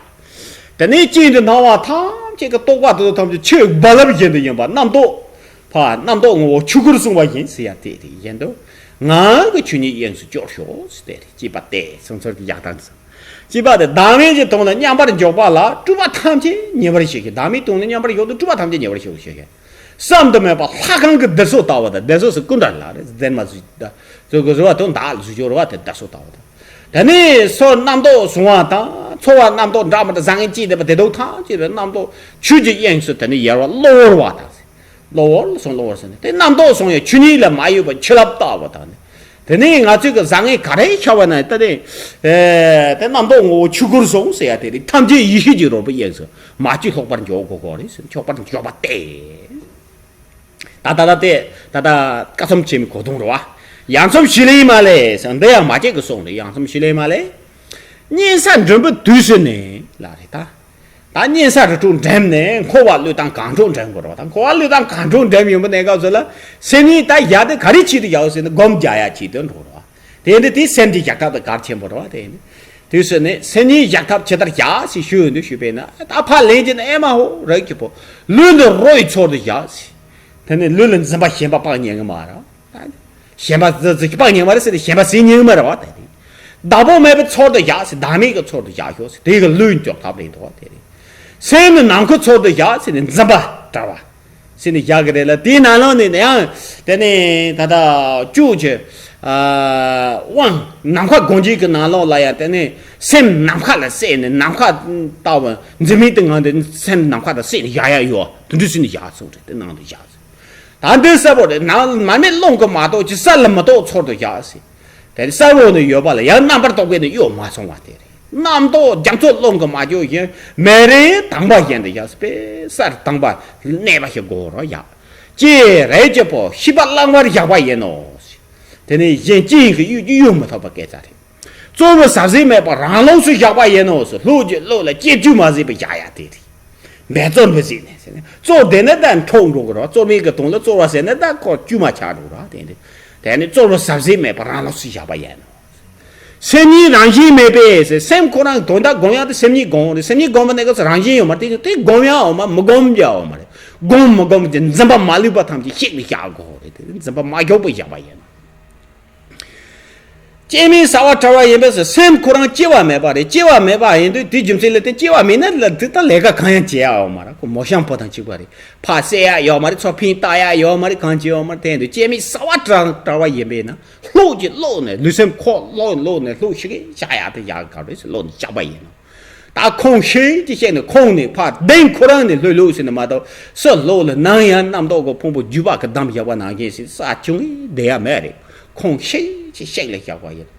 དེ་ནས་ཅིང་དུ་སྣང་བ་ཐམས་ཅད་ཀྱི་རྟོག་པ་དེ་ཚོ་ཐམས་ཅད་ཆོས་རྦ་རླབས་བཞིན་དུ་ཡིན་པ་རྣམ་རྟོག་ཕ་རྣམ་རྟོག་ངོ་བོ་ཆོས་སྐུར་གསུངས་པ་ཡིན་ཟེར་ཡ་དེ་དེ་ཡིན་དུ། ངང་གི་ཆོས་ཉིད་དབྱིངས་སུ་སྐྱོར་ཤོག་ཟེར་ཏེ་ཅེས་པ་སྟེ་སོང་ཚོར་གྱི་ཡག་དང་ཟེར། ཅེས་པ་དེ་བདག་མེད་ཀྱི་དོན་ལ་མཉམ་པར་འཇོག་པ་ལ་སྤྲུལ་པ་ཐམས་ཅད་ཉེ་བར་ཞུགས་ཤིང་། བདག་མེད་དོན་ལ་མཉམ་པར་འཇོག་དུ་སྤྲུལ་པ་ཐམས་ཅད་ཉེ་བར་ཞུགས་ཤིང་། བསམ་དུ་མེད་པ་ལྷ་ཁང་གི་བདེ་སོགས་ལྟ་བུ་དང་བདེ་སོགས་སུ་ཀུན་ཏུ་ལ་རེ་ཟེར་མ་ཟུ་ད་ཚོ་གི་རུ་བ་དང་བདག་ལ་ཟུ་སྦྱོར་བ་དེ་བདེ་སོགས་ལྟ་བུ་དང་། དེ་ནས་སོ་རྣམ་རྟོག་བཟུང་བ་དང་ཚོར་བ་རྣམ་རྟོག་འདྲ་མི་འདྲ་བཟང་ངན་ཅི་བདེ་བ་བདེ་སྡུག་ཐམས་ཅད་རེ་རྣམ་རྟོག་ཆོས་ཀྱི་དབྱིངས་སུ་དེ་ནས་ཡལ་བ་གློ་བུར་བ་དང་། གློ་བུར་ལ་སོང་གློ་བུར་ཟེར་ནས་དེ་རྣམ་རྟོག་སོང་ཡང་ཆོས་ཉིད་ལ་མ་གཡོས་པ་ཆུ་རླབས་ལྟ་བུ་དང་ནི། དེ་ནས་ང་ཚོས་ཀྱི་བཟང་ངན་ག་རེ་ཤར་བ་ན་ད་དེ་དེ་རྣམ་རྟོག་ངོ་བོ་ཆོས་སྐུར་སོང་ཟེར་ཡ་དེ་རེད། ཐམས་ཅད་ཡེ་ཤེས་ཀྱི་རོལ་པའི་དབྱིངས་སུ་མ་བཅོས་ལྷུག་པར་འཇོག་དགོས་གོ་རེད་ཟེར་ཆོག་པར་འཇོག་པ་སྟེ། ད་ད་ད་དེ་ད་ད་ཀ་ཚོམ་ཆེན་མོའི་གོ་དོན་རེད་བ། ཡང་ཚོམ་ཞི་ལི་མ་ལས་ཟེར་འདི་ཡང་མ་བཅད་ཀྱི་སོང་རེད། ཡང་ཚོམ་ཞི་ལི་མ་ལས། གཉན་ས་འགྲོན་པོ་དུས་སུ་ནས་ལ་རེད་ད། ད་གཉན་ས་རི་ཁྲོད་འགྲིམས་ནས་འཁོར་བ་བློས་བཏང་གངས་ཁྲོད་འགྲིམས་དགོས་རེད་བ། ད་འཁོར་བ་བློས་བཏང་གངས་ཁྲོད་འགྲིམས་ཡོང་པ་གནས་སྐབས་སུ་ལ་སེམས་ཉིད་ད་ཡ་དེ་ག་རེ་བྱེད་དུ་ཡག་ཟེར་ན་སྒོམ་རྒྱག་ཡ་བྱེད་དུ་འགྲོ་རེད་བ། དེ་འདི་དེ་སེམས་ཀྱི་བཞག་ཐབས་དེ་གལ་ཆེན་པོ་རེད་བ། དེ་ནི་དུས་སུ་ནི་སེམས་ཉིད་བཞག་ཐབས་ཇི་ལྟར་བཞག་ཟེར་ཞུས་ཡོང་དུས་ཞུས་པས་ན་ད་ཕར་ལེན་གྱི་ན་ཨེ་མ་ཧོ་རིགས་ཀྱི་བུ་ལུས་འདི་རོ་ཡི་ཚོར་དུ་བཞག་ཟེར། དེ་ནི་ལུས་ལ་འཛིན་པ་ཞེན་པ་སྤང་ཉན་གི་མ་རེད། ཞེན་པ་ཟི་ཟི་སྤང་ཉན་མ་རེད་ཟེར་ཏེ་ཞེན་པ་ཟིན་ཉན་མ་རེད་བ། དེ་ནི་བདག་པོ་མེད་པའི་ཚོར་དུ་བཞག་ཟེར། བདག་མེད་ཀྱི་ཚོར་དུ་བཞག་ཤོག་ཟེར། དེ་གི་ལུས་འཇོག་ཐབས་རེད་འདུག་བ། དེ་རེད། སེམས་ནི་ནམ་མཁའི་ཚོར་དུ་བཞག་ཟེར་ནས་འཛིན་པ་བྲལ་བ་ཟེར་ནས་བཞག་གི་རེད་ལ། དེའི་ནང་ལོགས་ནས་ཡང་དེ་ནས་ད་ལྟ་བཅུག་ཅེས་དབང་ནམ་མཁའ་སྒོམ་བྱེད་ཀྱི་ནང་ལོགས་ལ་ཡང་དེ་ནས་སེམས་ནམ་མཁའ་ལ་བསྲེས་ནས་ནམ་མཁའ་ལྟ་བུ་འཛིན་མེད་དུ་ངང་དུ་སེམས་ནམ་མཁའ་དང་བསྲེས་ནས་བཞག་ཡ་ཡོད་དེ་འདྲ་ཟེར་ནས་བཞག་སོང་རེད། དེ་ནང་དུ་བཞག་སོང་། ད་འདི་གསལ་པོ་རེད། ནང་མར་མེ་རླུང་གིས་མ་གཏོགས་ཅི་ས་ལ་མི་གཏོགས་ཚོར་དུ་བཞག་ཟེར། དེ་གསལ་པོ་ནི་ཡོད་པ་ལ་ཡང་རྣམ་པར་རྟོག་པས་ནི་གཡོ་མ་སོང་བ་དེ་རེད། རྣམ་རྟོག་རྒྱ་མཚོ་རླུང་གིས་མ་གཡོས་བཞིན་མེ་རི་དྭངས་པ་བཞིན་དུ་བཞག་པས་སར་དྭངས་པ་གནས་པ་ཞིག་དགོས་རོ་ཡ། ཅེས་རེད་ཅེ་པོ་ཤེས་པ་བླང་བར་བཞག་པ་ཡིན་ནོ། དེ་ནི་གཞན་ཅི་ཡིན་གྱི་གཡོ་གཡོ་མི་ཐུབ་པ་སྐད་ཆ་རེད། གཙོ་བོ་ཟབ་ཟིན་མེད་པར་རང་ལོགས་སུ་བཞག་པ་ཡིན་ནོ་ཟེར། ལྷོད་ཀྱི་བློ་ལ་བཅས་བཅོས་མ་བཟོས་པར་བཞག་ཡ་དེ་རེད། འབད་རྩོལ་མི་བྱེད་ནས་ཟེར་ནས། རྩོལ་བསྡད་ན་ད་འཕྲོག་འགྲོ་གི་རེད། རྩོལ་མེད་ཀྱི་དོན་ལ་རྩོལ་བ་ཟེར་ན་ད་ཁོ་དཀྱུས་མ་ཆགས་འགྲོ་གི་རེད། དེ་འདི་དེ་ནི་རྩོལ་བ་ཟབ་ཟིན་མེད་པར་རང་ལོགས་སུ་བཞག་པ་ཡིན་ནོ། སེམས་ཉིད་རང་བཞིན་མེད་པས་ཟེར། སེམས་ཁོ་རང་དོན་དག་སྒོམ་ཡག་དེ་སེམས་ཉིད་སྒོམ་རེད། སེམས་ཉིད་སྒོམ་པ་ནས་ག་ཚོད་རང་བཞིན་ཡོད་མ་རེད། དེ་དེ་སྒོམ་ཡག་ཡོད་མ་མི་སྒོམ་ཡག་ཡོད་མ་རེད། སྒོམ་མི་སྒོམ་གྱི་འཛིན་པ་མ་ལུས་པ་ཐམས་ཅད་གཤེགས་ནས་བཞག་དགོས་རེད། དེ་འཛིན་པ་མ་ཞུགས་པ་བཞག་པ་ཡིན་ནོ། སྐྱེ་མེད་གསལ་བ་བྲལ་བ་ཡིན་པས་སོ། སེམས་ཁོ་རང་སྐྱེ་བ་མེད་པ་རེད། སྐྱེ་བ་མེད་པ་ཡིན་དུས་དེའི་རྒྱུ་མཚན་ལ་བརྟེན་སྐྱེ་བ་མེད་ན་ལ་དེ་ལྟར་ལས་ཀ་གང་ཡང་བྱེད་ཡག་ཡོད་མ་རེད། ཁོ་མོ་གཤམ་བུ་དང་གཅིག་པ་རེད། ཕར་བསད་ཡག་ཡོད་མ་རེད། ཚུར་འཕེན་བཏང་ཡག་ཡོད་མ་རེད། གང་བྱེད་ཡོད་མ་རེད། དེ་ཡིན་དུས་སྐྱེ་མེད་གསལ་བ་བྲལ་བྲལ་བ་ཡིན་པས་ན་ལྷོད་ཀྱི་ལྷོད་ནས་ལུས་སེམས་ཁོ་ལྷོད་ལྷོད་ནས་ལྷོད་ཤིག་གེ་བཞག་ཡག་དེ་ཡག་ག་རེད་ཟེར་ལྷོད་ནས་བཞག་པ་ཡིན་ནོ། ད་ཁོང་ཤེས་ཀྱི་ཤེས་ནས་ཁོང་ནས་ཕར་གདེང་ཁོ་རང་ནས་ལྷོད་ལྷོད་ཟེར་ནས་མ་གཏོགས་སུ་ལྷོད་ལ་ནམ་ཡང་རྣམ་རྟོག་གི་ཕུང་པོ་རྒྱུ་བ་གི་བསྡམས་བཞག་པ་ནང་བཞིན་ཞིག་ས་ཆུང་ངེ་བསྡད་ཡ་མེད་རེད། ཁོང་ཤེས་ཀྱི་ཤེས་ལ་བཞག་པ་ཡིན།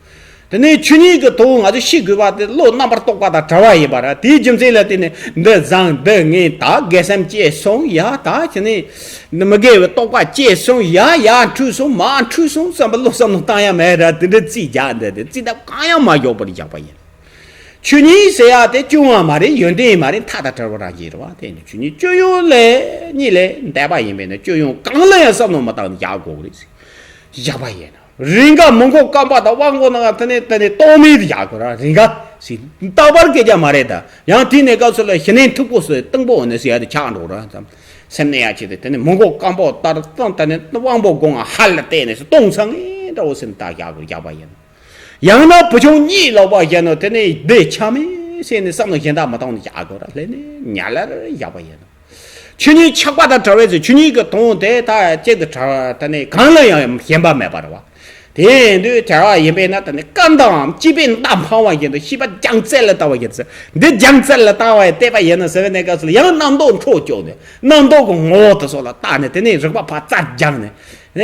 དེ་ནས་ཆོས་ཉིད་ཀྱི་དོན་ང་ཚོ་ཤེས་དགོས་པ་དེ་བློ་རྣམ་པར་རྟོག་པ་དང་བྲལ་བ་ཡིན་པ་རེད། དེའི་རྒྱུ་མཚན་ལ་བརྟེན་ནས་འདི་བཟང་འདི་ངན་ད་དགེ་སེམས་སྐྱེས་སོང་ཡ། ད་དེ་ནས་མི་དགེ་བའི་རྟོག་པ་སྐྱེས་སོང་ཡ། ཡ་འཁྲུལ་སོང་མ་འཁྲུལ་སོང་བསམ་པ་བློ་བསམ་བློ་བཏང་ཡ་མེད་ར། དེ་འདྲ་རྩིས་རྒྱག་འདི་དེ་རྩིས་ཐབས་གང་ཡང་མ་འཇོག་པར་བཞག་པ་ཡིན། ཆོས་ཉིད་ཟེར་ཡ་དེ་སྐྱོན་ཡང་མ་རེད། ཡོན་ཏན་ཡང་མ་རེད། མཐའ་དང་བྲལ་བ་རང་བཞིན་རེད་བ། དེ་ནི་ཆོས་ཉིད་སྤྱོད་ཡུལ་ལས་ཉིད་ལས་འདས་པ་ཡིན་པས་ན་སྤྱོད་ཡུལ་གང་ལ་ཡང་བསམ་བློ་མ་བཏང་ནས་བཞག་དགོས་རེད། བཞག་པ་ཡིན་ན་རིགས་འགའ་མི་མགོ་སྐམ་པ་དང་དབང་པོ་ནང་དེ་ནས་དེ་ནས་རྟོག་མེད་དུ་བཞག་དགོས་ར། རིགས་འགའ་ཞིག་རྟག་པར་སྐྱེ་རྒྱུ་མ་རེད། ད་ཡང་དེའི་གནས་སྐབས་སུ་ལ་ཞི་གནས་འཁྲུལ་པོ་སོགས་སྟོང་པོ་ནས་ཟེར་ཡ་དེ་ཆགས་འགྲོ་ར། སེམས་ནས་ཡ་ཆེ་དེ་དེ་ནས་མི་མགོ་སྐམ་པོ་ལྟར་སྟོང་དེ་ནས་དབང་པོ་སྒོ་ང་ཧ་ལ་བལྟས་ནས་སྟོང་ཚང་ངེ་འདྲ་བོ་སེམས་ད་བཞག་དགོས། བཞག་པ་ཡིན། ཡང་ན་བུ་ཆུང་གཉིད་ལོག་པ་བཞིན་ནོ། དེ་ནས་བདེ་ཆ་མེད་ཟེར་ནས་བསམ་བློ་གཞན་དག་མ་བཏང་ནས་བཞག་དགོས་ར། ལྷན་ནས་ཉལ་ལར་བཞག་པ་ཡིན་ནོ། ཆོས་ཉིད་ཆགས་པ་དང་བྲལ་བའི་ཚེ་ཆོས་ཉིད་ཀྱི་དོན་དེ་ད་གཅིག་ཏུ་བྲལ་བ་དེ་ནས་གང་ལ་ཡང་ཞེན་པ་མེད་པ་རེད་བ། དེ་ཡིན་དུས་བྲལ་བ་ཡིན་པས་ན་དེ་ནས་སྐར་མདའ་བ་ཅིག་པའི་མདའ་འཕང་བ་བཞིན་དུ་ཤེས་པ་རྒྱལ་རྩལ་ལ་ལྟ་བ་ཡིན་ཚེ། འདི་རྒྱལ་རྩལ་ལ་ལྟ་བ་ཡི་བལྟས་པ་ཡིན་ནོ་ཟེར་བའི་གནས་སྐབས་སུ་ལ་ཡང་རྣམ་རྟོག་འཕྲོ་བཅུག་ནས་རྣམ་རྟོག་གི་ངོ་བོ་དེ་ཚོ་ལ་བལྟས་ནས་དེ་ནས་རིག་པ་ཕར་རྩལ་སྦྱངས་ནས།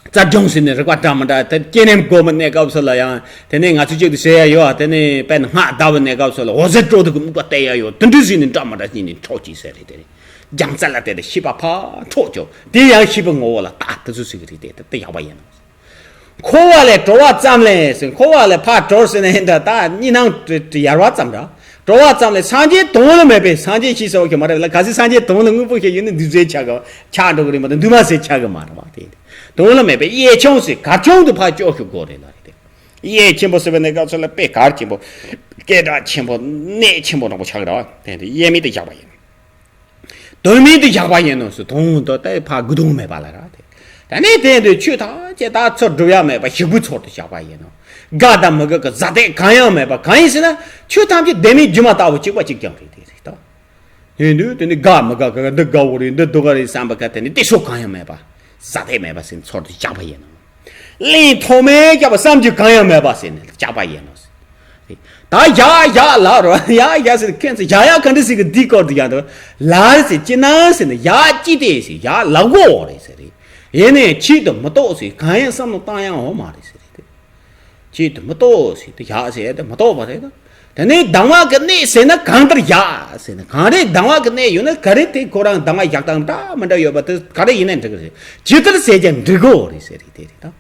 རྩལ་སྦྱོང་ཟེར་ནས་རིག་པ་འདྲ་མི་འདྲ་དེ་སྐྱེ་གནས་སྒོམ་པའི་གནས་སྐབས་སུ་ལ་ཡང་དེ་ནས་ང་ཚོས་གཅིག་ཏུ་བྱེད་ཡ་ཡོད། དེ་ནས་དཔེར་ན་སྔགས་བཟླ་བའི་གནས་སྐབས་སུ་ལ་འོད་ཟེར་སྤྲོ་བསྡུ་གི་དམིགས་པ་གཏད་ཡ་ཡོད། དེ་འདྲ་ཟེར་ནས་འདྲ་མི་འདྲ་ཟེར་ནས་འཕྲོ་གཅིག་ཟེར་རེད། དེ་རེད། རྒྱལ་རྩལ་ལ་བལྟས་ཏེ་ཤེས་པ་ཕར་འཕྲོ་བཅུག་དེ་ཡང་ཤེས་པའི་ངོ་བོ་ལ་བལྟ་དེ་ཚོ་ཟེར་གི་རེད། དེ་དེ་ཡག་པ་ཡིན་ནོ། འཁོར་བ་ལས་གྲོལ་བ་ཙམ་ལས་ཟེར། འཁོར་བ་ལས་ཕར་གྲོལ་ཟེར་ནས་འདྲ་ད་གཉིས་སྣང་ཡལ་བ་ཙམ་འདྲ། གྲོལ་བ་ཙམ་ལས་སངས་རྒྱས་དོན་ལ་མེད་པའི་སངས་རྒྱས་ཤེས་ཟེར་བ་གི་མ་རེད་ལ། གལ་སྲིད་སངས་རྒྱས་དོན་ལ་དངོས་པོ་ཞིག་ཡོད་ན་འདུས་བྱས་ཆགས་གི་ཆགས་འགྲོ་གི་རེད་མ་གཏོགས་འདུས་མ་བྱས་ཆགས་གི་མ་རེད་བ། དེ་དོན་ལ་མེད་པའི་གཡས་འཁྱོངས་ཟེར་གར་འཁྱོངས་དུ་ཕར་སྐྱོད་ཤོག་དགོས་རེད་ལ་རེད། དེ་གཡས་ཆེན་པོ་ཟེར་བའི་གནས་སྐབས་སུ་ལ་དཔེ་གར་ཆེན་པོ་སྐད་གྲགས་ཆེན་པོ་གནད་ཆེན་པོ་རིང་པོ་ཆགས་གི་རེད་བ། དེ་དེ་གཡས་མེད་དུ་བཞག་པ་ཡིན། དོན་མེད་དུ་བཞག་པ་ཡིན་ནོ་ཟེར། དོན་དུ་ལྟ་ཕར་དགུ་དོན་མེད་པ་ལ་ར་དེ། ད་ནི་དེ་དུས་ཆོས་ཐམས་ཅད་ད་ཚུར་སྒྲུབ་ཡ་མེད་པ་ཞིག་པོའི་ཚུལ་དུ་བཞག་པ་ཡིན་ནོ། དགའ་དང་མི་དགའ་གི་གཟའ་གཏད་གང་ཡང་མེད་པ་གང་ཡིན་ཟེར་ན་ཆོས་ཐམས་ཅད་བདེན་མེད་སྒྱུ་མ་ལྟ་བུ་གཅིག་པ་གཅིག་རྐྱང་རེད། དེ་རེད་ད། ཡིན་དུས་དེ་ནི་དགའ་མི་དགའ་གི་འདི་དགའ་བོ་རེད་འདི་སྡུག་ག་རེད་བསམ་པ་ག་དེ་ནི་གཏད་སོ་གང་ཡང་མེད་པ་གཟའ་གཏད་མེད་པ་ཟེར་ཚུལ་དུ་བཞག་པ་ཡིན་ནོ། གླེང་ཐོགས་མེད་བརྒྱབ་པ་བསམ་རྒྱུ་གང་ཡང་མེད་པ་ཟེར་ནས་བཞག་པ་ཡིན་ནོ། ད་བཞག་བཞག་ལབ་རོ། བཞག་བཞག་ཟེར་ཁྱོད་ཚོ་བཞག་ཡག་ག་འདྲ་ཟེར་གི་འདིའི་སྐོར་དུ་བཞག་འདུག་ལར་ཟེར་ཅི་ན་ཟེར་ནས་བཞག་ཅི་སྟེ་ཟེར་བཞག་ལབ་དགོས་རེད་ཟེར་རེད། ཡིན་ནའི་ཆེད་དུ་མི་རྟོགས་ཟེར་གང་ཡང་བསམ་བློ་བཏང་ཡག་ཡོད་མ་རེད་ཟེར་རེད། ཆེད་དུ་མི་རྟོགས་ཟེར་དེ་བཞག་ཟེར་དེ་མི་རྟོགས་པ་རེད་ད། དེ་ནས་སྡང་བ་གི་གནས་ཟེར་ན་གང་ལྟར་བཞག་ཟེར་ན་གང་རེད། སྡང་བ་གི་གནས་ཡོད་ན་ག་རེ་དེ་ཁོ་རང་སྡང་བ་བཞག་སྟངས་འདྲ་མི་འདྲ་ཡོད་པ་དེ་ག་རེ་ཡིན་ན་འགྲིག་གི་རེད། ཇི་ལྟར་ཟེར་ཀྱང་འགྲིག་གི་རེད་ཟེར་རེད་དེ་རེད་ད།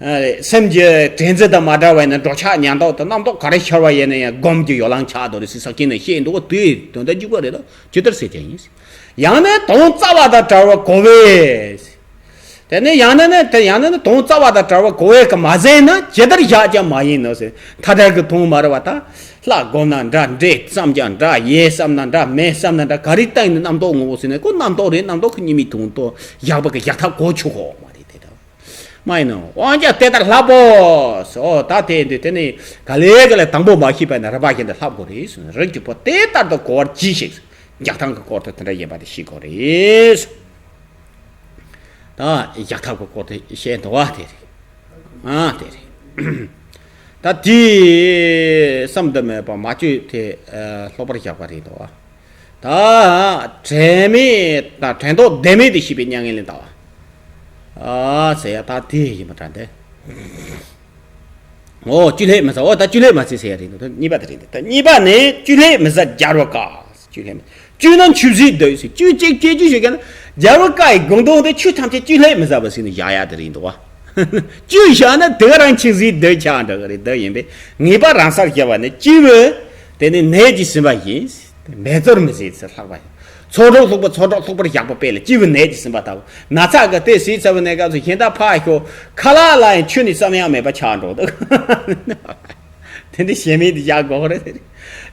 ཨ་རེད། སེམས་ཀྱི་དྲན་རྩེ་དང་མ་བྲལ་བ་ཡིན་ན་འགྲོ་འཆག་ཉལ་འདུག་དང་རྣམ་རྟོག་ག་རེ་ཤར་བ་ཡིན་ན་ཡང་སྒོམ་གྱི་ཡོ་ལང་ཆགས་འདུག་རེད་ཟེར་ས་སྐྱེས་ནས་བཤད་འདུག་དེ་དོན་དག་འཇུག་པ་རེད་ད། ཇི་ལྟར་ཟེར་ཀྱང་ཡིན། ཡང་ན་དོན་རྩ་བ་དང་བྲལ་བ་གོ་བས། དེ་ནས་ཡང་ན་ནི་དེ་ཡང་ན་ནི་དོན་རྩ་བ་དང་བྲལ་བ་གོ་བས་ཀྱི་མ་ཟད་ན་ཇི་ལྟར་བཞག་ཀྱང་མ་ཡིན་ནོ་ཟེར། མཐའ་བྲལ་གྱི་དོན་མ་རེད་བ་ད། ལྷ་སྒོམ་ན་འདྲ་འདྲེ་བརྩམས་ཀྱང་འདྲ་ཡས་བསམ་ན་འདྲ་མེད་བསམ་ན་འདྲ་ག་རེ་བཏང་ནས་རྣམ་རྟོག་ངོ་བོ་ཟེར་ན་ཁོ་རྣམ་རྟོག་རེད། རྣམ་རྟོག་གི་གཉིས་མེད་དོན་རྟོགས་བཞག་པ་གི་བཞག་ཐབས་གོ་ཆོད་གོ་མ་རེད་དེ་ད། མ་ཡིན་ནོ། དབང་ཆ་དེ་ལྟར་ལྷག་པོ་སོ། ད་དེ་འདི་དེ་ནི་ག་ལེ་ག་ལེ་དང་པོ་མ་ཤེས་པ་ན་རིམ་པ་བཞིན་དུ་ལྷག་དགོས་རེད་ཟེར་ནས་རིགས་ཀྱི་བུ་དེ་ལྟར་དུ་གོ་བར་གྱིས་ཤིག་འཇག་ཐང་གི་སྐོར་དུ་དེ་འདྲ་ཡིན་པ་དེ་ཤེས་དགོས་རེད། ད་འཇག་ཐང་གི་སྐོར་དུ་བཤད་འདུག་བ་དེ་རེད། ཨ་དེ་རེད། ད་དེ་བསམ་དུ་མེད་པ་མ་བཅོས་དེ་ལྷག་པར་བཞག་པ་རེད་འདུག་བ། ད་དྲན་མེད་དང་དྲན་རྟོག་བདེན་མེད་དུ་ཤེས་པའི་མྱ་ངན་ལས་འདའ་བ། ཨ་ཟེར་ཡ་ད་དེ་ཡིན་པ་འདྲ་འདི། ཨོ་བཅོས་ལྷད་མི་ཟ། ཨོ་ད་བཅོས་ལྷད་མི་ཟ་ཟེར་ཡ་རེད་འདུག་ད་གཉིས་པ་དེ་རེད་འདུག་ད་གཉིས་པ་ནི་བཅོས་ལྷད་མི་ཟ་རྒྱལ་བ་དཀའ། བཅོས་ལྷད་མི་བཅོས་ན་ཆོས་བྱེད་འདོད་ཟེར། བཅོས་གཅིག་བཅོས་རྒྱུ་ཞིག་ག་ན་རྒྱལ་བ་དཀའ་ཡི་དགོངས་དོན་དེ་ཆོས་ཐམས་ཅད་བཅོས་ལྷད་མི་ཟ་བ་ཟེར་ནས་བཞག་ཡ་དེ་རེད་འདུག་བ། བཅོས་བཞག་ན་དེ་ག་རང་ཆོས་བྱེད་འདོད་ཆགས་འགྲོ་གི་རེད། འདོད་ཡིན་པས་ངེས་པ་རང་སར་སྐྱེ་བ་ནི་སྐྱེས་བུ་དེ་ནི་ནད་ཀྱིས་ཟིན་པ་ཡིན། འབད་རྩོལ་མི་བྱེད་ཟེར་ལྷག་པ་ཡིན། ཚོགས་དྲུག་ལྷུག་པ་ཚོགས་དྲུག་ལྷུག་པར་བཞག་པ་དཔེ་ལ་སྐྱེས་བུ་ནད་ཀྱིས་ཟིན་པ་ལྟ་བུ། ན་ཚ་གི་དེ་ཟས་ཚ་བུ་ནད་སྐབས་སུ་གཞན་དག་ཕར་ཞོག་ཁ་ལག་ལ་ཡང་ཆུ་ནི་ཙམ་ཡང་མེད་པ་ཆགས་འགྲོ་འདུག་དེ་འདྲ་ཞེ་མེད་དུ་བཞག་དགོས་རེད།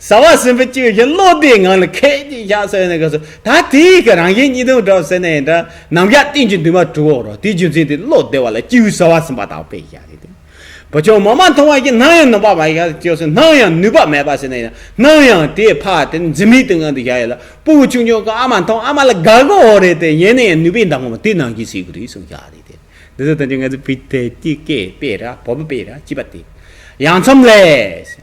ཟ་བ་ཟིན་པ་སྐྱེས་བུ་ཞིག་བློ་བདེ་ངང་ལ་ཁད་ཀྱིས་བཞག་ཟེར་ནས་སྐབས་སུ་ད་དེའི་གི་རང་གཞན་གཉིས་དོན་འགྲོ་ཟེར་ནས་འདྲ་ནམ་ཞག་གཏན་གྱི་འདུན་མ་གྲུབ་འོ་རོ། དེའི་རྒྱུ་མཚན་དེ་བློ་བདེ་བ་ལ་སྐྱེས་བུ་ཟ་བ་ཟིན་པ་དག་པས་བཞག་རེད། བུ་ཆུང་མ་མ་མཐོང་བ་ཞིག་ནམ་ཡང་ནུས་པ་མ་ཡིན་ཀྱང་ནམ་ཡང་ནུས་པ་མེད་པ་ཟེར་ནས་ནམ་ཡང་དེ་ཕ་དེ་འཛིན་མེད་དུ་ངང་དུ་བཞག་ཡོད་ལ། སྤུ་གུ་ཆུང་ཆུང་གི་ཨ་མ་མཐོང་ཨ་མ་ལ་དགའ་གི་འོ་རེད་དེ་ཡིན་ན་ཡང་ནུས་པའི་འདང་ངོ་མ་དེ་ནང་གི་ཟེར་གི་རེད་གསུངས་བཞག་རེད་དེ། འདི་ཚོ་ད་ཅི་ང་ཚོ་བོད་དེ་དེ་སྐད་དཔེ་ར་བོད་པ་དཔེ་ར་ཅི་པ་དེ་ཡང་མཚམས་ལས།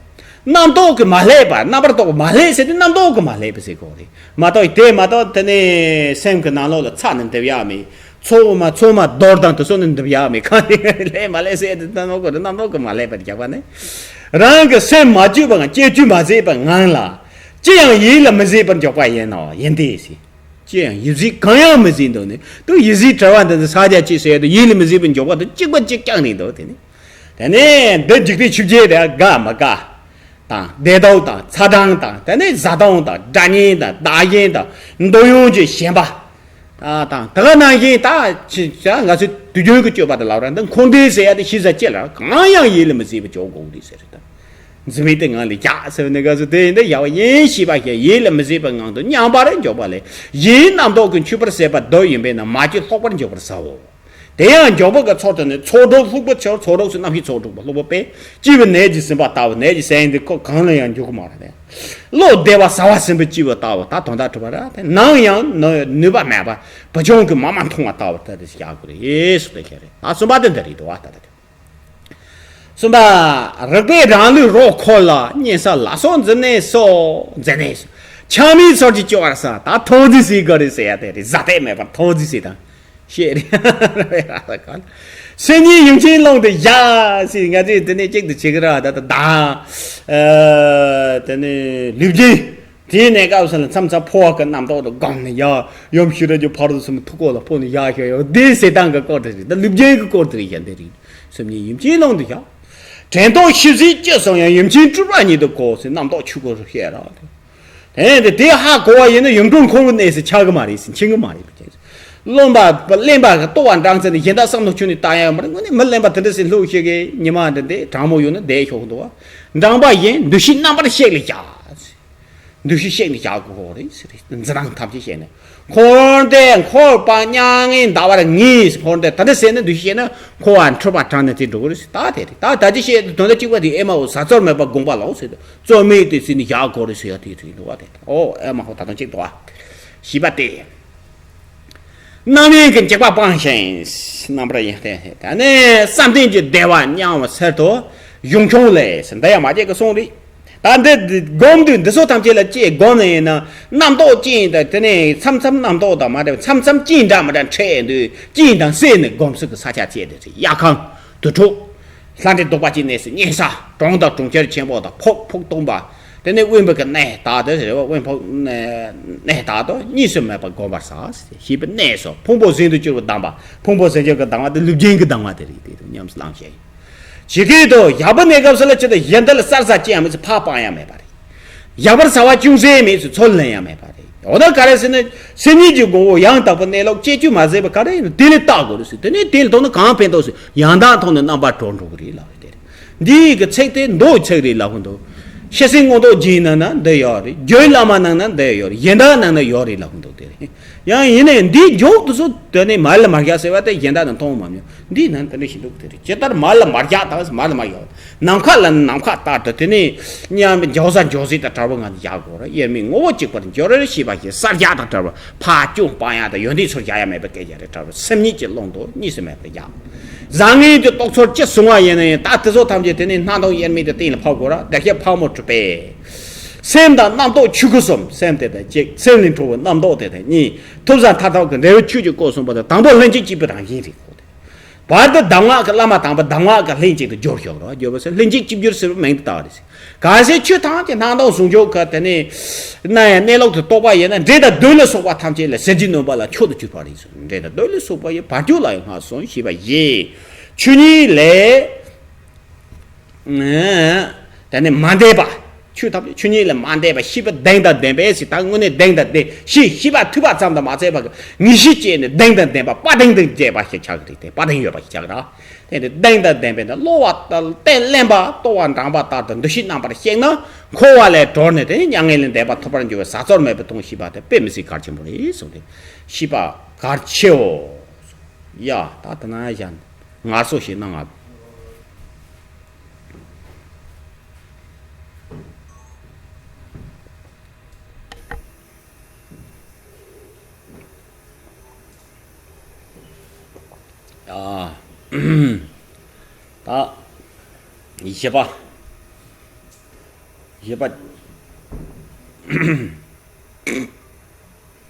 རྣམ་རྟོག་གིས་མ་བསླད་པ། རྣམ་པར་རྟོག་མ་བསླད་ཟེར་དུས་རྣམ་རྟོག་གིས་མ་བསླད་པ་ཟེར་གོ་རེད་མ་གཏོགས་དེ་མ་གཏོགས་དེ་ནས་སེམས་ཀྱི་ནང་ལོགས་ལ་ཚ་ནི་འདེབས་ཡག་མེད། ཚོགས་མ་ཚོགས་མ་རྡོར་དང་དེ་ཚོ་ནི་འདེབས་ཡག་མེད། གང་དེ་བསླད་མ་བསླད་ཟེར་དུས་རྣམ་རྟོག་གིས་རྣམ་རྟོག་གིས་མ་བསླད་པར་རྒྱག་པ་ནི། རང་གི་སེམས་མ་བཅོས་པ་ངང་བཅོས་བཅོས་མ་བྱས་པ་ངང་ལ་ཅི་ཡང་ཡིད་ལ་མི་བྱེད་པར་འཇོག་པ་ཡིན་ནོ། ཡིན་ཏེ་ཟེར། ཅི་ཡང་ཡིད་བྱེད་གང་ཡང་མི་བྱེད་འདུག་ནི་དུ་ཡིད་བྱེད་བྲལ་བ་འདི་ཚོ་ས་རྒྱ་ཅེས་ཟེར་དུ་ཡིད་ལ་མི་བྱེད་པར་འཇོག་པ་དང་གཅིག་པ་གཅིག་རྐྱང་ནས་འདུག་དེ་ནི། དེ་ནས་འདི་འཇིག་རྟེན་ཆོས་བརྒྱད་དེ་དགའ་མ་དགའ་དང་བདེ་སྡུག་དང་ཚ་གྲང་དང་དེ་ནས་བཟའ་བཏུང་དང་སྒྲ་སྙན་དང་བདག་གཞན་དང་འདོད་ཡོན་གྱི་ཞེན་པ་དང་དེ་ག་ནང་བཞིན་ད་ཅི་ང་ཚོས་དུས་རྒྱུན་གྱི་སྤྱོད་པ་དེ་ལབ་ར་འདི་འཁོར་འདས་ཟེར་ཡ་དེ་ཤེས་ས་ཅི་ལ་གང་ཡང་ཡིད་ལ་མི་བྱེད་པར་འཇོག་དགོས་རེད་ཟེར་ད། འཛིན་མེད་དུ་ངང་ལ་བཞག་ཟེར་བ་ནི་ག་ཚོད་དེ་ཡིན་ད་ཡག་པ་ཡིན་ཤེས་པ་ཞིག་ཡིད་ལ་མི་བྱེད་པའི་ངང་དུ་མཉམ་པར་འཇོག་པ་ལས་ཡིད་རྣམ་རྟོག་གིས་འཆོས་པར་བྱེད་པ་དུ་ཡིན་པས་ན་མ་བཅོས་ལྷུག་པར་འཇོག་པར་བྱའོ། དེ་ཡང་འཇོག་པོ་གི་ཚོགས་དེ་ནི་ཚོགས་དྲུག་ལྷུག་པོ་ཆེ་བ་ཚོགས་དྲུག་སུ་རྣམ་ཤེས་ཚོགས་དྲུག་པོ་ལྷུག་པོ་པས་སྐྱེས་བུ་ནད་ཀྱིས་ཟིན་པ་ལྟ་བུ་ནད་ཀྱི་ཟས་འདི་ཁོ་གང་ལ་ཡང་འཇུག་གི་མ་རེད། བློ་བདེ་བ་ཟ་བ་ཟིན་པའི་སྐྱེས་བུ་ལྟ་བུ་ད་དོན་དག་གྲུབ་པ་ར་དེ་ནམ་ཡང་ནུས་པ་མེད་པ་བུ་ཆུང་གིས་མ་མ་མཐོང་བ་ལྟ་བུ་ད་དེ་བཞག་དགོས་རེད་ཟེར་དེ་བཤད་རེད། ད་གསུམ་པ་དེ་འདི་རེད་འདུག་བ་ད་ད་དེ། གསུམ་པ། རིག་པས་རང་ལུས་རོ་འཁོར་ལ་གཉན་ས་ལ་སོགས་འཛིན་ནས་སོ། འཛིན་ནས་སོ། ཆགས་མེད་ཚོར་གྱི་སྐྱོ་བར་ས་ད་ཐོག་རྫི་སི་ག་རེ་ཟེར་ཡ་དེ་རེད། ཟ་དེ་མེད་པར་ཐོག་རྫི་སི་དང་ཤེས་རེད། སེམས་ཉིད་ཡུམ་ཆེན་ཀློང་དུ་བཞག་སི་ང་ཚོས་དེ་ནས་གཅིག་ཏུ་བྱེད་ཀྱི་ར་ད་ད་ད་དེ་ནས་ལུས་རྒྱུད། དེའི་གནས་སྐབས་སུ་ལ་མཚམས་མཚམས་འཕོ་བ་གི་རྣམ་རྟོག་ཏུ་སྒོམ་ནས་ཡ་ཡུམ་ཤི་ར་རྒྱུ་ཕ་རོལ་ཏུ་སོང་ཐུགས་ཁོག་ལ་འཕོ་ནས་ཡ་ཤོ་ཡ་བདེ་སེ་སྟངས་ཀྱི་སྐོར་དེ་རེད། ད་ལུས་རྒྱུད་ཀྱི་སྐོར་དེ་རེད། ཡ་འདི་རེད། སེམས་ཉིད་ཡུམ་ཆེན་ཀློང་དུ་བཞག་དྲན་རྟོག་ཤེས་བྱའི་སྐྱེ་སོང་ཡང་ཡུམ་ཆེན་སྤྲུལ་པ་ཉིད་དུ་གོ་ཟེར་རྣམ་རྟོག་ཆོས་སྐུ་རུ་བཤད་ར། དེ་དེ་དེ་ཧ་གོ་བ་ཡིན་ན་ཡུམ་གྲོང་འཁོར་བའི་གནས་སུ་ཆགས་ཀྱི་མ་རེད་ཟེར་འཆིང་གི་མ་རེད་པ། རློམ་པ་གླེན་པ་གི་ལྟོ་བ་འགྲངས་ཚེ་ནི་གཞན་དག་བསམ་བློ་ཁྱོན་ནས་བཏང་ཡ་ཡོད་མ་རེད། དངོས་གནས་མི་གླེན་པ་དེ་འདྲ་ཟེར་ལྷུག་ཤིག་གི་ཉི་མ་འདི་འདི་གྲང་མོ་ཡོད་ན་བསྡད་ཤོག་འདུག་བ། འགྲངས་པ་ཡིན་འདུ་ཤེས་རྣམ་པར་གཤེགས་ལ་བཞག་འདུ་ཤེས་གཤེགས་ནས་བཞག་དགོས་ཀྱི་རེད་ཟེར། འཛིན་སྟངས་ཐམས་ཅད་བཤད་ནས། འཁོར་འདས་འཁོར་བ་མྱ་ངན་འདའ་བར་ངེས། འཁོར་འདས་ད་ནི་ཟེར་ནས་འདུ་ཤེས་བཤད་ན་འཁོར་བ་འཁྲུལ་པ་དྲངས་ནས་དེ་འགྲོ་གི་རེད་ཟེར། ད་དེ་རེད། ད་ད་ཅི་བཤད་དོན་དག་གཅིག་པ་དེ་ཨེ་མའོ་ཟ་རྩོལ་མེད་པར་སྒོམ་པ་ལོག་ཟེར། རྩོལ་མེད་དེ་ཟེར་ནས་བཞག་དགོས་རེད་ཟེར་ཡ་དེ་ཚོ་ཡིན་འདུག་བ་དེ། ཨོ་ཨེ་མ་ཧོ་ད་དུང་གཅིག་འདུག་བ། བཞི་པ་སྟེ། རྣམ་གཡེང་གི་འཇིགས་པ་སྤངས་ཤིང་། རྣམ་པར་གཡེང་སྟེ་ད་ནི་བསམ་གཏན་གྱི་བདེ་བ་མྱང་བ་ཚུལ་དུ་གཞུང་ཆུང་ལས་འདི་ཡང་མ་བརྗེད་ཀྱི་གསུང་རེད། ད་འདི་སྒོམ་དུས་འདི་ཚོ་ཐམས་ཅད་ལ་ཅེས་སྒོམ་ནས་ཡིན་ན་རྣམ་རྟོག་ཅན་དང་དེ་ནས་མཚམས་མཚམས་རྣམ་རྟོག་དང་མ་འདྲ་བའི་མཚམས་མཚམས་ཅན་འདྲ་མི་འདྲ་འཕྲད་དུས་ཅན་དང་བསྲེས་ནས་སྒོམ་ཚུལ་གྱི་ས་ཆ་བཅད་དེ་ཚེ་དབྱར་ཁམས་དུར་ཁྲོད། ལྷ་འདྲེ་གདུག་པ་ཅན་གནས་སུ་གཉན་ས་གྲོང་དང་གྲོང་ཁྱེར་ཆེན་པོ་དང་ཕོག་ཕོག་སྟོང་པ། དེ་ནས་དབེན་པའི་གི་གནས་དག་དེ་རེད་བ། དབེན་ཕོག་གནས་དག་ཏུ་གཉིས་སུ་མེད་པར་སྒོམ་པར་བྱ། ཞེས་པའི་གནས་སོ། ཕུང་པོ་གཟན་དུ་གྱུར་པའི་གདམས་པ། ཕུང་པོ་གཟན་གྱུར་གྱི་གདམས་པ་དེ་ལུས་རྒྱུད་ཀྱི་གདམས་པ་དེ་རེད། དེ་དང་ཉམས་སུ་བླངས་ཤིང་། ཇི་སྐད་དུ་ཡག་པོ་གནས་སྐབས་སུ་ལ་ཅི་ལྟར་གཞན་དག་ལ་སེལ་ས་ཅི་ཡང་མེད་ཚེ་ཕར་སྤང་ཡང་མེད་པ་རེད། ཡག་པར་བྱ་བ་ཅུང་ཟད་མེད་ཚེ་ཚུར་ལེན་ཡང་མེད་པ་རེད། འོ་ན་ག་རེ་ཟེར་ན་སེམས་ཉིད་ཀྱི་ངོ་བོ་ཡང་དག་པའི་གནས་ལུགས་བཅས་བཅོས་མ་ཟད་པ་ག་རེ་ཡིན་ན་དེ་ལ་བལྟ་དགོས་རེད་ཟེར། དེ་ནས་དེ་ལ་མཐོང་ན་གང་ཕན་ཐོགས་ཟེར་ཡང་དག་མཐོང་ནས་རྣམ་པར་གྲོལ་འགྲོ་གི་རེད་ལབ་རེད། དེ་རེད། འདིའི་གི་ཚིག་དེ་མདོའི་ཚིག་རེད་ལབ་གི་འདུག་ཤེར་ཕྱིན་མངོན་རྟོགས་རྒྱན་ནང་ན་འདི་ཡོད་རེད། རྒྱུད་བླ་མ་ནང་ན་འདི་ཡོད་རེད། གཞན་དག་ནང་ན་ཡོད་རེད་ལབ་གི་འདུག་དེ་རེད། ཡང་ཡིན་ནའི་འདིའི་མཇུག་དེ་ཚོ་དེ་ནས་མར་ལ་མར་བཞག་ཟེར་བ་དེ་གཞན་དག་ནང་མཐོང་མ་མྱོང་། འདིའི་ནང་དེ་འདྲ་ཞིག་འདུག་དེ་རེད། ཇི་ལྟར་མར་ལ་མར་བཞག་དང་མར་ལ་མར་ཡོད། ནམ་མཁའ་ལ་ནམ་མཁའ་ལྟར་དུ་དེ་ནས་མཉམ་འཇོག་ས་འཇོག་ཟིག་དང་བྲལ་བ་ངང་དུ་བཞག་དགོས་རེད། དབྱེར་མེད་ངོ་བོ་གཅིག་པར་འགྱུར་རེ་ཞེས་པ་བཞིན་གསལ་རྒྱག་དང་བྲལ་བ་ཕར་ཅུང་སྤང་ཡག་དང་ཡོན་ཏན་ཚུར་རྒྱག་ཡག་མེད་པའི་སྐད་ཆ་རེད། བྲལ་བ་སེམས་ཉིད་ཀྱི་ཀློང་དུ་གཉིས་སུ་མེད་པར་བཞག་བཟང་ངན་གྱི་རྟོག་ཚོར་ཅི་བྱུང་བ་ཡིན་ན་ཡང་ད་དེ་ཚོ་ཐམས་ཅད་དེ་ནས་སྣང་སྟོང་དབྱེར་མེད་དུ་གཏན་ལ་ཕབ་དགོས་ར། བདེ་གཤེགས་ཕག་མོ་གྲུ་པས། སེམས་དང་རྣམ་རྟོག་ཆོས་སྐུ་གསུམ། སེམས་དེ་དང་གཅིག་སེམས་ལས་འཕྲོ་བའི་རྣམ་རྟོག་དེ་དང་གཉིས། ཐོབ་བྱ་མཐར་ཐུག་གི་འབྲས་བུ་ཆོས་ཀྱི་སྐུ་གསུམ་པོ་དང་དང་པོ་ལྷན་ཅིག་སྐྱེས་པའི་རང་བཞིན་རེད། བར་དུ་གདམས་ངག་གི་བླ་མ་དམ་པ་གདམས་ངག་གི་ལྷན་ཅིག་ཏུ་སྦྱོར་ཤོག་རོགས། སྦྱོར་བ་ཟེར་ལྷན་ཅིག་སྐྱེས་སྦྱོར་ཟེར་བའི་མིང་དུ་བཏགས་རེད་ཟེར། གལ་སྲིད་ཆོས་ཐམས་ཅད་སྣང་སྟོང་ཟུང་འཇུག་གི་དེ་ནས་སྣང་ཡང་གནས་ལུགས་དུ་རྟོགས་པ་ཡིན་ན་འདྲེ་དང་བདུད་ལ་སོགས་པ་ཐམས་ཅད་ལ་ཟིལ་གྱིས་གནོན་པ་ལ་མཆོག་ཏུ་གྱུར་པ་རེད་ཟེར། འདྲེ་དང་བདུད་ལ་སོགས་པ་ཡི་བར་སྐྱོད་ལ་ཡང་སྔར་སོང་ཞེས་པ་ཡིས། ཆོས་ཉིད་ལས། དེ་ནས་མ་འདས་པ། ཆོས་ཐམས་ཅད་ཆོས་ཉིད་ལས་མ་འདས་པ་ཤེས་པ་གདེང་དང་ལྡན་པས་ཟེར། ད་དངོས་གནས་གདེང་དང་ལྡན་ཤེས་ཤེས་པ་ཐོས་པ་ཙམ་དུ་མ་ཚད་པ་གི་ངེས་ཤེས་སྐྱེས་ནས་གདེང་དང་ལྡན་པ་དཔའ་གདེང་དང་བཅས་པ་ཞིག་ཆགས་ཀྱི་རེད་དེ། དཔའ་གདེང་ཡོད་པ་ཞིག་ཆགས་ཀྱི་རེད། དེ་ནི་གདེང་དང་ལྡན་པས་ན་གློ་བ་ལྟར་སྟན་གླེན་པ་ལྟོ་བ་འགྲངས་པ་ལྟར་དུ་འདུ་ཤེས་རྣམ་པར་བཤིག་ན་འཁོར་བ་ལས་གྲོལ་ནས་དེ་མྱ་ངན་ལས་འདས་པ་ཐོབ་པར་འགྱུར་བའི་ཟག་རྫོགས་མེད་པའི་དོན་ཤེས་པ་དེ་དཔེ་མི་སྲིད་གལ་ཆེན་པོ་རེད་གསུངས་ཏེ། ཤེས་པ་གལ་ཆེའོ། ཡ་ད་དེ་ན་ཡང་ངལ་གསོ་ཞིག་གནང་ང་། ཨ། ད། བཞི་པ། བཞི་པ།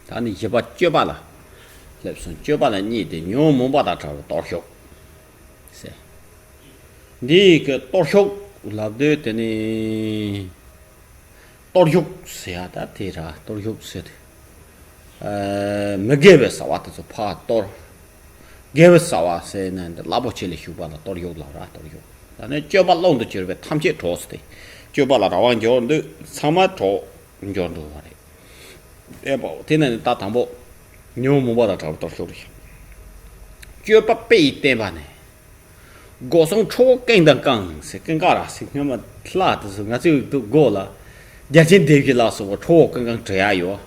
ད་ནི་བཞི་པ་སྤྱོད་པ་ལ། སླེབས་སོང་། སྤྱོད་པ་ལ་གཉིས་ཏེ། ཉོན་མོངས་པ་དང་བྲལ་བའི་གཏོར་ཤུགས་ཟེར། འདི་གི་གཏོར་ཤུགས་ལབ་དུས་དེ་ནི། གཏོར་ཤུགས་ཟེར་ཡ་ད་དེ་ར་གཏོར་ཤུགས་ཟེར་ཏེ། ཨ། མི་དགེ་བའི་རྩ་བ་དེ་ཚོ་ཕར་གཏོར། དགེ་བའི་རྩ་བ་ཟེར་ན་འདི་རླབས་པོ་ཆེ་ལ་ཞུགས་པ་ལ་གཏོར་ཤུགས་ལབ་ར། གཏོར་ཤུགས། ད་ནི་སྤྱོད་པ་ཀློང་དུ་གྱུར་པའི་ཐམས་ཅད་གྲོགས་ཟེར་ཏེ། སྤྱོད་པ་ལ་རང་དབང་འབྱོར་དུས་ཚང་མ་གྲོགས་འབྱོར་འགྲོ་བ་རེད། ཨེ་པོ་དེ་ནི་ད་དང་པོ་ཉོན་མོངས་པ་དང་བྲལ་བའི་གཏོར་ཤུགས་རེད། སྤྱོད་པ་དཔེ་ཡི་བསྟན་པ་ནི། སྒོ་གསུམ་ཁྲོ་བོ་ཀུན་དང་བསྐང་ཟེར། ཀུན་དགའ་ར་ཟེར། སྔོན་མ་ལྷ་དེ་ཚོ་ང་ཚོའི་སྒོ་ལ་རྒྱལ་ཆེན་སྡེ་བཞི་ལ་སོགས་པ་ཁྲོ་བོ་ཀུན་དགའ་བྲི་ཡ་ཡོད།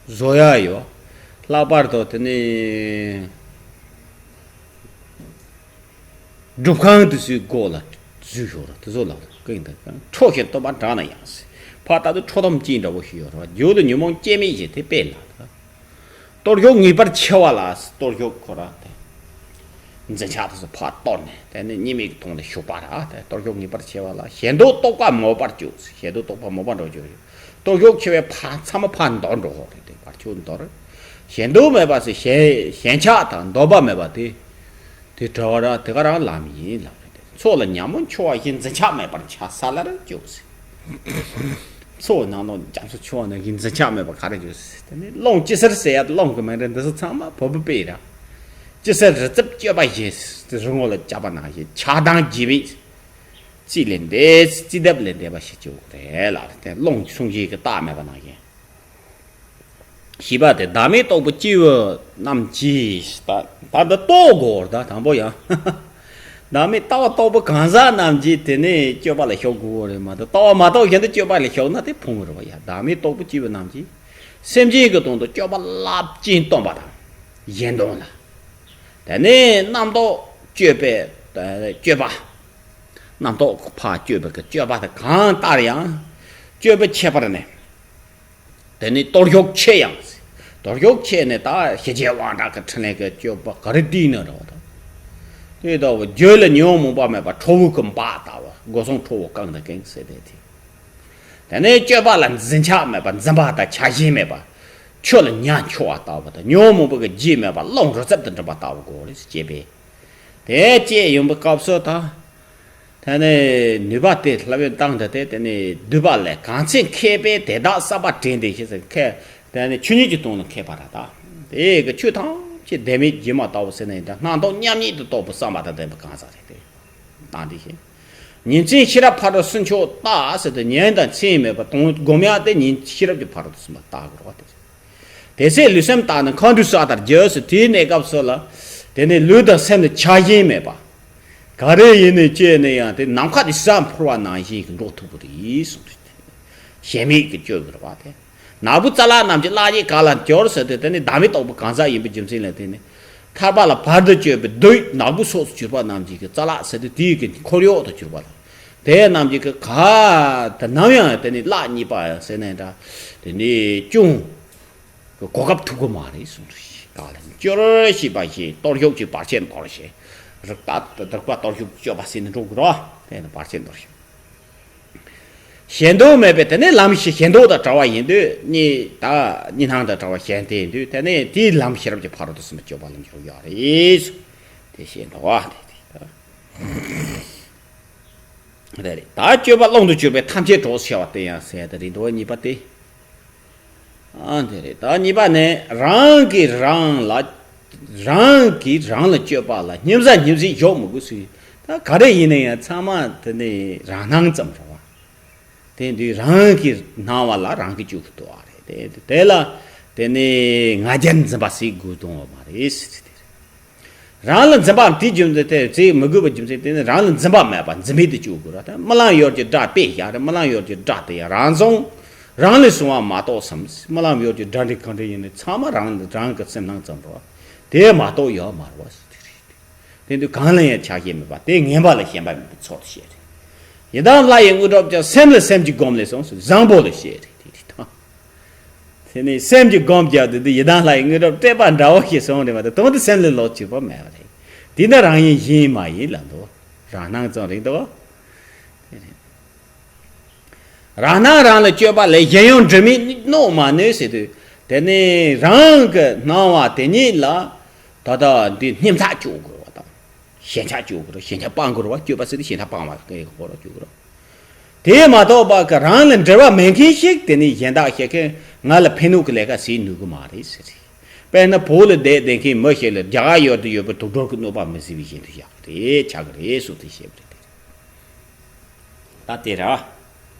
བཟོ་ཡ་ཡོད། ལྷག་པར་དུ་དེ་ནི་སྒྲུབ་ཁང་དེ་ཚོའི་སྒོ་ལ་བཟོས་ཤོག་ར། དེ་ཚོ་ལ་ཀུན་དང་བསྐང་། ཁྲོ་ཞིང་སྟོན་པ་འདྲ་ན་ཡང་ཟེར། ཕར་ལྟ་དུས་ཁྲོ་གཏུམ་ཅན་འདྲ་བོ་ཞིག་ཡོད་ར། རྒྱུད་ལ་ཉོན་མོངས་སྐྱེ་མེད་ཞེས་དེ་དཔེ་ལ། གཏོར་ཤུགས་ངེས་པར་ཆེ་བ་ལ། གཏོར་ཤུགས་ཁོ་ར་དེ་འཛིན་ཆགས་དེ་ཚོ་ཕར་གཏོར་ནས་དེ་ནས་གཉིས་མེད་ཀྱི་དོན་ལ་ཞུགས་པ་ར། དེ་གཏོར་ཤུགས་ངེས་པར་ཆེ་བ་ལ། ཞེ་འདོད་རྟོག་པ་མོད་པར་གྱུར། ཞེ་འདོད་རྟོག་པ་མོད་པ་འགྲོ་རྒྱུ་རེད། གཏོར་ཤུགས་ཆེ་བས་ཕར་ཚང་མ་ཕར་འདོར་འགྲོ་གི་རེད། དེ་བར་ཆུ་འདོར། ཞེ་འདོད་མེད་པ་ཟེར། ཞེན་ཞེན་ཆགས་དང་འདོད་པ་མེད་པ་དེ། དེ་གྲོལ་བ་ར། དེ་ག་རང་ལམ་ཡིན་ལབ་རེད། མཚོ་ལ་ཉ་མོ་འཕྱོ་བ་བཞིན། འཛིན་ཆགས་མེད་པར་འཆའ་ས་ལ་ར་འཇུག་ཟེར། མཚོ་ནང་ལ་རྒྱ་མཚོ་འཕྱོ་བ་ནང་བཞིན་འཛིན་ཆགས་མེད་པར་ག་རེ་འཇུག་ཟེར། དེ་ནི་རླུང་ཅི་སེར་ཟེར་ཡ་དེ་རླུང་གི་མིང་རེད། འདི་ཚོ་ཚང་མ་བོད་པའི་དཔེ་ར། ཅི་སེར་རི་རྩེར་སྤྱོད་པ་བཞིན་ཟེར། རི་ངོ་ལ་བཅག་པ་ནང་བཞིན་ཆགས་སྡང་བརྗེད་མེད། རྩིས་ལས་འདས། རྩིས་གདབ་ལས་འདས་པ་ཞིག་བྱུང་རེད་ལ། དེ་རླུང་འཕྱོ་བཞིན་གྱི་རྟགས་མེད་པ་ནང་བཞིན། བཞི་པ་དེ་བདག་མེད་རྟོགས་པའི་སྐྱེས་བུ་རྣམས་ཀྱིས། ད་ད་འདི་རྟོགས་དགོས་རེད། ད་དང་པོ་ཡང་བདག་མེད་ལྟ་བ་རྟོགས་པའི་གང་ཟག་རྣམས་ཀྱིས་དེ་ནས་སྤྱོད་པ་ལ་ཞུགས་དགོས་རེད་མ་གཏོགས། ལྟ་བ་མ་རྟོགས་བཞིན་དུ་སྤྱོད་པ་ལ་ཞུགས་ན་དེ་ཕུང་རེད་བ། ཡ། བདག་མེད་རྟོགས་པའི་སྐྱེས་བུ་རྣམས་ཀྱིས་སེམས་ཅན་གྱི་དོན་དུ་སྤྱོད་པ་རླབས་ཆེན་སྟོན་པ་དང་གཞན་དོན་ལ། དེ་ནས་རྣམ་རྟོག་སྤྱོད་པའི་སྤྱོད་པ། རྣམ་རྟོག་ཕར་སྤྱོད་པའི་གི་སྤྱོད་པ་དེ་གང་ལྟར་ཡང་སྤྱོད་པ་ཁྱད་པར་ནས། དེ་ནི་གཏོར་ཤུགས་ཆེ་ཡང་། གཏོར་ཤུགས་ཆེ་ནས་ད་ཞི་རྒྱས་དབང་དྲག་གི་ཕྲིན་ལས་ཀྱི་སྤྱོད་པ་ག་རེ་བསྟན་ན་རོ། ད་དེ་ལྟ་བུ་རྒྱུད་ལ་ཉོན་མོངས་པ་མེད་པ་ཁྲོ་བོ་གི་འབའ་ལྟ་བུ། སྒོ་གསུམ་ཁྲོ་བོ་བསྐང་དང་བསྐང་ཟེར་དེ་དེ། དེ་ནས་སྤྱོད་པ་ལ་འཛིན་ཆགས་མེད་པ། འཛིན་པ་དང་ཆགས་ཞེན་མེད་པ། ཆུ་ལ་ཉ་འཕྱོ་བ་ལྟ་བུ་དང་། ཉོན་མོངས་པ་གི་རྗེས་མེད་པ། རླུང་རི་རྩེ་དང་འགྲིམ་པ་ལྟ་བུ་དགོས་རེད་ཅེས་པས། དེ་ཅེས་ཡོང་པའི་སྐབས་སུ་ད། དེ་ནས་ནུས་པ་དེ་སློབ་དཔོན་བཏང་དུ་སྟེ། དེ་ནས་སྡུད་པ་ལས་གང་ཚེ་མཁས་པས་དེ་དག་བསམ་པ་དྲན་ཏེ་ཞེས་ཟེར། མཁས་དེ་ནས་ཆོས་ཉིད་ཀྱི་དོན་ལ་མཁས་པ་ར། ད་དེ་གི་ཆོས་ཐམས་ཅད་བདེན་མེད་སྒྱུ་མ་ལྟ་བུ་ཟེར་ན་ཡིན། ད་སྣང་སྟོང་མཉམ་ཉིད་དུ་རྟོགས་པའི་བསམ་པ་དང་ལྡན་པའི་གང་ཟག་རེད་དེ། ད་འདི་ཞེས། ཉིན་མཚན་ཤེས་རབ་ཕ་རོལ་ཕྱིན་མཆོག་བལྟ་ཟེར་ཏེ། ཉིན་དང་མཚན་མེད་པ་དང་སྒོམ་ཡག་དེ་ཉིན་ཤེས་རབ་ཀྱི་ཕ་རོལ་ཏུ་ཕྱིན་པ་བལྟ་དགོས་རེད་བ། དེ། དེ་ཚེ་ལུས་སེམས་དག་ནི་མཁའ་འགྲོའི་ས་ལྟར་གྱུར་ཟེར། དེའི་གནས་སྐབས་སུ་ལ། དེ་ནས་ལུས་དང་སེམས་ལ་ཆགས་ཞེན་མེད་པ། ག་རེ་ཡིན་ནས་སྐྱེས་ནས་ཡང་དེ་ནམ་མཁའ་དེ་ས་འཕུར་བ་ནང་བཞིན་གྱི་འགྲོ་ཐུབ་པ་རེད་གསུངས་ཏེ། ཞེན་མེད་ཀྱི་སྤྱོད་དགོས་རེད་བ། དེ་ནག་པོའི་རྩ་ལག་རྣམས་ཀྱི་བརླག་ཉེས་ག་ལ་གྱུར་ཟེར་ཏེ། དེ་ནི་བདག་མེད་རྟོགས་པའི་གང་ཟག་ཡིན་པའི་རྒྱུ་མཚན་ལ་བརྟེན་ནས། ཐར་པ་ལ་བར་དུ་གཅོད་པའི་བདུད་ནག་པོའི་ཚོགས་སུ་གྱུར་པ་རྣམས་ཀྱི་གི་རྩ་ལག་ཟེར་ཏེ། དེའི་གི་འཁོར་གཡོག་ཏུ་གྱུར་པ་ལ། དེ་རྣམས་ཀྱི་གི་ག་དེ་ནམ་ཡང་དེ་ནི་བརླག་ཉེས་པ་ཟེར་ནས་འདྲ། དེ་ནི་ཅུང་གི་གོ་སྐབས་ཐུབ་ཀྱི་མ་རེད་གསུངས་ཏེ། ག་ལ་སྐྱོར་ཞེས་པ་བཞིན་གཏོར་ཤུགས་ཀྱིས་བར་ཆད་འདོར་ཞེས། རིག་པ་རིག་པ་གཏོར་ཤུགས་ཀྱིས་གཅོད་པ་ཟེར་ནས་འགྲོ་དགོས་རོ། དེ་ནི་བར་ཆད་འདོར་ཞེས། ཞེ་འདོད་མེད་པས་དེ་ནི་ལམ་ཞི་ཞེ་འདོད་དང་བྲལ་བ་ཡིན་དུས། གཉིས་ད་གཉིས་སྣང་དང་བྲལ་བ་ཞེ་འདོད་ཡིན་དུས། དེ་ནི་དེའི་ལམ་ཤེས་རབ་ཀྱི་ཕ་རོལ་ཏུ་ཕྱིན་པ་སྤྱོད་པ་ལ་འཇུག་ཡོད་རེད། དེ་ཞེ་འདོད་པ་དེ་དེ་ད་རེད། ད་སྤྱོད་པ་ཀློང་དུ་གྱུར་པའི་ཐམས་ཅད་གྲོགས་ཟེར་བ་དེ་ཡང་ཟེར་ཡ་དེ་རེད་འདུག་བ། གཉིས་པ་དེ། ཨ་དེ་རེད། ད་གཉིས་པ་ནི། རང་གིས་རང་ལ། རང་གིས་རང་ལ་སྤྱོད་པ་ལ་སྙོམས་ས་སྙོམས་སེ་འཇོག་མི་དགོས་ཟེར། ད་ག་རེ་ཡིན་ན་ཡང་ཚང་མ་དེ་ནི་རང་སྣང་ཙམ་རེད་བ། དེ་དུས་རང་གི་སྣང་བ་ལ་རང་གིས་སྤྱོད་དགོས་དོ་བ་རེད། དེ་དེ་ལ་དེ་ནས་ང་རྒྱལ་འཛིན་པ་ཟེར་དགོས་དོན་བ་མ་རེད་ཟེར་དེ་རེད། རང་ལ་འཛིན་པ་དེའི་རྒྱུ་མཚན་དེ་ཟེར་མི་དགོས་པའི་རྒྱུ་མཚན་དེ་ནི་རང་ལ་འཛིན་པ་མེད་པ་འཛིན་མེད་དུ་སྤྱོད་དགོས་ར། དེ་རྨི་ལམ་ཡོད་ཀྱི་སྒྲ་དཔེ་བཞག་རེད། རྨི་ལམ་ཡོད་ཀྱི་སྒྲ་དེ་ཡང་རང་བྱུང་རང་ལས་བྱུང་བ་མ་གཏོགས་སམ། རྨི་ལམ་ཡོད་ཀྱི་སྒྲ་འདི་གང་འདྲ་ཡིན་ནི་ཚང་མ་རང་རང་གི་སེམས་སྣང་ཙམ་རེད་བ། དེ་མ་གཏོགས་ཡོད་མ་རེད་བ་ཟེར་དེ་རེད། དེ་དུས་གང་ལ་ཡང་ཆགས་ཞེན་མེད་པ་དེ་ངན་པ་ལ་ཞེན་པ་མེད་པའི་ཚོགས་དེ་བཤད་རེད། ཡི་དམ་ལྷ་ཡི་དངོས་གྲུབ་ཀྱང་སེམས་ལ་སེམས་ཀྱིས་བསྒོམས་ལས་སོང་ཟེར་བཟང་པོ་ལ་བཤད་རེད། དེ་རེད་དང་། དེ་ནས་སེམས་ཀྱིས་བསྒོམས་ཀྱང་དེ་དུས་ཡི་དམ་ལྷ་ཡི་དངོས་གྲུབ་སྤྲད་པ་འདྲ་བོ་ཞིག་སོང་རེད་མ་གཏོགས་དོན་དུ་སེམས་ལ་ལོག་བཅུག་པ་མེད་པ་རེད། དེ་ནི་རང་ཡིན་གཞན་ཡིན་མ་ཡིན་ལ་འདུག་རང་སྣང་ཙམ་རེད་འདུག་དེ་རེད། རང་སྣང་རང་ལ་དཔྱོད་པ་ལས། གཞན་ཡང་སྒྲིབ་མེད་སྣང་མ་ནུས་ཟེར་དུས། དེ་ནས་རང་གི་སྣང་བ་དེ་ཉིད་ལ་ད་ལྟ་འདི་སྙིང་ཐག་གཅོད་དགོས་པ་དང་། ཞེན་ཆགས་གཅོད་དགོས་རེད། ཞེན་ཆགས་སྤང་དགོས་རེད་བ། དཔྱོད་པ་ཟེར་དུས་ཞེན་ཆགས་སྤང་བ་གི་སྐོར་ལ་གཅོད་དགོས་རེད། དེ་མ་གཏོགས་པ་གི་རང་ལ་འབྲེལ་བ་མེད་མཁན་ཞིག་དེ་ནས་གཞན་དག་ཞིག་གིས་ང་ལ་ཕན་གནོད་ཀྱི་ལས་ཀ་བྱེད་ནུས་ཀྱི་མ་རེད་ཟེར། དཔེར་ན་བོད་ལ་བསྡད་བསྡད་མཁན་མི་ཞིག་ལ་རྒྱ་གར་ཡུལ་དུ་ཡོད་པའི་དུག་སྦྲུལ་གྱི་གནོད་པ་མི་བཟོད་པའི་བཞིན་དུ་བཞག་གི་རེད། ཆགས་ཀྱི་རེད་ཟེར་དེ་བཤད་པ་རེད། ད་དེ་ར།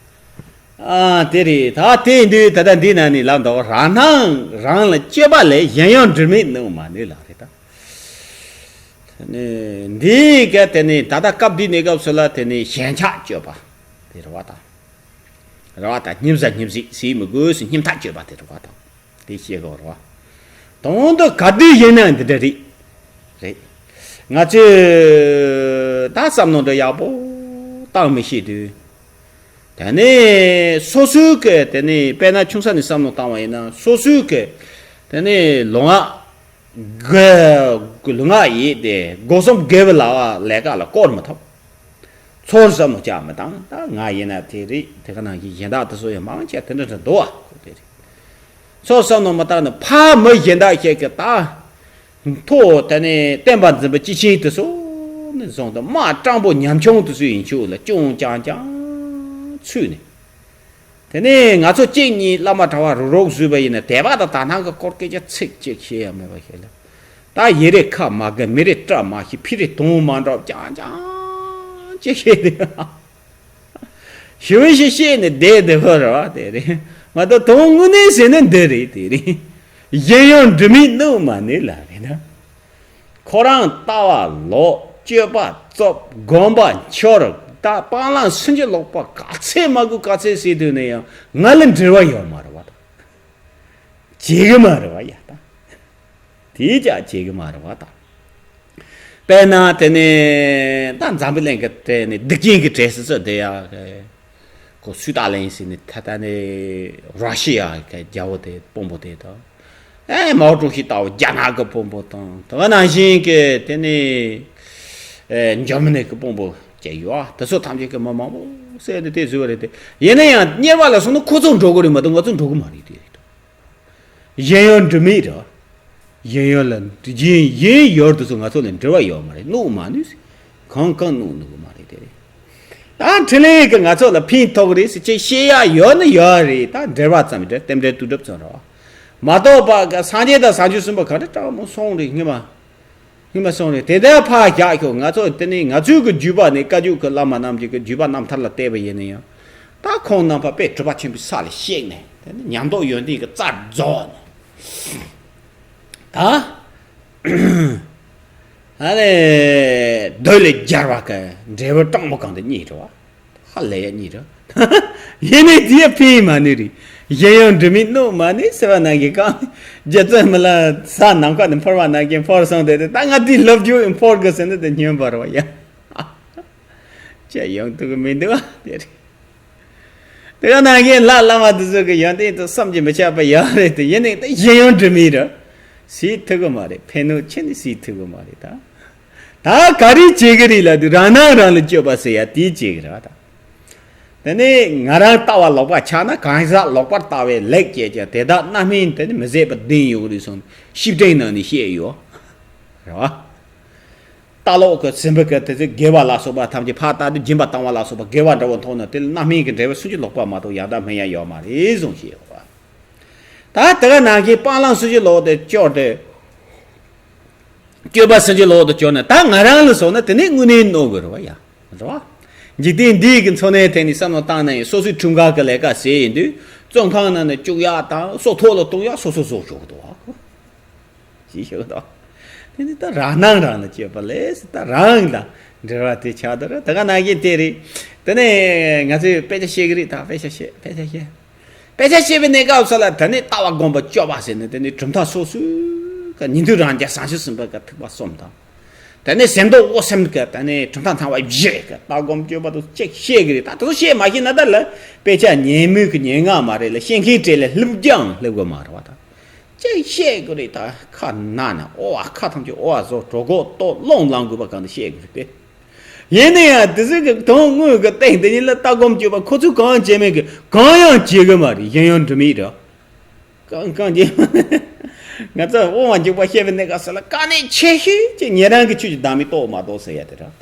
ཨ་དེ་རེད། ད་དེ་དུས་ད་ལྟ་འདི་ན་ནི་ལབ་འདུག་རང་སྣང་རང་ལ་དཔྱོད་པ་ལས། གཞན་ཡང་སྒྲིབ་མེད་སྣང་མ་ནུས་ལབ་རེད་ད། དེ་ནས་འདི་ག་དེ་ནས་ད་ལྟ་སྐབས་འདི་གནས་སྐབས་སུ་ལ་དེ་ནས་ཞེན་ཆགས་དཔྱོད་པ་དེ་རེད་བ་དང་། རེད་བ་དང་། སྙིང་ཟ་སྙིང་ཟིག་ཟེར་མི་དགོས་ཟེར་སྙིང་ཐག་གཅོད་པ་དེ་རེད་བ་དང་། དེ་བཤད་དགོས་རེད་བ། དོན་དུ་ག་དུས་ཡིན་ན་འདི་འདྲ་རེད། རེད། ང་ཚོས་ད་བསམ་བློ་འདྲ་ཡག་པོ་བཏང་མི་ཤེས་དུས། དེ་ནས་སོ་སོའི་གི་དེ་ནས་དཔེར་ན་ཆུང་ས་ནས་བསམ་བློ་བཏང་བ་ཡིན་ན་སོ་སོའི་གི་དེ་ནས་ལུས་ངག་དགེ་ལུས་ངག་ཡིད་དེ་སྒོ་གསུམ་དགེ་བའི་ལ་བ་ལས་ཀ་ལ་བཀོལ་མི་ཐུབ། ཚུར་བསམ་བློ་བཅག་མི་བཏང་། ད་ང་ཡིན་ན་དེ་རེད། དེ་ག་ནང་བཞིན་གཞན་དག་དེ་ཚོ་ཡང་མང་ཆེ་དེ་འདྲ་འདྲ་འདུག་བ། དེ་རེད། ཚུར་བསམ་བློ་མི་བཏང་ན་ཕ་མི་གཞན་དག་ཞིག་གི་ད་མཐོ་དེ་ནས་བསྟན་པ་འཛིན་པའི་སྐྱེས་ཆེན་དེ་ཚོ་ནས་བཟུང་སྟེ་དམག་སྤྲང་པོ་ཉམ་ཆུང་དེ་ཚོ་ཡིན་ཆོག་ལ་ཅུང་ཅང་ཅང་ཚུད་ནས། དེ་ནས་ང་ཚོ་གཅིག་གཉིས་བླ་མ་གྲྭ་བ་རུག་རུག་བཟོས་པ་ཡིན་ན་དད་པ་དང་དག་སྣང་གི་སྐོར་སྐད་ཆ་ཚིག་གཅིག་བཤད་ཡ་མེད་པ་ཞིག་ལ། ད་ཡི་རེ་ཁ་མ་དགའ། མི་རེ་སྐྲག་མ་ཤེས། ཕི་རེ་དོན་མ་འགྲུབ། ཅང་ཅང་ཅི་བཤད་དེ། ཞི་བའི་ཞིག་བཤད་ནས་བསྡད་བསྡད་པ་རེད་བ། དེ་རེད་མ་གཏོགས་དོན་དངོས་གནས་ཟེར་ན་འདི་རེད། དེ་རེད། གཞན་ཡང་སྒྲིབ་མེད་སྣང་མ་ནུས་ལབ་རེད་ན། ཁོ་རང་ལྟ་བ་ལོག་སྤྱོད་པ་རྩུབ། སྒོམ་པ་འཆོར། ད་སྤང་བླང་སུན་འབྱིན་ལོག་པ་ག་ཚད་མ་དགོས་ག་ཚད་བྱེད་དུས་ནས་ཡང་ང་ལ་འབྲེལ་བ་ཡོད་མ་རེད་བ་དང་། བྱེད་གི་མ་རེད་བ་ཡ་ད། དེའི་ཅག་བྱེད་གི་མ་རེད་བ་དང་། དཔེར་ན་དེ་ནས་ད་འཛམ་བུ་གླིང་གི་དེ་ནས་སྡིག་ཅན་གྱི་གྲས་སུ་ཚུད་དེ་ཡ། ཁོ་སུའུ་ཏཱ་ལན་ཟེར་ནས་ད་ལྟ་ནས་ར་ཤི་ཡ་གི་རྒྱལ་པོ་དེ་དཔོན་པོ་དེ་དང་། ཨེ་མའོ་ཀྲུའུ་ཞི་ལྟ་བུ་རྒྱ་ནག་གི་དཔོན་པོ་དང་། དེ་ག་ནང་བཞིན་གྱི་དེ་ནས་ཨེ་འཇར་མ་ནི་གི་དཔོན་པོ་བཅས་ཡོད་ཨ། དེ་ཚོ་ཐམས་ཅད་ཀྱི་མི་མང་པོ་བསད་ནས་དེ་བཟོས་པ་རེད་དེ། ཡིན་ན་ཡང་དམྱལ་བ་ལ་སོང་ན་ཁོ་ཚོ་འགྲོ་གི་རེད་མ་གཏོགས་ང་ཚོ་འགྲོ་གི་མ་རེད་དེ་རེད། གཞན་ཡང་འབྲེལ་མེད་རེད། གཞན་ཡང་ལ་གཞན་གཞན་ཡོད་དུ་སོང་ང་ཚོ་ལ་འབྲེལ་བ་ཡོད་མ་རེད། གནོད་མ་ནུས། གང་གང་གནོད་ནུས་གི་མ་རེད་དེ་རེད། ད་འཕྲིན་ལས་ཀྱིས་ང་ཚོ་ལ་ཕན་ཐོགས་རེད་ཟེར་ཅིག་བཤད་ཡ་ཡོད་ན་ཡོད་རེད། ད་འབྲེལ་བ་ཙམ་རེད། རྟེན་འབྲེལ་དུས་གྲུབ་ཙམ་རེད་བ། མ་གཏོགས་པ་གི་སངས་རྒྱས་དང་བྱང་ཆུབ་སེམས་དཔའ་ག་འདྲ་དྲག་མོ་སོང་རེད་སྔོན་མ། སྔོན་མ་སོང་རེད། དེ་ལྟར་ཕར་བཞག་ཤོག་ང་ཚོ་དེ་ནས་ང་ཚོའི་གི་བརྒྱུད་པ་ནས་བཀའ་བརྒྱུད་ཀྱི་བླ་མ་རྣམས་ཀྱི་གི་བརྒྱུད་པ་རྣམ་ཐར་ལ་བལྟས་པ་ཡིན་ན་ཡང་། ད་ཁོང་རྣམ་པ་དཔེ་གྲུབ་པ་ཆེན་པོའི་ས་ལ་གཤེགས་ནས་དེ་ནས་ཉམས་རྟོགས་ཡོན་ཏན་གྱི་རྩལ་རྫོགས་ནས། ད། ཨ་ནི། བདུད་ལས་རྒྱལ་བ་གི་འབྲས་བུ་སྤྲང་པོ་གང་དུ་རྙེད་འགྲོ་བ། ཧ་ལས་ཡ་གཉིས་རེད། ཡིན་ནའི་དེ་ཡ་ཕན་མ་ནུས་རེད། གཞན་ཡང་སྒྲིབ་མེད་སྣང་མ་ནུས་ཟེར་བ་ནང་གི་གང་། རྗེ་བཙུན་མི་ལ་ས་ནམ་མཁའ་ནས་འཕུར་བ་ནང་གི་འཕུར་སོང་དེ་དེ་ད་ང་དེའི་ལོ་རྒྱུས་འཕུར་དགོས་ཟེར་ན་དེ་སྙོན་པ་རེད་བ་ཡ། ཅི་ཡོང་ཐུབ་གི་མི་འདུག་བ་དེ་རེད། དེ་ག་ནང་གི་ལྷ་བླ་མ་དེ་ཚོ་གི་ཡོན་ཏན་དེ་བསམ་གྱིས་མི་ཁྱབ་པ་ཡོད་རེད་དེ། ཡིན་ནའི་ད་གཞན་ཡང་སྒྲིབ་མེད་རེད། ཟེར་ཐུབ་གི་མ་རེད། ཕན་གནོད་ཆེ་ནི་ཟེར་ཐུབ་གི་མ་རེད་ད། ད་ག་རེ་བྱེད་ཀྱི་རེད་ལབ་དུས་རང་སྣང་རང་ལ་དཔྱོད་པ་ཟེར་ཡ་དེ་བྱེད་ཀྱི་རེད་བ་ད། དེ་ནས་ང་རང་ལྟ་བ་ལོག་པ་ཆགས་ན་གང་ཟག་ལོག་པར་ལྟ་བའི་ལེགས་སྐྱེས་ཀྱང་དེ་དག་རྣམ་སྨིན་དེ་ནི་མི་ཟད་པ་ལྡན་ཡོད་རེད་གསུངས་ཤིབ་ཕྲེང་ནང་ནས་བཤད་ཡོད། རེད་བ། ལྟ་ལོག་གི་སྲིན་བུ་གི་དེ་ཚོ་དགེ་བ་ལ་སོགས་པ་ཐམས་ཅད་ཕར་ལྟ་དུས་སྦྱིན་པ་བཏང་བ་ལ་སོགས་པ་དགེ་བ་འདྲ་བོ་མཐོང་ན་དེ་ལ་རྣམ་སྨིན་གྱི་འབྲས་བུ་སུམ་ཅུ་ལོག་པ་མ་གཏོགས་ཡང་དག་སྨིན་ཡ་ཡོད་མ་རེད་གསུངས་བཤད་ཡོད་བ། ད་དེ་ག་ནང་བཞིན་སྤང་བླང་སུམ་ཅུ་ལོག་ཏུ་སྐྱོར་ཏེ། སྤྱོད་པ་སུམ་ཅུ་ལོག་ཏུ་སྐྱོར་ན་ད་ང་རང་ལ་སོགས་ན་དེ་ནི་དངོས་གནས་རྣོ་གི་རེད་བ་ཡ། རེད་བ། འཇིག་རྟེན་འདིའི་གི་འཚོ་གནས་ཐད་ནས་བསམ་བློ་བཏང་ན་ཡང་སོ་སོའི་ཁྲིམས་ཁང་གི་ལས་ཀ་ཟེར་ཡིན་དུས་བཙོན་ཁང་ནང་ནས་བཅུག་ཡག་དང་སྲོག་ཐོག་ལ་གཏོང་ཡག་སོ་སོ་བཟོ་ཆོག་གི་འདུག་བ། ཞེས་ཞུ་གི་འདུག་དེ་ནི་ད་རང་སྣང་རང་ལ་སྤྱོད་པ་ལས་ད་རང་དང་འབྲེལ་བ་དེ་ཆགས་འདུག་ར། ད་ག་ནང་བཞིན་དེ་རེད། དེ་ནས་ང་ཚོས་དཔེ་ཆ་ཤེས་གི་རེད། ད་དཔེ་ཆ་ཤེས་དཔེ་ཆ་ཤེས། དཔེ་ཆ་ཤེས་པའི་གནས་སྐབས་སུ་ལ་ད་ནི་ལྟ་བ་སྒོམ་པ་སྤྱོད་པ་ཟེར་ནས་དེ་ནི་གྲུབ་མཐའ་སོ་སོའི་ཀ་ཉན་ཐོས་རང་རྒྱལ་བྱང་ཆུབ་སེམས་དཔའི་ཀ་ཐེག་པ་གསུམ་དང་། དེ་ནས་ཟེར་མདོ་དབུ་སེམས་ཀྱི་དེ་ནས་གྲུབ་མཐའ་ཚང་བ་བཞི་གི་ལྟ་སྒོམ་སྤྱོད་པ་དུ་གཅིག་ཤེས་ཀྱི་རེད། ད་དུ་ཤེས་མ་ཤེས་ན་ད་ལ་དཔེ་ཆ་ཉན་མོས་ཀྱི་ཉན་ངག་མ་རེད་ལ་ཤེས་མཁན་གྲས་ལ་སླེབས་ཀྱང་སླེབས་དགོས་མ་རེད་བ། ད་གཅིག་ཤེས་དགོས་རེད། ད་ཁ་ན་ནས་ཨོ་བ་ཁ་ཐམས་ཅད་ཨོ་བ་བཟོ་གྲོད་ཁོག་ལྟོགས་རླུང་ལངས་དགོས་པ་གང་དུ་ཤེས་དགོས་རེད་དེ། ཡིན་ན་ཡང་དེ་ཚོ་གི་དོན་དངོས་ཀྱི་སྟེང་དེ་ཉིད་ལ་ལྟ་སྒོམ་སྤྱོད་པ་ཁོ་ཚོས་གང་བྱེད་མེད་ཀྱི་གང་ཡང་བྱེད་གི་མ་རེད། གཞན་ཡང་འགྲོ་མེད་ར། གང་གང་ཅི། ང་ཚོ་དབུ་མ་འཇུག་པ་བཤད་པའི་གནས་སྐབས་སུ་ལ་དཀའ་གནད་ཆེ་ཤོས་ཀྱི་ཉན་རང་གི་ཆོས་ཀྱི་བདག་མེད་རྟོགས་མ་རྟོགས་ཟེར་ཡ་དེ་རེད།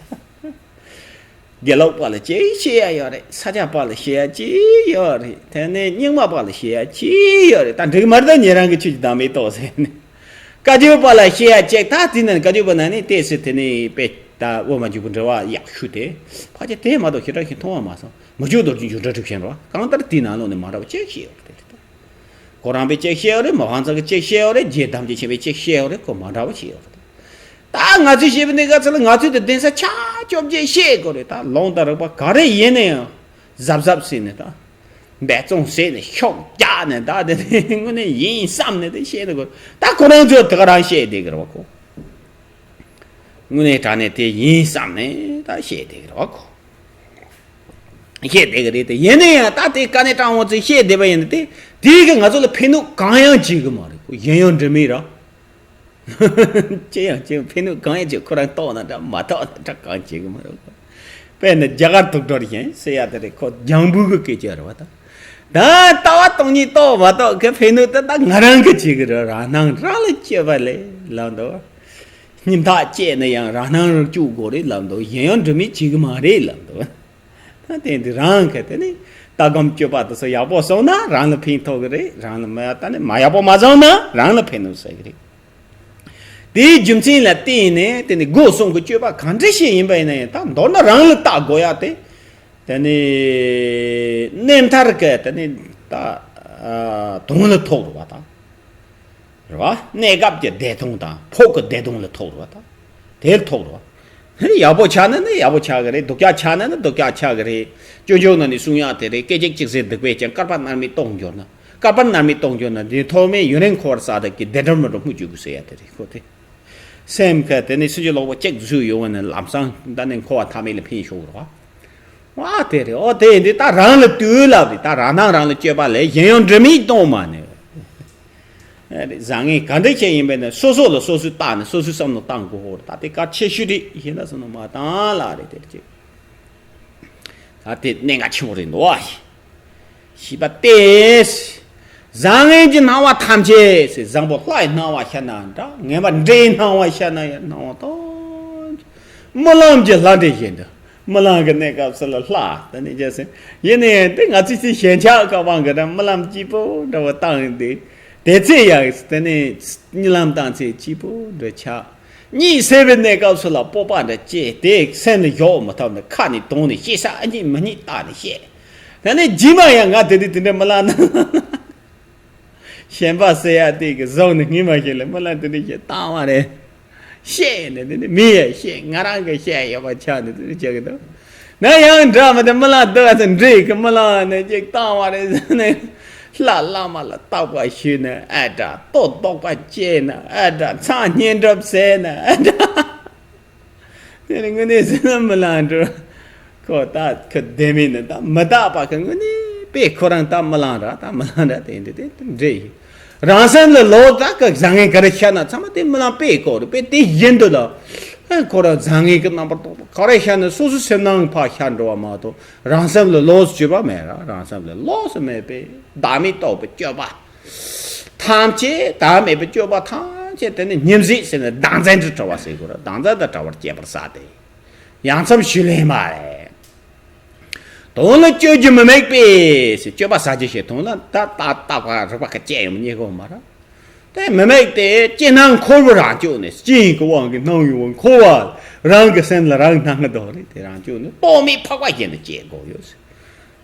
དགེ་ལུགས་པ་ལ་ཅིག་བཤད་ཡ་ཡོད་རེད། ས་སྐྱ་པ་ལ་བཤད་ཡ་ཅིག་ཡོད་རེད། དེ་ནས་རྙིང་མ་པ་ལ་བཤད་ཡ་ཅིག་ཡོད་རེད། ད་འགྲིག་མ་རེད། ད་ཉན་རང་གི་ཆོས་ཀྱི་བདག་མེད་རྟོགས་ཟེར་ནས། བཀའ་བརྒྱུད་པ་ལ་བཤད་ཡ་ཅིག་ད་དེ་ནས་བཀའ་བརྒྱུད་པ་ནང་ནས་ཏོག་ཙམ་དེ་ནས་དཔེ་ད་དབུ་མ་འཇུག་པའི་འགྲེལ་བ་ཡག་ཤོས་དེ་ཕལ་ཆེར་དེ་མ་གཏོགས་ཞེ་དྲག་ཞིག་མཐོང་བ་མ་སོང་། མི་འཇུག་རྡོ་རྗེ་འཇུག་འགྲེལ་གྲུབ་ཆེན་རོ་གང་ལྟར་དེའི་ནང་ལོགས་ནས་མ་འདྲ་བ་ཅིག་བཤད་ཡོད་རེད། ཁོ་རང་པའི་ཅིག་བཤད་ཡོད་རེད། མི་ཕང་ཚང་གི་ཅིག་བཤད་ཡོད་རེད། རྗེ་དམ་ཅན་ཆེན་པོའི་ཅིག་བཤད་ཡོད་རེད། ཁོ་མ་འདྲ་བ་བཤད་ཡོད་རེད། ད་ང་ཚོས་བཤད་པའི་གནས་སྐབས་ཚོ་ལ་ང་ཚོས་དེ་གདན་ས་ཆ་བཅོ་བརྒྱད་བཤད་དགོས་རེད། ད་ལུང་དང་རིགས་པ་ག་རེ་ཡིན་ན་ཡང་གཟབ་གཟབ་བྱས་ནས་ད་འབད་བརྩོན་བྱས་ནས་ཤུགས་རྒྱག་ནས་ད་དེ་ནས་དངོས་གནས་ཡིན་བསམ་ནས་དེ་བཤད་དགོས། ད་ཁོ་རང་ཚོས་དེ་ག་རང་བཤད་བསྡད་ཀྱི་རེད་བ་ཁོ། དངོས་གནས་དྲང་གནས་དེ་ཡིན་བསམ་ནས་ད་བཤད་བསྡད་ཀྱི་རེད་བ་ཁོ། བཤད་བསྡད་ཀྱི་རེད་དེ། ཡིན་ན་ཡང་ད་དེ་དཀའ་གནད་དྲང་བོ་ཚོས་བཤད་བསྡད་པ་ཡིན་ན་དེ་དེའི་གི་ང་ཚོ་ལ་ཕན་ནུས་གང་ཡང་བྱེད་གི་མ་རེད། ཁོ་གཞན་ཡང་འདྲི་མེད་ར། ཅི་ཡང་ཅི་ཡང་ཕན་ནུས་གང་ཡང་བྱེད། ཁོ་རང་རྟོགས་ན་འདྲ་མ་རྟོགས་ན་འདྲ་གང་བྱེད་གི་མ་རེད། དཔེར་ན་རྒྱ་གར་དུག་སྦྲུལ་བཞིན་ཟེར་ཡ་དེ་རེད། ཁོ་ལྗང་བུ་གི་སྐད་ཆ་རེད་བ་ད། ད་ལྟ་བ་སྟོང་ཉིད་རྟོགས་མ་རྟོགས་གི་ཕན་ནུས་དེ་ད་ང་རང་གི་བྱེད་གི་རེད། རང་སྣང་རང་ལ་སྤྱོད་པ་ལས་ལབ་འདུག་སྙིང་ཐག་བཅད་ན་ཡང་རང་སྣང་རང་སྤྱོད་དགོས་རེད་ལབ་འདུག་གཞན་ཡང་འདྲི་མེད་བྱེད་གི་མ་རེད་ལབ་འདུག་ད་དེ་འདི་རང་གི་དེ་ནི་ལྟ་སྒོམ་སྤྱོད་པ་དེ་ཚོ་ཡག་པོ་སོང་ན་རང་ལ་ཕན་ཐོགས་གི་རེད། རང་ལ་མ་ད་ནི་མ་ཡག་པོ་མ་སོང་ན་རང་ལ་ཕན་ནུས་ཟེར་གི་རེད། དེའི་རྒྱུ་མཚན་ལ་བརྟེན་ནས་དེ་ནི་སྒོ་གསུམ་གྱི་སྤྱོད་པ་གང་འདྲ་ཞིག་ཡིན་པ་ཡིན་ན་ཡང་ད་མདོར་ན་རང་ལ་བལྟ་དགོས་ཡ་དེ། དེ་ནི་གནས་མཐར་གྱི་དེ་ནི་ད་དོན་ལ་ཐོགས་རུ་བ་དང་། རེད་བ། གནས་སྐབས་ཀྱི་བདེ་སྟོང་དང་ཕོགས་ཀྱི་བདེ་སྟོང་ལ་ཐོགས་རུ་བ་དང་། དེར་ཐོགས་རུ་བ། ཡག་པོ་ཆགས་ན་ནི་ཡག་པོ་ཆགས་ཀྱི་རེད། སྡུག་ཅག་ཆགས་ན་ནི་སྡུག་ཅག་ཆགས་ཀྱི་རེད། སྤྱོད་འཇུག་ནང་ནས་གསུང་ཡག་དེ་རེད། སྐད་ཅིག་གཅིག་ཟད་སྡིག་པས་ཀྱང་། བསྐལ་པ་མནར་མེད་སྟོངས་གྱུར་ན། བསྐལ་པ་མནར་མེད་སྟོངས་གྱུར་ན། འདི་ཐོག་མའི་ཡུན་རིང་འཁོར་བར་བྱ་དག་གི། བདེ་འགྲོར་མི་འགྲོ་སྨོས་ཅི་དགོས་ཟེར་ཡ་དེ་རེད་ཁོ་དེ། སེམས་ཁ་དེ་ནས་སུ་ཅི་ལོག་པ་གཅིག་བཟོས་ཡོང་བ་ནི་ལམ་སང་ད་ནི་འཁོར་བ་མཐའ་མེད་ལ་འཕེན་ཤོག་རོགས། ཨ་དེ་རེད། ཨོ་དེ་འདི་ད་རང་ལ་ལྟོས་ལབ་རེད། ད་རང་སྣང་རང་ལ་དཔྱོད་པ་ལས་གཞན་ཡང་འདྲི་མེད་གཏོང་མ་ནས། ཨ་རེད། བཟང་ངན་ག་འདྲ་ཞིག་ཡིན་པས་ན་སོ་སོ་ལ་སོ་སོས་བལྟས་ནས་སོ་སོའི་བསམ་བློ་བཏང་དགོས་ཧོར། ད་དེ་གལ་ཆེ་ཤོས་རེད། གཞན་དག་བསམ་བློ་མ་བཏང་ལ་རེད་དེ་ཅིག་ད་དེ་གནད་འགག་ཆེན་པོ་རེད་འདུག་ཨ། ཞེས་པ་སྟེ། བཟང་ངན་གྱི་སྣང་བ་ཐམས་ཅད་ཟེར། བཟང་པོ་ལྷའི་སྣང་བ་ཤར་ན་འདྲ། ངན་པ་འདྲེའི་སྣང་བ་ཤར་ན་ཡང་སྣང་བ་དང་། རྨི་ལམ་གྱི་ལྷ་འདྲེ་བཞིན་དུ། རྨི་ལམ་གྱི་གནས་སྐབས་སུ་ལ་ལྷ་དེ་ནི་རྒྱལ་སྲས་ཡིན་ནའི་དེ་ང་ཚོས་ཅི་ཞེན་ཆགས་ཀ་བང་གི་ར་རྨི་ལམ་སྐྱིད་པོ་འདྲ་བོ་བཏང་སྟེ། དེ་ཚེ་ཡང་དེ་ནི་རྨི་ལམ་བཏང་ཚེ་སྐྱིད་པོ་འདྲ་ཆགས། གཉིད་སད་པའི་གནས་སྐབས་སུ་ལ་སྤོབས་པ་འདྲ་སྐྱེས་ཏེ་སེམས་ལ་ཞོག་མི་ཐུབ་ནས་ཁ་ནས་གདོང་ནས་བཤད་ས་ཨ་ཉིད་མི་ཉིད་བལྟས་ནས་བཤད། ད་ནི་རྗེས་མ་ཡང་ང་དེ་དུས་དེ་འདྲ་རྨི་ལམ་ན་ཞེན་པ་ཟེར་ཡ་དེ་གི་བཟུང་ནས་ངས་མ་ཤེས་ལ་རྨི་ལམ་དེ་འདྲ་ཞིག་བཏང་བ་རེད། བཤད་ནས་དེ་ནི་མི་ཡ་བཤད། ང་རང་གི་བཤད་ཡོད་པ་ཆགས་ནས་དེ་འདྲ་བྱེད་གི་འདུག་ན་ཡང་འདྲ་མི་འདུག་རྨི་ལམ་འདི་བ་ཚོ་འདྲེ་གི་རྨི་ལམ་ནས་ཅིག་བཏང་བ་རེད་ཟེར་ནས། ལྷ་བླ་མ་ལ་བརྟག་པ་ཞུས་ན་ཨ་འདྲ། ལྟོ་བདོག་པ་སྐྱེས་ན་ཨ་འདྲ། མཚན་སྙན་སྒྲུབ་ཟེར་ན་ཨ་འདྲ། དེ་ནི་དངོས་གནས་ཟེར་ན་རྨི་ལམ་འདྲ། ཁོ་ད་ཁོ་བདེན་མིན་ནི་ད་མི་རྟག་པ་ཁོ་དངོས་གནས་པས་ཁོ་རང་ད་རྨི་ལམ་ར་ད་རྨི་ལམ་ར་དེ་འདྲ་དེ་འདྲ་ཡིན། རང་སེམས་ལ་ལོག་ད་ཁོ་བཟང་ངན་ག་རེ་ཤར་ན་ཚང་མ་དེ་རྨི་ལམ་པས་གོ་རེད། པས་དེ་བཞིན་དུ་ལ་ཁོ་རང་བཟང་ངན་གྱི་རྣམ་པར་རྟོག་པ་ག་རེ་ཤར་ན་སོ་སོའི་སེམས་ནང་ཕར་ཤར་འགྲོ་བ་མ་གཏོགས་རང་སེམས་ལ་ལོགས་སུ་གྱུར་པ་མེད་ར། རང་སེམས་ལ་ལོགས་སུ་མེད་པས་བདག་མེད་རྟོགས་པའི་སྤྱོད་པ་ཐམས་ཅད། བདག་མེད་པའི་སྤྱོད་པ་ཐམས་ཅད་དེ་ནི་ཉིན་གཟིགས་ཟེར་ནས་བདག་འཛིན་དུ་བྲལ་བ་ཟེར་དགོས་ར། བདག་འཛིན་དུ་བྲལ་བར་སྤྱད་པར་བྱ་སྟེ། ཡ་མཚན་ཞུ་ལེན་མ་རེད། དོན་ལ་སྤྱོད་རྒྱུ་མི་དམིགས་པས་ཟེར། སྤྱོད་པ་ཟ་རྒྱུ་ཞེས་དོན་ལ་ད་ལྟ་ལྟ་བ་རིག་པ་ཁ་སྐྱེ་ཡོང་རྙེད་དགོས་མ་ར། དེ་མི་དམིགས་ཏེ་ཅི་སྣང་འཁོར་བར་རང་སྤྱོད་ནས། ཅི་ཡིན་གྱི་དབང་གིས་སྣང་བའི་དབང་འཁོར་བ་ རང་གི་སེམས་ལ་རང་སྣང་གི་དོགས་རེད། དེ་རང་བཅོས་ནི་རྟོག་མེད་འཕགས་པ་བཞིན་དུ་སྐྱེ་དགོས་ཡོད་ཟེར།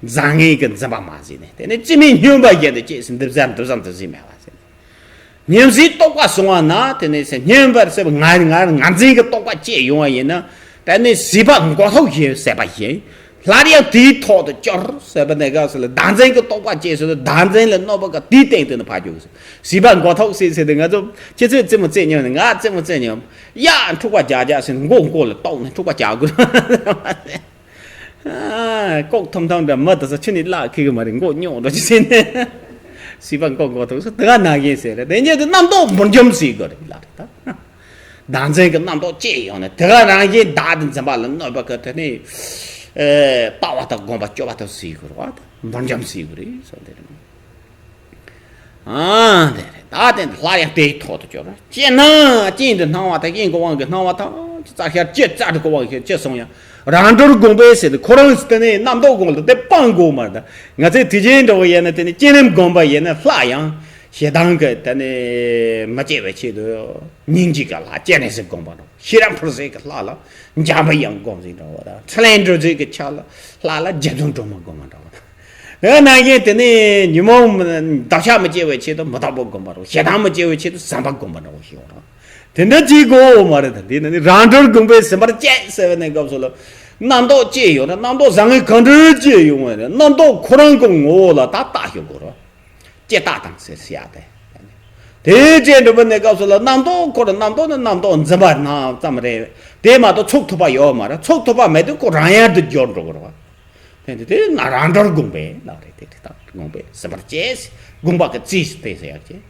བཟང་ངན་གྱི་འཛིན་པ་མ་ཟིན་ནས། དེ་ནི་ཅི་མིན་སྨྱོན་པ་བཞིན་དུ་སྐྱེས་ཟིན། འདི་བཟའ་འདི་བཟའ་འདི་ཟིན་མེད་པ་ཟེར། ཉམས་སུ་རྟོགས་པ་སོང་བ་ན། དེ་ནི་སེམས་སྨྱོན་པར་སེམས་ང་ང་ང་འཛིན་གྱི་རྟོག་པ་སྐྱེས་ཡོང་བ་ཡིན་ན། དེ་ནི་སྲིད་པ་མགོ་ཐོག་བཞིན་ཟད་པ་བཞིན། སླར་ཡང་དེའི་ཐོག་ཏུ་སྐྱོར་ཟེར་བ་ནས་ག་ཟེར་ལ། བདག་འཛིན་གྱི་རྟོག་པ་སྐྱེས་ཟེར་ལ། བདག་འཛིན་ལ་གནོད་པ་ག་དེའི་སྟེང་དུ་ནི་ཕར་འཇུག་ཟེར། སྲིད་པ་མགོ་ཐོག་ཟེར་ཟེར་ཏེ། ང་ཚོ་ཁྱེད་ཚོས་རྩེད་མོ་རྩེད་སྙམ་ནས་ང་རྩེད་མོ་རྩེད་སྙམ། ཡ་འཁྲུག་པ་རྒྱག་རྒྱག་ཟེར་ནས་མགོ་མགོ་ལ་གཏོགས་ནས་འཁྲུག་པ་རྒྱག་དགོས། ཨ། ལྐོག་ཐམ་ཐམ་འདྲ་མི་དེ་ཚོ་ཁྱོད་ནི་བརླག་ཁེག་གི་མ་རེད། མགོ་རྙོག་འགྲོ་ཅི་ཟེར་ནས། སྲིད་པ་མགོ་མགོ་ཐོག་ཟེར་དེ་ག་ནང་བཞིན་ཟེར་རེད། དེ་ཉིད་དུ་རྣམ་རྟོག་འབུར་འཇོམས་ཟེར་དགོས་རེད་ལ་རེད་ད། བདག་འཛིན་གྱི་རྣམ་རྟོག་སྐྱེས་ཡོང་ནས། དེ་ག་རང་བཞིན་བདག་ཏུ་འཛིན་པ་ལ་གནོད་པ་གི་དེ་ནི། ཨེ། ལྟ་བ་དང་སྒོམ་པ་སྤྱོད་པ་དང་ཟེར་དགོས་རེད་བ། འབུར་འཇོམས་ཟེར་དགོས་རེད་ཟེར་དེ་རེད། ཨ། དེ་རེད། ད་དེ་སླར་ཡང་དེའི་ཐོག་ཏུ་སྐྱོར་རོ། སྤྱིར་ན་རྐྱེན་དུ་སྣང་བ་དང་། རྐྱེན་གྱི་དབང་གིས་སྣང་བ་ཐམས་ཅད་རྩ་ཤར་ཅི་རྩ་དྲུག་གི་དབང་གིས་ཅི་སོང་ཡང་། རང་གྲོལ་དགོངས་པས་ཟེར་ཏེ། ཁོ་རང་དེ་ནས་རྣམ་རྟོག་སྒོམ་ལ་དེ་སྤང་དགོས་མ་རེད། ད་ང་ཚོའི་དུས་རྒྱུན་འདྲ་བོ་ཡིན་ན། དེ་ནས་བསྐྱེད་རིམ་སྒོམ་པ་ཡིན་ན་སླར་ཡང་ཞེ་སྡང་གི་དེ་ནས་མི་སྐྱེ་བའི་ཆེད་དུ་སྙིང་རྗེ་གི་ལྷ་སྤྱན་རས་གཟིགས་སྒོམ་པ་འདྲ་བོ། ཤེས་རབ་འཕེལ་སེང་གི་ལྷ་ལ་འཇམ་པའི་དབྱངས་སྒོམ་ཟེར་འདྲ་བོ། ད་ཚུར་ལེན་སྒྲུབ་ཟེར་གི་ཆ་ལ་ལྷ་ལ་རྗེ་བཙུན་སྒྲོལ་མ་སྒོམ་པ་འདྲ་བོ། དེ་ནང་བཞིན་དེ་ནས་ཉོན་མོངས་འདབ་ཆགས་མི་སྐྱེ་བའི་ཆེད་དུ་མི་རྟག་པ་སྒོམ་པ་རོ། ཞེ་སྡང་མི་སྐྱེ་བའི་ཆེད་དུ་བཟང་པོ་སྒོམ་པ་རོ་ཞེས་པ་རོ། དེ་འདྲ་ཅིག་དགོས་མ་རེད། ད་འདི་ནི་རང་གྲོལ་དགོངས་པས་ཟིན་པར་བྱེད་ཟེར་བའི་གནས་སྐབས་སུ་ལ། རྣམ་རྟོག་སྐྱེས་ཡོང་ན་རྣམ་རྟོག་བཟང་ངན་གང་འདྲ་སྐྱེས་ཡོང་བ་རེད། རྣམ་རྟོག་ཁོ་རང་གི་ངོ་བོ་ལ་ད་བརྟག་ཞིག་དགོས་རོ། ལྕེ་ལྟ་དང་ཟེར་ཟེར་ཡ་དེ། དེའི་རྗེས་འགྲོ་བའི་གནས་སྐབས་སུ་ལ་རྣམ་རྟོག་ཁོ་རང་རྣམ་རྟོག་ནི་རྣམ་རྟོག་འཛིན་པ་ནང་ཙམ་རེད། དེ་མ་གཏོགས་ཚུགས་ཐུབ་པ་ཡོད་མ་རེད། ཚུགས་ཐུབ་པ་མེད་དུས་ཁོ་རང་ཡལ་དུ་འགྱུར་འགྲོ་གི་རེད་བ། དེ་འདི་དེ་ང་རང་གྲོལ་དགོངས་པས་ལབ་རེད། དེ་དེ་དག་དགོངས་པས་ཟིན་པར་བྱེད། དགོངས་པ་གི་རྩིས་སུ་དེ་ཟེར་ཡག་བྱེད།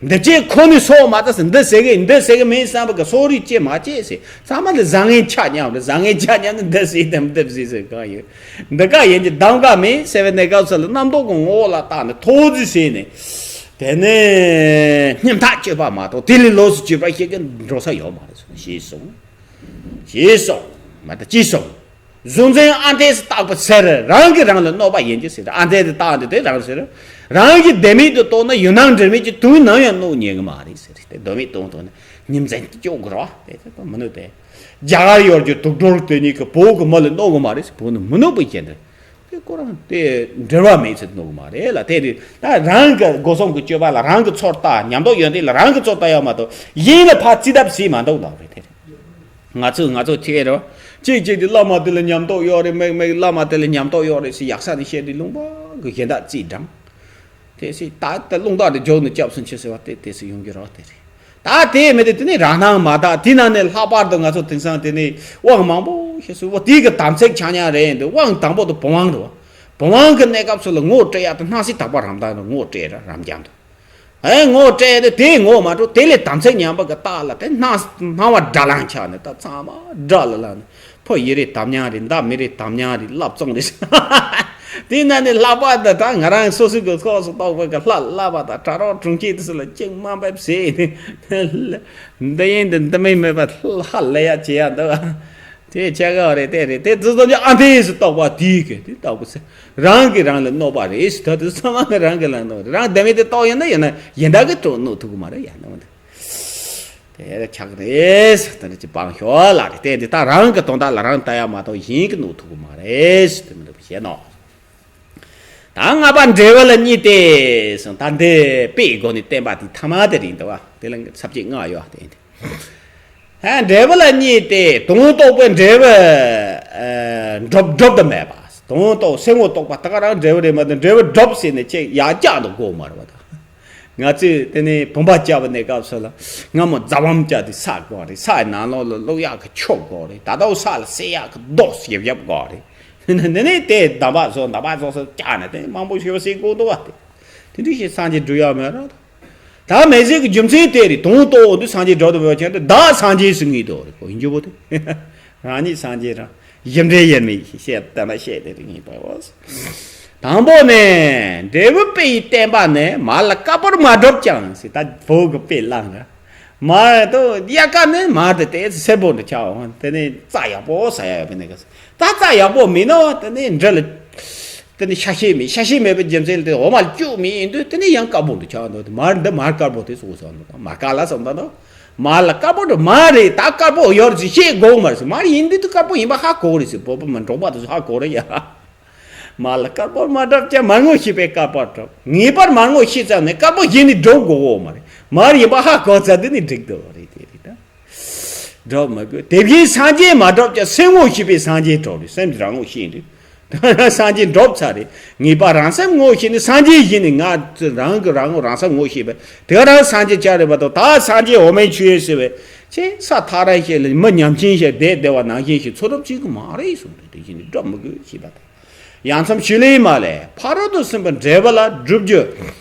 འདི་བྱེད་ཁོ་ནི་སོགས་མ་ད་ཟེར། འདི་ཟེར་གི་འདི་ཟེར་གི་མིན་བསམ་པ་གི་སོགས་རིགས་བྱེད་མ་བྱེད་ཟེར། ཚང་མ་ལ་བཟང་ངན་ཆ་མཉམ་རེད། བཟང་ངན་ཆ་མཉམ་ནི་འདི་ཟེར་དེ་འདི་ཟེར་ཟེར་གང་ཡོད། འདི་ག་ཡིན་གྱི་གདམ་ག་མིན་ཟེར་བའི་གནས་སྐབས་སུ་ལ་རྣམ་རྟོག་གི་ངོ་བོ་ལ་བརྟགས་ནས་ཐོག་རྫི་ཟེར་ནས། དེ་ནས་སྙིང་ཐག་གཅོད་པ་མ་གཏོགས་དེ་ལས་ལོགས་སུ་གཅོད་པ་ཞིག་གི་འགྲོ་ས་ཡོད་མ་རེད་ཞེས་གསུངས། ཞེས་གསུངས། མ་ད་ཅི་གསུངས། གཟུང་འཛིན་ཨ་འཐས་སུ་བཏགས་པ་ཟེར། རང་གིས་རང་ལ་གནོད་པ་ཡིན་གྱི་ཟེར། ཨ་འཐས་སུ་བཏགས་འདི་དེ་རང་ཟེར། རང་གིས་བདེན་མེད་དུ་རྟོགས་ན་ཡུལ་སྣང་འབྲེལ་མེད་ཀྱི་དུས་ནམ་ཡང་གནོད་ཉན་གི་མ་རེད་ཟེར། དེ་བདེན་མེད་དུ་རྟོགས་ན་ཉིན་མཚན་སྐྱོ་དགོས་ར་བ། དེ་དེ་མི་གནོད་དེ། རྒྱ་གར་ཡོད་རྒྱུ་དུག་སྦྲུལ་དེ་གཉིས་ཀྱིས་བོད་ཀྱི་མི་ལ་གནོད་གི་མ་རེད་ཟེར། བོད་ནི་མི་གནོད་པ་ཡིན་རེད། དེ་ཁོ་རང་དེ་འབྲེལ་བ་མེད་ཚེ་གནོད་གི་མ་རེད་ལ། དེ་རེད། ད་རང་གི་སྒོ་གསུམ་གྱི་སྤྱོད་པ་ལ་རང་གི་ཚོར་ལྟ། ཉམས་རྟོགས་ཡོན་ཏན་ལ་རང་གི་ཚོར་ལྟ་ཡག་མ་གཏོགས་གཞན་ལ་ཕར་རྩིས་གདབ་ཟེར་མ་འདུག་ལབ་རེད། དེ་རེད། ང་ཚོས་ང་ཚོ་ཁྱེད་རོ། གཅིག་གཅིག་དེ་བླ་མ་དེ་ལ་ཉམས་རྟོགས་ཡོད་རེད། མིག་མིག་བླ་མ་དེ་ལ་ཉམས་རྟོགས་ཡོད་རེད་ཟེར་ཡག་ས་ནས་བཤད་དེ་ལུང་པ་གི་གཞན་དག་རྩིས་འགྲངས། དེ་སྲིད་ད་ལྟ་རླུང་རྟ་དེ་རྒྱུག་ནས་སྐྱབས་སུ་མཆི་ཟེར་བ་དེ་དེ་སྲིད་ཡོང་གི་རོགས་དེ་རེད། ད་དེ་མེད་དེ་དེ་ནི་རང་སྣང་མ་དག། དེ་ནང་ནས་ལྷག་པར་དུ་ང་ཚོ་དེང་སང་དེ་ནི་དབང་མང་པོ་ཞིག་གསོལ་བ་དེ་གི་དམ་ཚིག་ཆ་ཉག་རེད་འདུག། དབང་དང་པོ་དེ་བུམ་དབང་རེད་བ། བུམ་དབང་གི་གནས་སྐབས་སུ་ལ་ངོ་སྤྲད་ཡག་དེ་སྣང་སྲིད་དག་པ་རང་དག་ནི་ངོ་སྤྲད་ར་རབ་འབྱམས་དུ། ཨེ་ངོ་སྤྲད་དེ་དེ་ངོ་མ་འགྲོ། དེ་ལས་དམ་ཚིག་ཉམས་པ་གི་རྟགས་ལ་དེ་སྣང་སྣང་བ་དགྲར་ལངས་ཆགས་ནས་ད་ཚང་མ་དགྲ་ལ་ལངས་ནས། ཕོ་ཡི་རེད་དམ་ཉམས་རེད། མདའ་མི་རེད་དམ་ཉམས་རེད། བླ་བཙོང་རེད། དེ་ན་ནི་ལྷག་པར་དུ་ད་ང་རང་སོ་སོའི་གི་ཚོགས་སུ་གཏོགས་པའི་གི་ལྷ་བསླབ་པ་དང་གྲྭ་རོགས་དྲུང་ཆེ་དེ་ཚོ་ལ་གཅིག་དམའ་འབེབས་བྱས་ནས། འདི་ཡིན་འདི་འདི་མིན་མེད་པ་ཧ་ལས་ཡ་བྱེད་ཡ་འདུག། དེ་ཆ་ག་རེད། དེ་རེད། དེ་ཚོ་ཚོ་ཨ་འཐས་སུ་གཏོགས་པ་དེའི་གི་དེ་ལྟ་བུ་ཟེར། རང་གིས་རང་ལ་གནོད་པ་རེད་ཟེར། ད་དེ་ཚང་མ་གིས་རང་གི་ལ་གནོད་རེད། རང་བདེན་མེད་དེ་རྟོགས་ཡོད་ན་ཡོད་ན་གཞན་དག་གིས་གནོད་ཐུབ་གི་མ་རེད་ཡ་ནི། དེ་ཆགས་རེད། དེ་འདྲ་ཅིག་སྤང་ཤོག་ལ་རེད། དེ་འདི་ད་རང་གི་དོན་དག་ལ་རང་ལྟ་ཡ་མ་གཏོགས་གཞན་གྱིས་གནོད་ཐུབ་ཀྱི་མ་རེད། དེ་མི་འདུག་བཤད་ནོ། ད་ལྔ་པ་འབྲས་བུ་ལ་གཉིས་ཏེ་གསུངས། ད་འདི་དཔེའི་སྒོ་ནས་བསྟན་པ་དེ་ཐ་མ་དེ་རེད་འདུག་བ། དེ་ལ་ས་བཅད་ལྔ་ཡོད་དེ་འདི། ཨ་འབྲས་བུ་ལ་གཉིས་ཏེ། དོན་རྟོགས་པའི་འབྲས་བུ་ཨ་སྒྲུབ་སྒྲུབ་ཏུ་མེད་པ། དོན་རྟོགས་སེམས་ངོ་རྟོགས་པ་ད་ག་རང་འབྲས་བུ་རེད་མ་གཏོགས་འབྲས་བུ་སྒྲུབ་ཟེར་ནས་ཅིག་ཡར་བཀྱག་འདུག་དགོས་མ་རེད་བ་ད། ང་ཚོས་དེ་ནས་བུམ་པ་བཅའ་བའི་གནས་སྐབས་སུ་ལ་སྔ་མོ་རྫ་བུམ་བཅའ་དུས་ས་དགོས་རེད། སའི་ནང་ལོགས་ལ་བླུག་ཡག་གི་ཆུ་དགོས་རེད། ད་ལྟ་ས་ལ་བསྲེག་ཡག་གི་རྡོ་ཡབ་ཡབ་དགོས་རེད། དེ་ནས་དེ་ནས་དེ་འདམ་བག་བཟོ་འདམ་བག་བཟོ་བཟོ་བཅའ་ནས་དེ་མང་པོ་ཞེ་པོ་བསྲེག་དགོས་འདུག་བ། དེ་དེ་འདྲ་ཞིག་སངས་རྒྱས་འགྲུབ་ཡག་མེད་ར། ད་མེད་ཟེར་གི་རྒྱུ་མཚན་དེ་རེད། དོན་རྟོགས་འོང་དུས་སངས་རྒྱས་འགྲུབ་ཏུ་མེད་པ་ཅན་དེ་བདག་སངས་རྒྱས་སུ་ངེས་དོ་རེད། ཁོ་ཡིན་རྒྱུ་བོ་དེ། རང་ཉིད་སངས་རྒྱས་རང་། གཞི་འབྲས་དབྱེར་མེད་ཞེས་བཤད་ལྟ་ན་བཤད་དེ་རིགས་ཡིན་པའོ། དང་པོ་ནས་འབྲས་བུ་དཔེ་ཡི་བསྟན་པ་ནི་མར་ལ་དཀར་པོར་མ་བསྒྲུབས་ཀྱང་ཟེར། ད་བོད་ཀྱི་དཔེ་བླངས་ར། མར་དུ་དབྱར་ཁ་ནི་མར་དེ་དེ་སེར་པོ་འདྲ་ཆགས་འོང་། དེ་ནས་རྩྭ་ཡག་པོ་ཟ་ཡག་ཡོད་པའི་གནས་སྐབས་སུ། ད་རྩྭ་ཡག་པོ་མིན་ནོ། དེ་ནས་འབྲི་ལ་དེ་ནས་ཤ་ཤེད་མེད། ཤ་ཤེད་མེད་པའི་རྒྱུ་མཚན་ལ་དེ་འོ་མ་ལ་བཅུག་མི་ཡིན་དུས་དེ་ནས་ཡང་དཀར་པོ་འདྲ་ཆགས་འདུག། དེ་མར་འདི་མར་དཀར་པོ་དེ་སོགས་སོགས་འདུག། མར་དཀར་ལ་བསམ་ད་འདུག། མ་ལ་དཀར་པོ་འགྲོ་མ་རེད། ད་དཀར་པོ་ཡོད་ཟེར་བཤད་དགོས་མ་རེད་ཟེར། མ་རེད། ཡིན་དུས་དཀར་པོ་ཡིན་པ་ཧ་གོ་རེད་ཟེར། བོད་པ་མི་འབྲོག་པ་དེ་ཚོ་ཧ་གོ་རེད་ཡ། མ་ལ་དཀར་པོ་མ་འགྲོ་བྱས་མ་ངོ་ཤེས་པའི་དཀར་པོ་འགྲོ། ངེས་པར་མ་ངོ་ཤེས་ཙམ་ནས་དཀར་པོ་གཞན་ནས་འགྲོ་དགོས་འོ་མ་རེད། མ་རེད། ཡིན་པ་ཧ་གོ་ཙམ་དེ་ནས་འགྲིག་འདུག་རེད། དེ་རེད་ད། འགྲོ་མི་དགོས། དེ་བཞིན་སངས་རྒྱས་མ་གྲུབ་ཀྱང་སེམས་ངོ་ཤེས་པའི་སངས་རྒྱས་གྲུབ་རེད། སེམས་ཀྱི་རང་ངོ་ཤེས་འདུག་སངས་རྒྱས་འགྲུབ་ཚར་རེད། ངེས་པར་རང་སེམས་ངོ་ཤེས་ནས་སངས་རྒྱས་ཡིན་ནས་ང་རང་གི་རང་ངོ་རང་སེམས་ངོ་ཤེས་པས་དེ་ག་རང་སངས་རྒྱས་ཆགས་རེད་མ་གཏོགས། ད་སངས་རྒྱས་འོ་མའི་ཆོས་ཟེར་བས་ཅེས་ས་ཐག་རིང་ཞིག་ལ་མི་ཉམ་ཆུང་ཞིག་བསྡད་བསྡད་པ་ནང་བཞིན་ཞིག་འཚོ་ཐབས་བྱེད་ཀྱི་མ་རེད་གསུངས་ཏེ། དེ་བཞིན་དུ་སྒྲུབ་མི་དགོས་ཞེས་པ་དང་། ཡང་མཚམས་ཞུ་ལེ་མ་ལས་ཕ་རོལ་ཏུ་ཕྱིན་པའི་འབྲས་བུ་ལ་སྒྲུབ་རྒྱུ།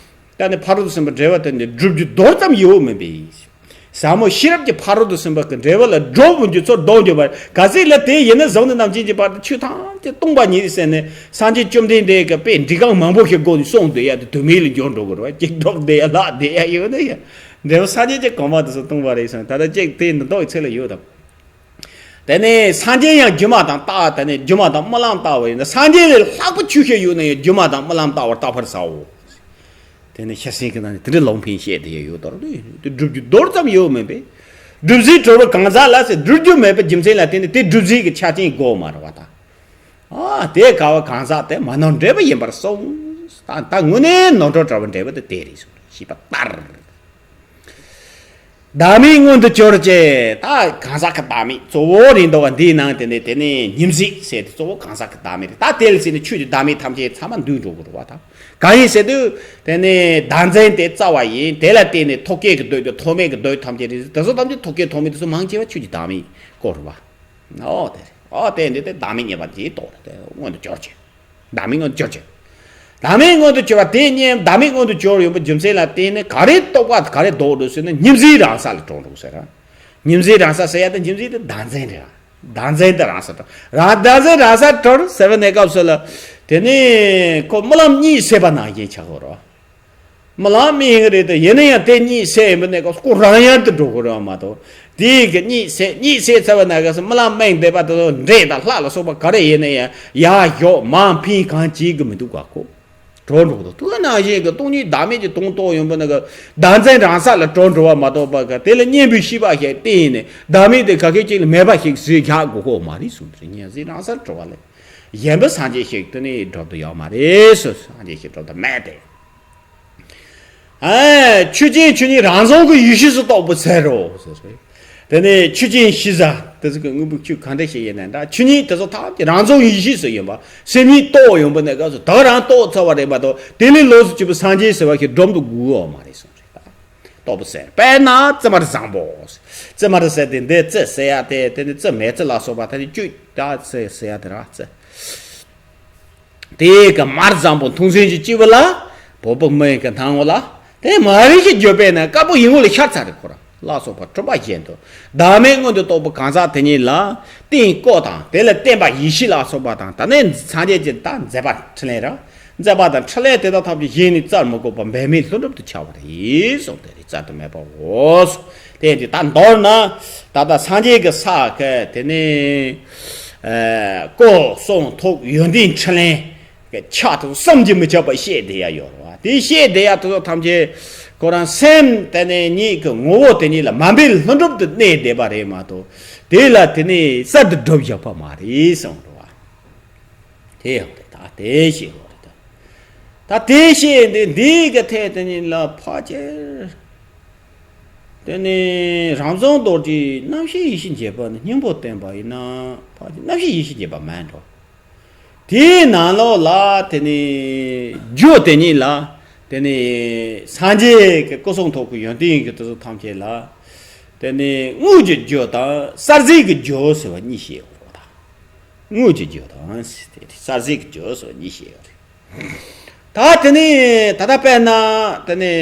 ད་ནི་ཕ་རོལ་ཏུ་ཕྱིན་པའི་འབྲས་བུ་དེ་ནི་སྒྲུབ་རྒྱུ་མདོ་ཙམ་ཡོད་མིན་པས། ཟབ་མོ་ཤེས་རབ་ཀྱི་ཕ་རོལ་ཏུ་ཕྱིན་པ་གི་འབྲས་བུ་ལ་སྒྲུབ་རྒྱུ་ཚོར་ལྡོག་འགྱུར་བར་ག་ཚད་ལ་དེ་ཡིན་ན་གཟུགས་ནས་རྣམ་མཁྱེན་གྱི་བར་དུ་ཆོས་ཐམས་ཅད་སྟོང་པ་ཉིད་ཟེར་ནས་སངས་རྒྱས་བཅོམ་ལྡན་འདས་ཀྱི་དཔེ་འབྲི་སྒང་མང་པོ་ཞིག་སྒོ་ནས་གསུངས་བསྡད་ཡ་དེ་དུ་མིད་ལ་འགྱུར་འགྲོ་གི་རེད་བ། ཅིག་སྒྲོག་བསྡད་ཡ་ལྷག་བསྡད་ཡ་ཡོད་ན་ཡ། འབྲས་བུ་སངས་རྒྱས་ཀྱི་གོ་འཕང་དེ་ཚོ་སྟོང་པ་རེད་གསུངས། ད་ལྟ་ཅིག་དེ་འདི་མདོ་ཡི་ཚིག་ལ་ཡོད་དམ། དེ་ནས་སངས་རྒྱས་ཡང་སྒྱུ་མ་དང་རྟག་དེ་ནས་སྒྱུ་མ་དང་རྨི་ལམ་ལྟ་བུ་ཡིན་ན། སངས་རྒྱས་ལས་ལྷག་པ་ཆོས་ཤིག་ཡོད་ན་ཡང་སྒྱུ་མ་དང་རྨི་ལམ་ལྟ་བུར་རྟག་པར་ཟའོ། དེ་ནས་ཤ་སྲིན་གྱི་ནང་ནས་དེ་འདྲའི་ལོང་འཕེན་བཤད་དེ་ཡང་ཡོད་དོ། དེ་སྒྲུབ་རྒྱུ་མདོ་ཙམ་ཡོད་མིན་པས། སྒྲུབ་ཟིན་གྲོལ་བ་གང་ཟག་ལ་ཟེར། སྒྲུབ་རྒྱུ་མེད་པའི་རྒྱུ་མཚན་ལ་བརྟེན་ནས་དེ་སྒྲུབ་ཟིན་གྱི་ཆ་རྐྱེན་དགོས་མ་རེད་བ་ད། ཨ་དེ་ག་བ་གང་ཟག་དེ་མ་ནོར་འབྲས་བུ་ཡིན་པར་གསུངས། ད་ད་དངོས་གནས་ནོར་འཁྲུལ་བྲལ་བའི་འབྲས་བུ་དེ་དེ་རེད་གསུངས་ཞེས་པ་ལྟར། བདག་མེད་མངོན་དུ་གྱུར་ཅིག་ད་གང་ཟག་གི་བདག་མེད་གཙོ་བོ་རེད་འདུག་བ། འདིའི་ནང་དེ་ནས་དེ་ནས་ཉིམ་ཟིག་ཟེར་དེ་གཙོ་བོ་གང་ཟག་གི་བདག་མེད་རེད། ད་དེ་ལ་ཟེར་ནས་ཆོས་ཀྱི་བདག་མེད་ཐམས་ཅད་ཚང་མ་འདུས་འགྲོ་གི་རེད་བ་ད། གང་ཡིན་ཟེར་དུས་དེ་ནས་བདག་འཛིན་དེ་རྩ་བ་ཡིན། དེ་ལ་བརྟེན་ནས་ཐོག་སྐྱེས་ཀྱི་འདོད་དེ་ཐོག་མེད་ཀྱི་འདོད་ཐམས་ཅད་རེད། དེ་ཚོ་ཐམས་ཅད་ཐོག་སྐྱེས་ཐོག་མེད་དེ་ཚོ་མང་ཆེ་བ་ཆོས་ཀྱི་བདག་མེད་སྐོར་རེད་བ། ཨོ་དེ་རེད། ཨོ་དེ་འདི་དེ་བདག་མེད་རྙེད་པ་དེའི་རྟོགས་རེད། དེ་མངོན་དུ་གྱུར་ཅིག་བདག་མེད་མངོན་དུ་གྱུར་ཅིག་བདག་མེད་མངོན་དུ་གྱུར་པ་དེ་གཉིས་བདག་མེད་མངོན་དུ་གྱུར་ཡོང་པའི་རྒྱུ་མཚན་ལ་བརྟེན་ནས་ག་རེ་རྟོགས་པ་ག་རེ་ལྡོག་འགྲོ་ཟེར་ན་ཉིམ་ཟིག་རང་ས་ལ་གྲོལ་འགྲོ་ཟེར། ཉིམ་ཟིག་རང་ས་ཟེར་ཡ་དེ་ཉིམ་ཟིག་དེ་བདག་འཛིན་རེད། བདག་འཛིན་དེ་རང་ས་གྲོལ། རང་བདག་འཛིན་རང་ས་གྲོལ་ཟེར་བའི་གནས་སྐབས་སུ་ལ་དེ་ནི་ཁོ་རྨི་ལམ་གཉིད་སད་པ་ནང་བཞིན་ཆགས་ཡོད་རེད། རྨི་ལམ་རྨི་ཡིན་གྱི་རེད་དེ། ཡིན་ན་ཡང་དེ་གཉིད་སད་ཡིན་པའི་གནས་སྐབས་སུ་ཁོ་རང་ཡང་དུ་འགྲོ་དགོས་རེད་མ་གཏོགས། དེའི་གི་གཉིད་སད་གཉིད་སད་ཚར་བའི་གནས་སྐབས་སུ་རྨི་ལམ་རྨིས་བསྡད་པ་དེ་ཚོ་འདྲེ་དང་ལྷ་ལ་སོགས་པ་ག་རེ་ཡིན་ན་ཡང་ཡར་ཞོག་མར་འཕེན་གང་བྱེད་ཀྱི་མི་འདུག་ག་ཁོ་གྲོལ་འགྲོ་གི་འདུག་དེ་ནང་བཞིན་གྱི་སྟོང་ཉིད་བདག་མེད་ཀྱི་དོན་རྟོགས་ཡོང་པའི་གནས་སྐབས་བདག་འཛིན་རང་ས་ལ་གྲོལ་འགྲོ་བ་མ་གཏོགས་པ་ག་དེ་ལ་གཉེན་པོའི་ཤེས་པ་ཞིག་བསྟེན་ནས་བདག་མེད་དེ་ག་གེ་ཅིག་ལ་མེད་པ་ཞིག་བཟོས་རྒྱག་དགོས་ཀྱི་མ་རེད་གསུངས་ཏེ། ཉིམ་ཟིག་རང་སར་གྲོལ་བ་ལས་གཞན་པའི་སངས་རྒྱས་ཤིག་དེ་ནི་གྲུབ་ཏུ་ཡོད་མ་རེད་གསུངས། སངས་རྒྱས་ཤིག་གྲུབ་ཏུ་མེད་དེ། ཨེ། ཆོས་ཅན་ཆོས་ཉིད་རང་བྱུང་གི་ཡེ་ཤེས་སུ་རྟོགས་པར་འཚལ་ལོ་ཟེར་རེད། དེ་ནས་ཆོས་ཅན་ཤེས་བྱ་དེ་ཚོ་གི་དངོས་པོའི་ཆོས་གང་འདྲ་ཞིག་ཡིན་ནའང་འདྲ། ཆོས་ཉིད་དེ་ཚོ་ཐམས་ཅད་རང་བྱུང་ཡེ་ཤེས་སུ་ཡིན་པ་སེམས་ཉིད་རྟོགས་ཡོང་པའི་གནས་སྐབས་སུ་ད་རང་རྟོགས་ཚར་བ་རེད་མ་གཏོགས་དེ་ལས་ལོགས་སུ་གྱུར་པའི་སངས་རྒྱས་ཟེར་བ་ཞིག་སྒྲུབ་ཏུ་དགོས་ཡོད་མ་རེད་གསུངས་རེད། རྟོགས་པར་འཚལ། དཔེར་ན་ཙི་དམར་བཟང་པོ། ཙི་དམར་ཟེར་དེ་འདི་ཙི་ཟེར་ཡ་དེ་དེ་ནི་ཙི་མེ་ཙི་ལ་སོགས་པ་ད་ནི་བཅུད་ད་ཙི་ཟེར་ཡ་དེ་ར་ཙི། དེ་གི་དམར་བཟང་པོ་མཐོང་ཟིན་གྱི་སྐྱེས་བུ་ལ་བོད་པ་མི་ཡི་གི་སྣང་ངོ་ལ་དེ་མ་རིག་གི་རྒྱུ་པས་ན་དཀར་པོ་ཡིད་ངོ་ལ་ཤར་ཚར་རེད་ཁོ་ར་ལ་སོགས་པ་གྲུབ་པ་བཞིན་དུ་བདག་མེད་མངོན་དུ་རྟོགས་པའི་གང་ཟག་དེ་ཉིད་ལ་རྟེན་བཀོད་དང་དེ་ལ་བརྟེན་པ་ཡེ་ཤེས་ལ་སོགས་པ་དང་ད་ནི་སངས་རྒྱས་ཀྱི་ད་མཛད་པ་འཕྲིན་ལས་ར་མཛད་པ་དང་འཕྲིན་ལས་དེ་དག་ཐམས་ཅད་གཞན་ནས་བཙལ་མི་དགོས་པར་འབད་མེད་ལྷུན་གྲུབ་ཏུ་འཆར་བ་རེད་གསུངས་ཏེ་རེད། བཙལ་དུ་མེད་པའོ། དེ་ཡིན་དུས་ད་མདོར་ན་ད་ལྟ་སངས་རྒྱས་ཀྱི་ས་གི་དེ་ནི་སྐུ་གསུང་ཐུགས་ཡོན་ཏན་འཕྲིན་ལས་ཀྱི་ཆ་དང་བསམ་གྱིས་མི་ཁྱབ་པ་བཤད་བསྡད་ཡ་ཡོད་རེད་བ། དེ་བཤད་བསྡད་ཡ་དེ་ཚོ་ཐམས་ཅད་ཁོ་རང་སེམས་དེ་ནི་ཉིད་ཀྱི་ངོ་བོ་དེ་ཉིད་ལ་མ་འབད་ལྷུན་གྲུབ་ཏུ་གནས་བསྡད་པ་རེད་མ་གཏོགས་དེ་ལ་དེ་ནི་གསར་དུ་སྒྲུབ་བཞག་པ་མ་རེད་གསུངས་རེད་བ། དེ་ཡང་རེད། ད་དེ་བཤད་དགོས་རེད་ད། ད་དེ་བཤད་འདི་འདི་གི་ཐད་དེ་ཉིད་ལ་ཕལ་ཆེར་དེ་ནི་རང་བྱུང་རྡོ་རྗེའི་རྣམ་ཤེས་ཡེ་ཤེས་འབྱེད་པ་ནི་སྙིང་པོ་བསྟན་པ་ཡིན་ན་ཕལ་ཆེར་རྣམ་ཤེས་ཡེ་ཤེས་འབྱེད་པ་མིན་འགྲོ། དེའི་ནང་ལོགས་ལ་དེ་ནི་རྒྱུ་དེ་ཉིད་ལ་དེ་ནི་སངས་རྒྱས་ཀྱི་སྐུ་གསུང་ཐུགས་ཀྱི་ཡོན་ཏན་གྱི་དེ་ཚོ་ཐམས་ཅད་ལ་དེ་ནི་དངོས་ཀྱི་རྒྱུ་དང་གསར་བརྗེ་གི་རྒྱུ་ཟེར་བ་གཉིས་བཤད་ཡོད་པ་དང་། དངོས་ཀྱི་རྒྱུ་དང་གསར་བརྗེ་གི་རྒྱུ་སོགས་གཉིས་བཤད་ཡོད་རེད། ད་དེ་ནི་ད་ལྟ་དཔེར་ན་དེ་ནི་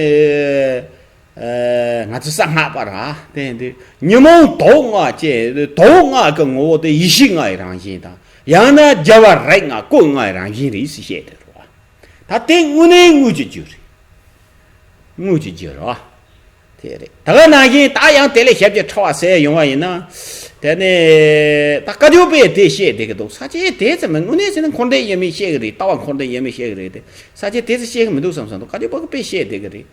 ང་ཚོ་གསང་སྔགས་པ་ར་དེ་འདི་ཉོན་མོངས་དུག་ལྔ་བཅས་དུག་ལྔ་གི་ངོ་བོ་དེ་ཡེ་ཤེས་ལྔ་ཡི་རང་བཞིན་དང་ཡང་ན་རྒྱལ་བ་རིགས་ལྔ་སྐུ་ལྔ་ཡི་རང་བཞིན་རེད་ཟེར་བཤད་དེ་རེད་བ། ད་དེ་དངོས་གནས་དངོས་ཀྱི་རྒྱུ་རེད། དངོས་ཀྱི་རྒྱུ་རེད་བ། དེ་རེད། ད་ག་ནང་བཞིན་ད་ཡང་དེ་ལས་ཞབས་ཀྱི་ཕྲེང་བ་ཟེར་ཡོང་བ་ཡིན་ན། དེ་ནས་ད་བཀའ་བརྒྱུད་པས་དེ་བཤད་བསྡད་ཀྱི་འདུག་ས་བཅད་དེ་ཙམ་མིན་དངོས་གནས་ཟེར་ན་འཁོར་འདས་དབྱེར་མེད་བཤད་ཀྱི་རེད། ལྟ་བ་འཁོར་འདས་དབྱེར་མེད་བཤད་ཀྱི་རེད་དེ། ས་བཅད་དེ་ཚོ་བཤད་ཀྱི་མི་འདུག་བསམ་བསམ་འདུག་བཀའ་བརྒྱུད་པ་གིས་དཔེ་བཤད་བསྡད་ཀྱི་རེད།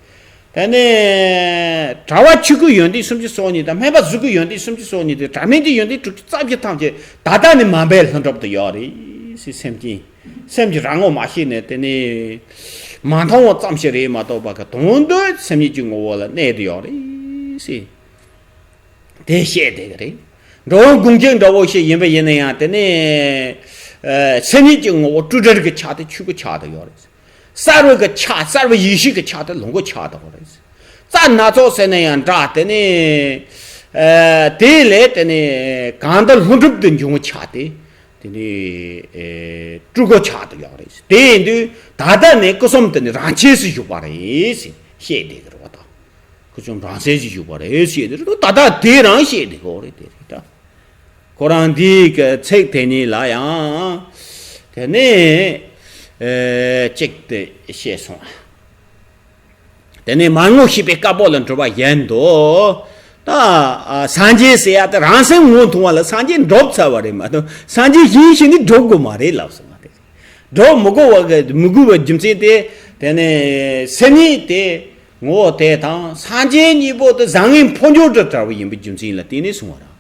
དེ་ནས་གྲྭ་པ་ཆོས་སྐུའི་ཡོན་ཏན་སུམ་ཅུ་སོ་གཉིས་དང་སྨན་པ་གཟུགས་སྐུའི་ཡོན་ཏན་སུམ་ཅུ་སོ་གཉིས་དང་སྒྲ་མེད་ཀྱི་ཡོན་ཏན་དྲུག་ཅུ་རྩ་བཞི་ཐམས་ཅད་ད་ལྟ་ནི་མ་འབད་ལྷུན་གྲུབ་ཏུ་ཡོད་རེད་ཟེར། སེམས་ཅན་སེམས་ཀྱི་རང་ངོ་མ་ཤེས་ནས་དེ་ནི་མ་མཐོང་བ་ཙམ་ཞིག་རེད་མ་གཏོགས་པ་གི་དོན་དུ་སེམས་ཉིད་ཀྱི་ངོ་བོ་ལ་གནས་ཏེ་ཡོད་རེད་ཟེར། དེ་བཤད་བསྡད་ཀྱི་རེད། འགྲོ་བ་སྒོམ་རྒྱུ་འདྲ་བོ་ཞིག་ཡིན་པ་ཡིན་ན་ཡང་དེ་ནི་ཨ་སེམས་ཉིད་ཀྱི་ངོ་བོ་སྤྲོས་བྲལ་གྱི་ཆ་དེ་ཆོས་སྐུ་ཆགས་བསྡད་ཡོད་རེད། གསལ་བའི་གི་ཆ་གསལ་བའི་ཡེ་ཤེས་ཀྱི་ཆ་དེ་ལོངས་སྐུ་ཆགས་བསྡད་ཡོད་རེད། རྩ་སྣ་ཚོགས་ཟེར་ན་ཡང་འདྲ། དེ་ནི་ཨ་དེ་ལས་དེ་ནི་གང་དུ་ལྷུན་གྲུབ་ཏུ་འབྱུང་བའི་ཆ་དེ་དེ་ནི་ཨ་སྤྲུལ་སྐུ་ཆགས་བསྡད་ཡོད་རེད། དེ་ཡིན་དུས་ད་ལྟ་ནི་སྐུ་གསུམ་དེ་ནི་རང་ཆས་སུ་བཞུགས་པ་རེད་ཟེར་བཤད་བསྡད་ཀྱི་རེད་བ་དང་། སྐུ་གསུམ་རང་གསལ་ཞིག་བཞུགས་པ་རེད་ཞེས་དེ་རེད། ད་ལྟ་དེ་རང་བཤད་དེ་གོ་རེད་དེ་རེད་ད། ཁོ་རང་འདིའི་གི་ཚིག་དེ་ཉིད་ལ་ཡང་དེ་ནས་ཨེ་གཅིག་དེ་བཤད་སོང་། དེ་ནས་མར་ངོ་ཤེས་པའི་དཀར་པོ་ལ་འགྲོ་བ་བཞིན་དུ་ད་ཨ་སངས་རྒྱས་ཟེར་ཡ་དེ་རང་སེམས་ངོ་མཐོང་བ་ལ་སངས་རྒྱས་འགྲུབ་ཚར་བ་རེད་མ་གཏོགས་སངས་རྒྱས་གཞན་ཞིག་ནི་འགྲུབ་དགོས་མ་རེད་ལབ་སོང་བ་དེ་རེད། འགྲོ་མི་དགོས་པ་གི་མི་དགོས་པའི་རྒྱུ་མཚན་དེ། དེ་ནས་སེམས་ཉིད་དེ་ངོ་བོ་དེ་དང་སངས་རྒྱས་གཉིས་པོ་དེ་བཟང་ངན་འཕོ་འགྱུར་དུ་བྲལ་བ་ཡིན་པའི་རྒྱུ་མཚན་ལ་བརྟེན་ནས་གསུངས་པ་རེད།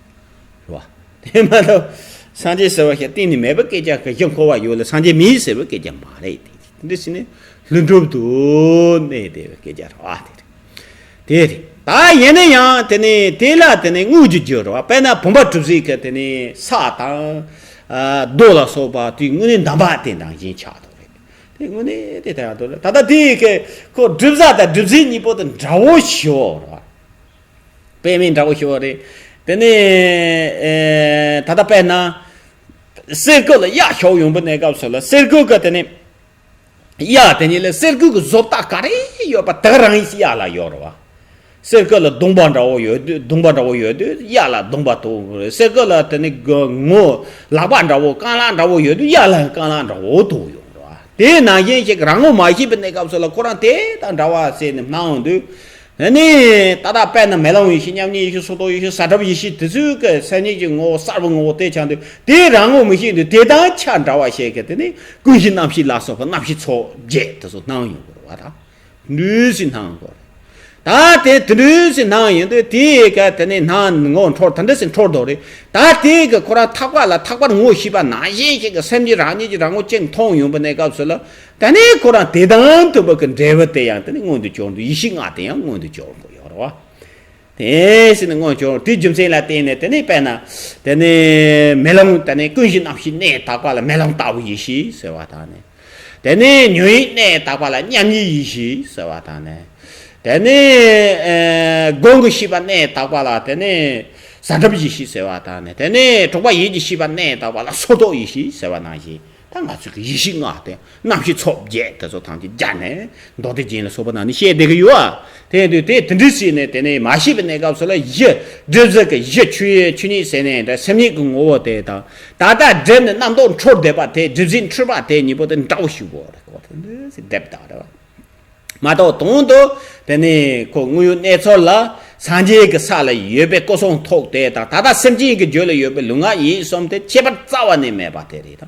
རེད་བ། དེ་མ་གཏོགས་སངས་རྒྱས་ཟེར་བ་ཞིག་གཏན་ནས་མེད་པའི་སྐད་ཆ་གི་གཞི་འཁོར་བ་ཡོད་ལ་སངས་རྒྱས་མེད་ཟེར་བའི་སྐད་ཆ་མ་རེད་དེ། དེ་འདྲ་ཞིག་ནས་ལྷུན་གྲུབ་ཏུ་གནས་བསྡད་པའི་སྐད་ཆ་རེད་བ་དེ་རེད། དེ་རེད། ད་ཡིན་ན་ཡང་དེ་ནི་དེ་ལ་དེ་ནི་དངོས་ཀྱི་རྒྱུ་རེད་བ། དཔེར་ན་བུམ་པ་གྲུབ་ཟིན་གྱི་དེ་ནི་ས་དང་། ཨ་རྡོ་ལ་སོགས་པ་དེ་དངོས་གནས་འདམ་བག་དེ་འདྲ་བཞིན་ཆགས་འདུག་རེད། དེ་དངོས་གནས་དེ་ལྟར་འདུག་རེད། ད་ལྟ་དེ་གི་ཁོ་གྲུབ་ས་དང་གྲུབ་ཟིན་གཉིས་པོ་དེ་འདྲ་བོ་ཞིག་རེད་བ། དཔེ་མེད་འདྲ་བོ་ཞིག་རེད། དེ་ནི་ཨེ་ད་ལྟ་དཔེར་ན་གསེར་སྐུ་ལ་གཡག་ཞོག་ཡོང་པའི་གནས་སྐབས་སུ་ལ་གསེར་སྐུ་གི་དེ་ནི། གཡག་དེ་ཉིད་ལ་གསེར་སྐུ་གི་བཟོ་ལྟ་ག་རེ་ཡོད་པ་དག་རང་གཡག་ལ་ཡོད་རེད་བ། གསེར་སྐུ་ལ་གདོང་པ་འདྲ་བོ་ཡོད་དུས་གདོང་པ་འདྲ་བོ་ཡོད་དུས་གཡག་ལ་གདོང་པ་དོག་གསེར་སྐུ་ལ་དེ་ནི་ངོ་ལག་པ་འདྲ་བོ་རྐང་ལག་འདྲ་བོ་ཡོད་དུས་གཡག་ལ་རྐང་ལག་འདྲ་བོ་དོག་ཡོད་རེད་བ། དེ་ནང་བཞིན་ཞིག་རང་ངོ་མ་ཤེས་པའི་གནས་སྐབས་སུ་ལ་ཁོ་རང་དེ་དང་འདྲ་བ་ཟེར་ནས་སྣང་འོང་དུས། ཨ་ནི་ད་ལྟ་དཔེར་ན་མེ་ལོང་ཡེ་ཤེས་མཉམ་ཉིད་ཡེ་ཤེས་སོར་རྟོག་ཡེ་ཤེས་ཟད་འགྲིབ་ཡེ་ཤེས་དེ་ཚོའི་གི་སེམས་ཉིད་ཀྱི་ངོ་བོ་གསལ་བའི་ངོ་བོ་དེ་ཆགས་འདུག་དེ་རང་ངོ་མི་ཤེས་འདུག་དེ་དང་ཆ་འདྲ་བ་ཞིག་གི་དེ་ནི་ཀུན་གཞི་རྣམ་ཤེས་ལ་སོགས་པ་རྣམ་ཤེས་ཚོགས་བརྒྱད་དེ་ཚོ་སྣང་ཡོང་གི་རེད་བ་དང་། འདུས་སེ་སྣང་གི་རེད། ད་དེ་དེ་འདུས་སེ་སྣང་ཡོང་དུས་དེའི་གི་དེ་ནི་སྣང་ངོ་འཁྲུལ་དེ་འདྲ་སེ་འཁྲུལ་འདུག་རེད། ད་དེའི་གི་ཁོ་རང་ཐག་པ་ལ་ཐག་པར་ངོ་ཤེས་པ་ནང་བཞིན་ཞིག་གི་སེམས་ཀྱི་རང་ཉིད་ཀྱི་རང་ངོ་གཅིག་མཐོང་ཡོང་པའི་གནས་སྐབས་སུ་ལ། ད་ནི་ཁོ་རང་དེ་དང་མཐུན་པ་གི་འབྲས་བུ་དེ་ཡང་དེ་ནི་མངོན་དུ་གྱུར་འདུག་ཡེ་ཤེས་ལྔ་དེ་ཡང་མངོན་དུ་གྱུར་དགོས་ཡོད་རེད་བ། དེ་ཟེར་ནས་མངོན་གྱུར་དེའི་རྒྱུ་མཚན་ལ་བརྟེན་ནས་དེ་ནི་དཔེར་ན། དེ་ནི་མེ་ལོང་དེ་ནི་ཀུན་གཞི་རྣམ་ཤེས་གནས་དག་པ་ལ་མེ་ལོང་ལྟ་བུ་ཡེ་ཤེས་ཟེར་བ་དང་ནི། དེ་ནི་ཉོན་ཡིད་གནས་དག་པ་ལ་མཉམ་ཉིད་ཡེ་ཤེས་ཟེར་བ་དང་ནི། དེ་ནི་ཨེ་སྒོམ་གྱི་ཤེས་པ་གནས་དག་པ་ལ་དེ་ནི་ཟད་འགྲིབ་ཡེ་ཤེས་ཟེར་བ་དང་ནི། དེ་ནི་དྲུག་པ་ཡིད་ཀྱི་ཤེས་པ་གནས་དག་པ་ལ་སོར་རྟོག་ཡེ་ཤེས་ཟེར་བ་ནང་བཞིན། ད་ང་ཚོ་གི་ཡེ་ཤེས་ལྔ་དེ་རྣམ་ཤེས་ཚོགས་བརྒྱད་དེ་ཚོ་ཐམས་ཅད་སྦྱར་ནས་མདོ་སྡེ་རྒྱན་ལ་སོགས་པ་ནང་ནས་བཤད་བསྡད་ཀྱི་ཡོད་ཨ། དེ་དུས་དེ་དེ་འདྲ་ཞིག་ནས་དེ་ནས་མ་ཤེས་པའི་གནས་སྐབས་སུ་ལ་གཞི་སྒྲིབ་བྱེད་ཀྱི་གཞི་ཆོས་ཡོད་ཆོས་ཉིད་ཟེར་ནས་འདྲ་སེམས་ཉིད་ཀྱི་ངོ་བོ་དེ་དང་ད་ལྟ་སྒྲིབ་ནས་རྣམ་རྟོག་འཁྲུལ་བསྡད་པ་དེ་སྒྲིབ་བྱེད་འཁྲུལ་པ་དེ་གཉིས་པོ་དེ་འདྲ་བོ་ཞིག་གོ་རེད་གོ་དེ་འདྲ་ཞིག་བསྡད་པ་དང་རེད་བ། མ་གཏོགས་དོན་དུ་དེ་ནི་ཁོ་དངོས་ཡོད་གནས་ཚུལ་ལ་སངས་རྒྱས་ཀྱི་ས་ལ་ཡོད་པའི་སྐུ་གསུང་ཐུགས་དེ་དང་ད་ལྟ་སེམས་ཅན་གྱི་རྒྱུད་ལ་ཡོད་པའི་ལུས་ངག་ཡིད་གསུམ་དེ་ཁྱད་པར་རྩ་བ་ནས་མེད་པ་དེ་རེད་དང་།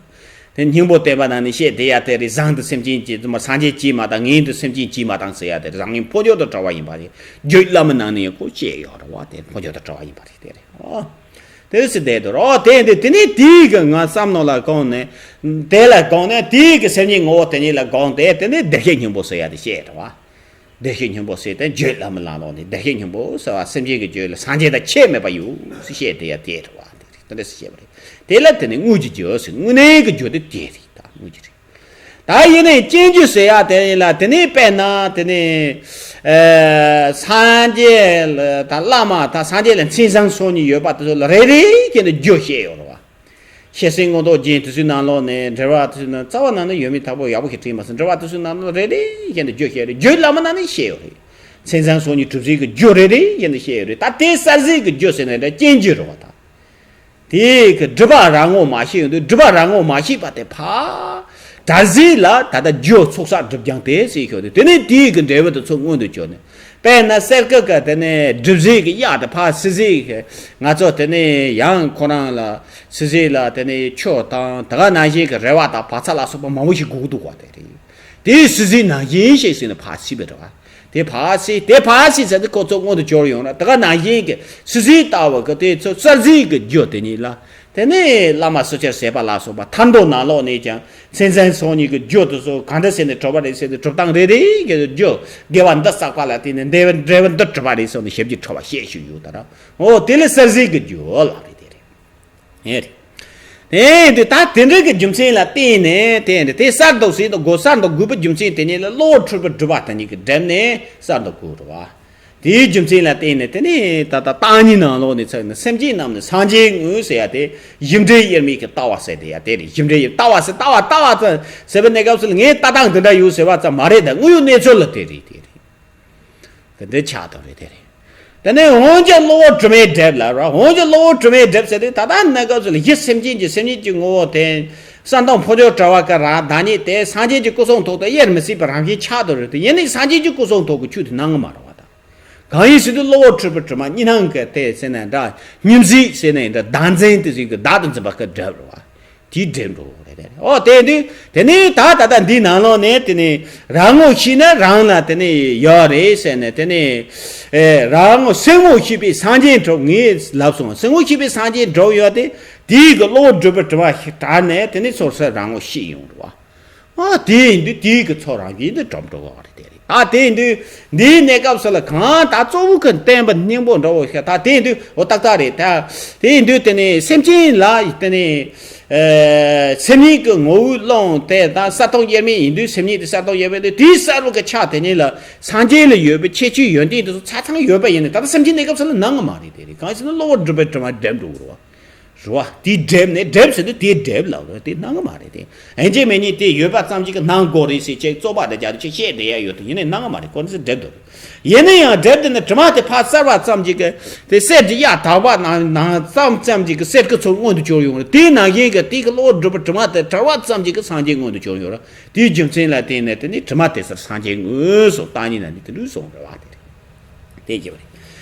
དེ་སྙིང་པོ་བསྟན་པ་ནང་ནས་བཤད་བསྡད་ཡ་དེ་རེད། བཟང་དུ་སེམས་ཅན་གྱིས་སངས་རྒྱས་གྱིས་མ་དང་ངན་དུ་སེམས་ཅན་གྱིས་མ་དང་ཟེར་ཡ་དེ་རེད། བཟང་ངན་འཕོ་འགྱུར་དུ་བྲལ་བ་ཡིན་པ་རེད། རྒྱུད་བླ་མའི་ནང་ནས་ཡང་ཁོ་བཤད་ཡོད་རེད་བ། དེ་འཕོ་འགྱུར་དུ་བྲལ་བ་ཡིན་པ་རེད་དེ་རེད། ཨོ། དེ་སྲིད་བསྡད་དོ་རོ། དེ་འདི་དེ་ནི་དེའི་གི་ང་བསམ་ནོ་ལ་དགོངས་ནས། དེ་ལ་དགོངས་ནས་དེའི་གི་སེམས་ཉིད་ངོ་བོ་དེ་ཉིད་ལ་དགོངས་ཏེ་དེ་ནི་བདེ་གཤེགས་སྙིང་པོ་ཟེར་ཡ་དེ་བཤད་རེད་བ། བདེ་གཤེགས་སྙིང་པོ་ཟེར་ཏེ་རྒྱུད་བླ་མའི་ལམ་ལོག་ནས་བདེ་གཤེགས་སྙིང་པོ་ཟེར་བ་སེམས་ཅན་གྱི་རྒྱུད་ལ་སངས་རྒྱས་དང་ཁྱད་མེད་པ་ཡོད་ཟེར་བཤད་དེ་ཡ་དེ་རེད་བ། དེ་རེད་དེ་འདྲ་ཟེར་བཤད་པ་རེད། དེ་ལ་དེ་ནི་དངོས་ཀྱི་རྒྱུ་ཟེར་དངོས་གནས་ཀྱི་རྒྱུ་དེ་དེ་རེད་ད་དངོས་ཀྱི་རེད། ད་ཡིན་ནའི་རྐྱེན་རྒྱུ་ཟེར་ཡ་དེ་ཡིན་ལ་དེ་ནི་དཔེར་ན་དེ་ནི་ཨ་སངས་རྒྱས་ལ་དང་བླ་མ་དང་སངས་རྒྱས་ལ་མཚན་བཟང་སོགས་གཉིས་ཡོད་པ་དེ་ཚོ་ལ་རེ་རེ་བཞིན་དུ་རྒྱུ་བཤད་ཡོད་རེད་བ། ཤེར་ཕྱིན་མངོན་རྟོགས་རྒྱན་དེ་ཚོའི་ནང་ལོགས་ནས་འགྲེལ་པ་དེ་ཚོའི་ནང་རྩ་བ་ནང་ནས་ཡོད་མེད་དག་པོ་ཡག་པོ་ཞིག་དྲིས་མ་སོང་། འགྲེལ་པ་དེ་ཚོའི་ནང་ལོགས་རེ་རེ་བཞིན་དུ་བརྗོད་བཤད་རེད། རྒྱུད་བླ་མ་ནང་ནས་བཤད་ཡོད་རེད། མཚན་བཟང་སོགས་གཉིས་གྲུབ་ཟིན་གྱི་རྒྱུ་རེ་རེ་བཞིན་དུ་བཤད་ཡོད་རེད། ད་དེ་གསལ་ཟིན་གྱི་རྒྱུ་ཟེར་ནས་འདྲ་རྐྱེན་གྱིས་རེད་བ་ད། དེ་གི་སྒྲིབ་པ་རང་ངོ་མ་ཤེས་ཡོང་དུས་སྒྲིབ་པ་རང་ངོ་མ་ཤེས་པ་དེ་ཕར་དགྲར་ཟིན་ལ་ད་ལྟ་རྒྱུ་ཚོགས་བསགས་སྒྲིབ་སྦྱང་དེ་ཟེར་ཤོག་དུས་དེ་ནས་དེའི་གི་འབྲས་བུ་དེ་ཚོ་མངོན་དུ་གྱུར་ནས། དཔེར་ན་གསེར་སྐུ་གི་དེ་ནས་སྒྲིབ་བྱེད་ཀྱི་གཡག་དེ་ཕར་སི་སི་གི་ང་ཚོ་དེ་ནས་ཡང་ཁོ་རང་ལ་སི་སི་ལ་དེ་ནས་ཆུ་དང་དེ་ག་ནང་བཞིན་གྱི་རེ་བ་དང་བག་ཚ་ལ་སོགས་པ་མང་པོ་ཞིག་དགོས་འདུག་བ་དེ་རེད། དེའི་སི་སི་ནང་བཞིན་ཞིག་ཟིན་ནས་ཕར་སི་བའི་རེ་བ། དེ་ཕར་སི་དེ་ཕར་སི་ཟེར་ཏེ་ཁོ་ཚོ་མངོན་དུ་གྱུར་ཡོང་ར། དེ་ག་ནང་བཞིན་གྱི་སི་སི་ལྟ་བུ་གི་དེ་ཚོ་གསལ་གཟིགས་ཀྱི་རྒྱུ་དེ་ཉིད་ལ། དེ་ནས་བླ་མ་སོ་ཆེར་ཟད་པ་ལ་སོགས་པ་ཐར་འདོད་ནང་ལོགས་ནས་ཀྱང་མཚན་མཚན་སོང་ཉིད་ཀྱི་རྒྱུ་དེ་ཚོ་གང་འདྲ་ཟེར་ནས་གྲུབ་པ་རེད་ཟེར་ཏེ་གྲུབ་སྟངས་རེ་རེ་གི་རྒྱུ་དགེ་བ་འདི་བསགས་པ་ལ་བརྟེན་ནས་འདས་པའི་འབྲས་བུ་འདི་གྲུབ་པ་རེད་ཟེར་ནས་ཞིབ་ཀྱིས་གྲུབ་པ་བཤད་བཞིན་ཡོད་ད་ར། འོ་དེ་ལས་གསལ་གཟིགས་ཀྱི་རྒྱུ་ལ་རེད་དེ་རེད། ཨེ་རེད། དེ་དུས་ད་དེ་འདྲ་གི་རྒྱུ་མཚན་ལ་བརྟེན་ནས་དེ་འདྲ་དེ་གསར་དུ་ཟིན་དུ་དགོས། གསར་དུ་དགོས་པའི་རྒྱུ་མཚན་དེ་ཉིད་ལ་གློ་བུར་འཁྲུལ་པའི་སྒྲིབ་པ་དེ་ཉིད་ཀྱིས་བསྒྲིབས་ནས་གསར་དུ་དགོས་རེད་བ། དེའི་རྒྱུ་མཚན་ལ་བརྟེན་ནས་དེ་ནས་ད་ལྟ་བརྟག་གཉིས་ནང་ལོགས་ནས་ཚར་ནས་སེམས་ཅན་རྣམས་ནི་སངས་རྒྱས་དངོས་ཟེར་ཡ་དེ་གཞི་འབྲས་དབྱེར་མེད་ཀྱི་ལྟ་བ་ཟེར་དེ་ཡ་དེ་རེད། གཞི་འབྲས་དབྱེར་ལྟ་བ་ཟེར་ལྟ་བ་ལྟ་བ་ཙམ་ཟེར་བའི་གནས་སྐབས་སུ་ངས་ལྟ་སྟངས་འདི་འདྲ་ཡོད་ཟེར་བ་ཙམ་མ་རེད། ད་དངོས་ཡོད་གནས་ཚུལ་ལ་དེ་རེད་དེ་རེད། དེ་འདྲའི་ཆགས་དང་རེད་དེ་རེད། དེ་ནས་འོན་ཀྱང་གློ་བུར་དྲི་མས་བསྒྲིབས་ལ་ར། འོན་ཀྱང་གློ་བུར་དྲི་མས་བསྒྲིབས་ཟེར་དུས་ད་ལྟ་གནས་སྐབས་སུ་ལ་གཞི་སེམས་ཅན་གྱི་སེམས་ཉིད་ཀྱི་ངོ་བོ་དེ་གསང་སྟོང་འཕོ་འགྱུར་བྲལ་བ་ཀ་ར་བདག་ཉིད་དེ་སངས་རྒྱས་ཀྱི་སྐུ་གསུང་ཐུགས་དང་དབྱེར་མི་སྲིད་པའི་རང་བཞིན་ཆགས་དང་རེད་དེ། ཡིན་ནའི་སངས་རྒྱས་ཀྱི་སྐུ་གསུང་ཐུགས་ཀྱི་ཆོས་དེ་སྣང་གི་མ་རེད་བ་ད། གང་ཡིན་ཟེར་དུས་གློ་བུར་འཁྲུལ་པའི་དྲི་མ་གཉིས་སྣང་གི་དེ་ཟེར་ན་འདྲ། གཉིས་འཛིན་ཟེར་ན་འདྲ། བདག་འཛིན་དེ་ཟེར་གི་བདག་ཏུ་འཛིན་པ་ཀ་བསྒྲིབས་རེད་བ། དེའི་འབྲས་བུ་རེད་དེ་རེད། ཨོ་དེ་དུས་དེ་ནས་ད་ད་ལྟ་འདིའི་ནང་ལོགས་ནས་དེ་ནས་རང་ངོ་ཤེས་ན་རང་ལ་དེ་ནས་ཡོད་རེད་ཟེར་ནས་དེ་ནས་ཨེ་རང་ངོ་སེམས་ངོ་ཤེས་པས་སངས་རྒྱས་འགྲུབ། ངས་ལབ་སོང་། སེམས་ངོ་ཤེས་པས་སངས་རྒྱས་འགྲུབ་ཡོད་དེ། དེའི་གི་གློ་བུར་སྒྲིབ་པའི་དྲི་མ་ཞིག་དྲག་ནས་དེ་ནས་སོ་སོ་རང་ངོ་ཤེས་ཡོང་རེད་བ། ཨ་དེ་ཡིན་དུས་དེའི་གི་ཚོགས་རང་བཞིན་དུ་གྲུབ་འགྲོ་བ་རེད་དེ་རེད། ད་དེ་ཡིན་དུས་འདིའི་གནས་སྐབས་སུ་ལ་གང་ད་གཙོ་བོ་གི་བསྟན་པ་སྙིང་པོ་འདྲ་བོ་ཞིག་ད་དེ་ཡིན་དུས་འོ་ཏག་ཏག་རེད་ད། དེ་ཡིན་དུས་དེ་ནི་སེམས་ཅན་ལ་དེ་ནི་ཨ་སེམས་ཉིད་ཀྱི་ངོ་བོའི་ཀློང་དེ་ད་གསལ་སྟོང་དབྱེར་མེད་ཡིན་དུས་སེམས་ཉིད་དེ་གསལ་སྟོང་དབྱེར་མེད་དེ་དེའི་གསལ་བོ་གི་ཆ་དེ་ཉིད་ལ་སངས་རྒྱས་ལ་ཡོད་པའི་ཁྱད་ཆོས་ཡོན་ཏན་དེ་ཚོ་ཆ་ཚང་ཡོད་པ་ཡིན་ནི་ད་ལྟ་སེམས་ཅན་གནས་སྐབས་སུ་ལ་སྣང་གི་མ་རེད་དེ་རེད། གང་ཞིག་ན་གློ་བུར་སྒྲིབ་པའི་དྲི་མ་བསྒྲིབས་འགྲོ་གི་རེད་བ། རེད་བ། དེ་བསྒྲིབས་ནས་བསྒྲིབས་ཟེར་དུས་དེ་བསྒྲིབས་ལབ་རེད། དེ་སྣང་གི་མ་རེད་དེ། ཨེ་འཇིག་མེད་ཉིད་དེ་ཡོད་པ་ཙམ་གྱིས་ཀྱི་སྣང་དགོས་རེད་ཟེར་ཅེས་རྩོད་པ་དང་སྦྱར་དུ་ཅིག་བཤད་བསྡད་ཡ་ཡོད་དེ་ཡིན་ནའི་སྣང་གི་མ་རེད། ཁོ་ཚོས་བསྒྲིབས་འདུག་ཡིན་ན་ཡང་བསྒྲིབས་དེ་ནི་དྲི་མ་དེ་ཕར་བསལ་བ་ཙམ་གྱིས་ཀྱི་དེ་གསེར་གྱི་གཡའ་དག་པ་ནང་ནང་ཙམ་ཙམ་གྱིས་ཀྱི་གསེར་གྱི་ཚོར་མངོན་དུ་གྱུར་ཡོང་རེད། དེའི་ནང་བཞིན་གྱི་དེ་གི་གློ་བུར་སྒྲིབ་པའི་དྲི་མ་དེ་བྲལ་བ་ཙམ་གྱིས་ཀྱི་སངས་རྒྱས་མངོན་དུ་གྱུར་ཡོང་རེད། དེའི་རྒྱུ་མཚན་ལ་བརྟེན་ནས་དེ་ནི་དྲི་མ་དེ་སར་སངས་རྒྱས་དངོས་སུ་བརྟག་གཉིས་ན་ནི་དེ་འདྲ་གསུངས་རེད་བ། དེ་རེད། དེ་བཤད་པ་རེད།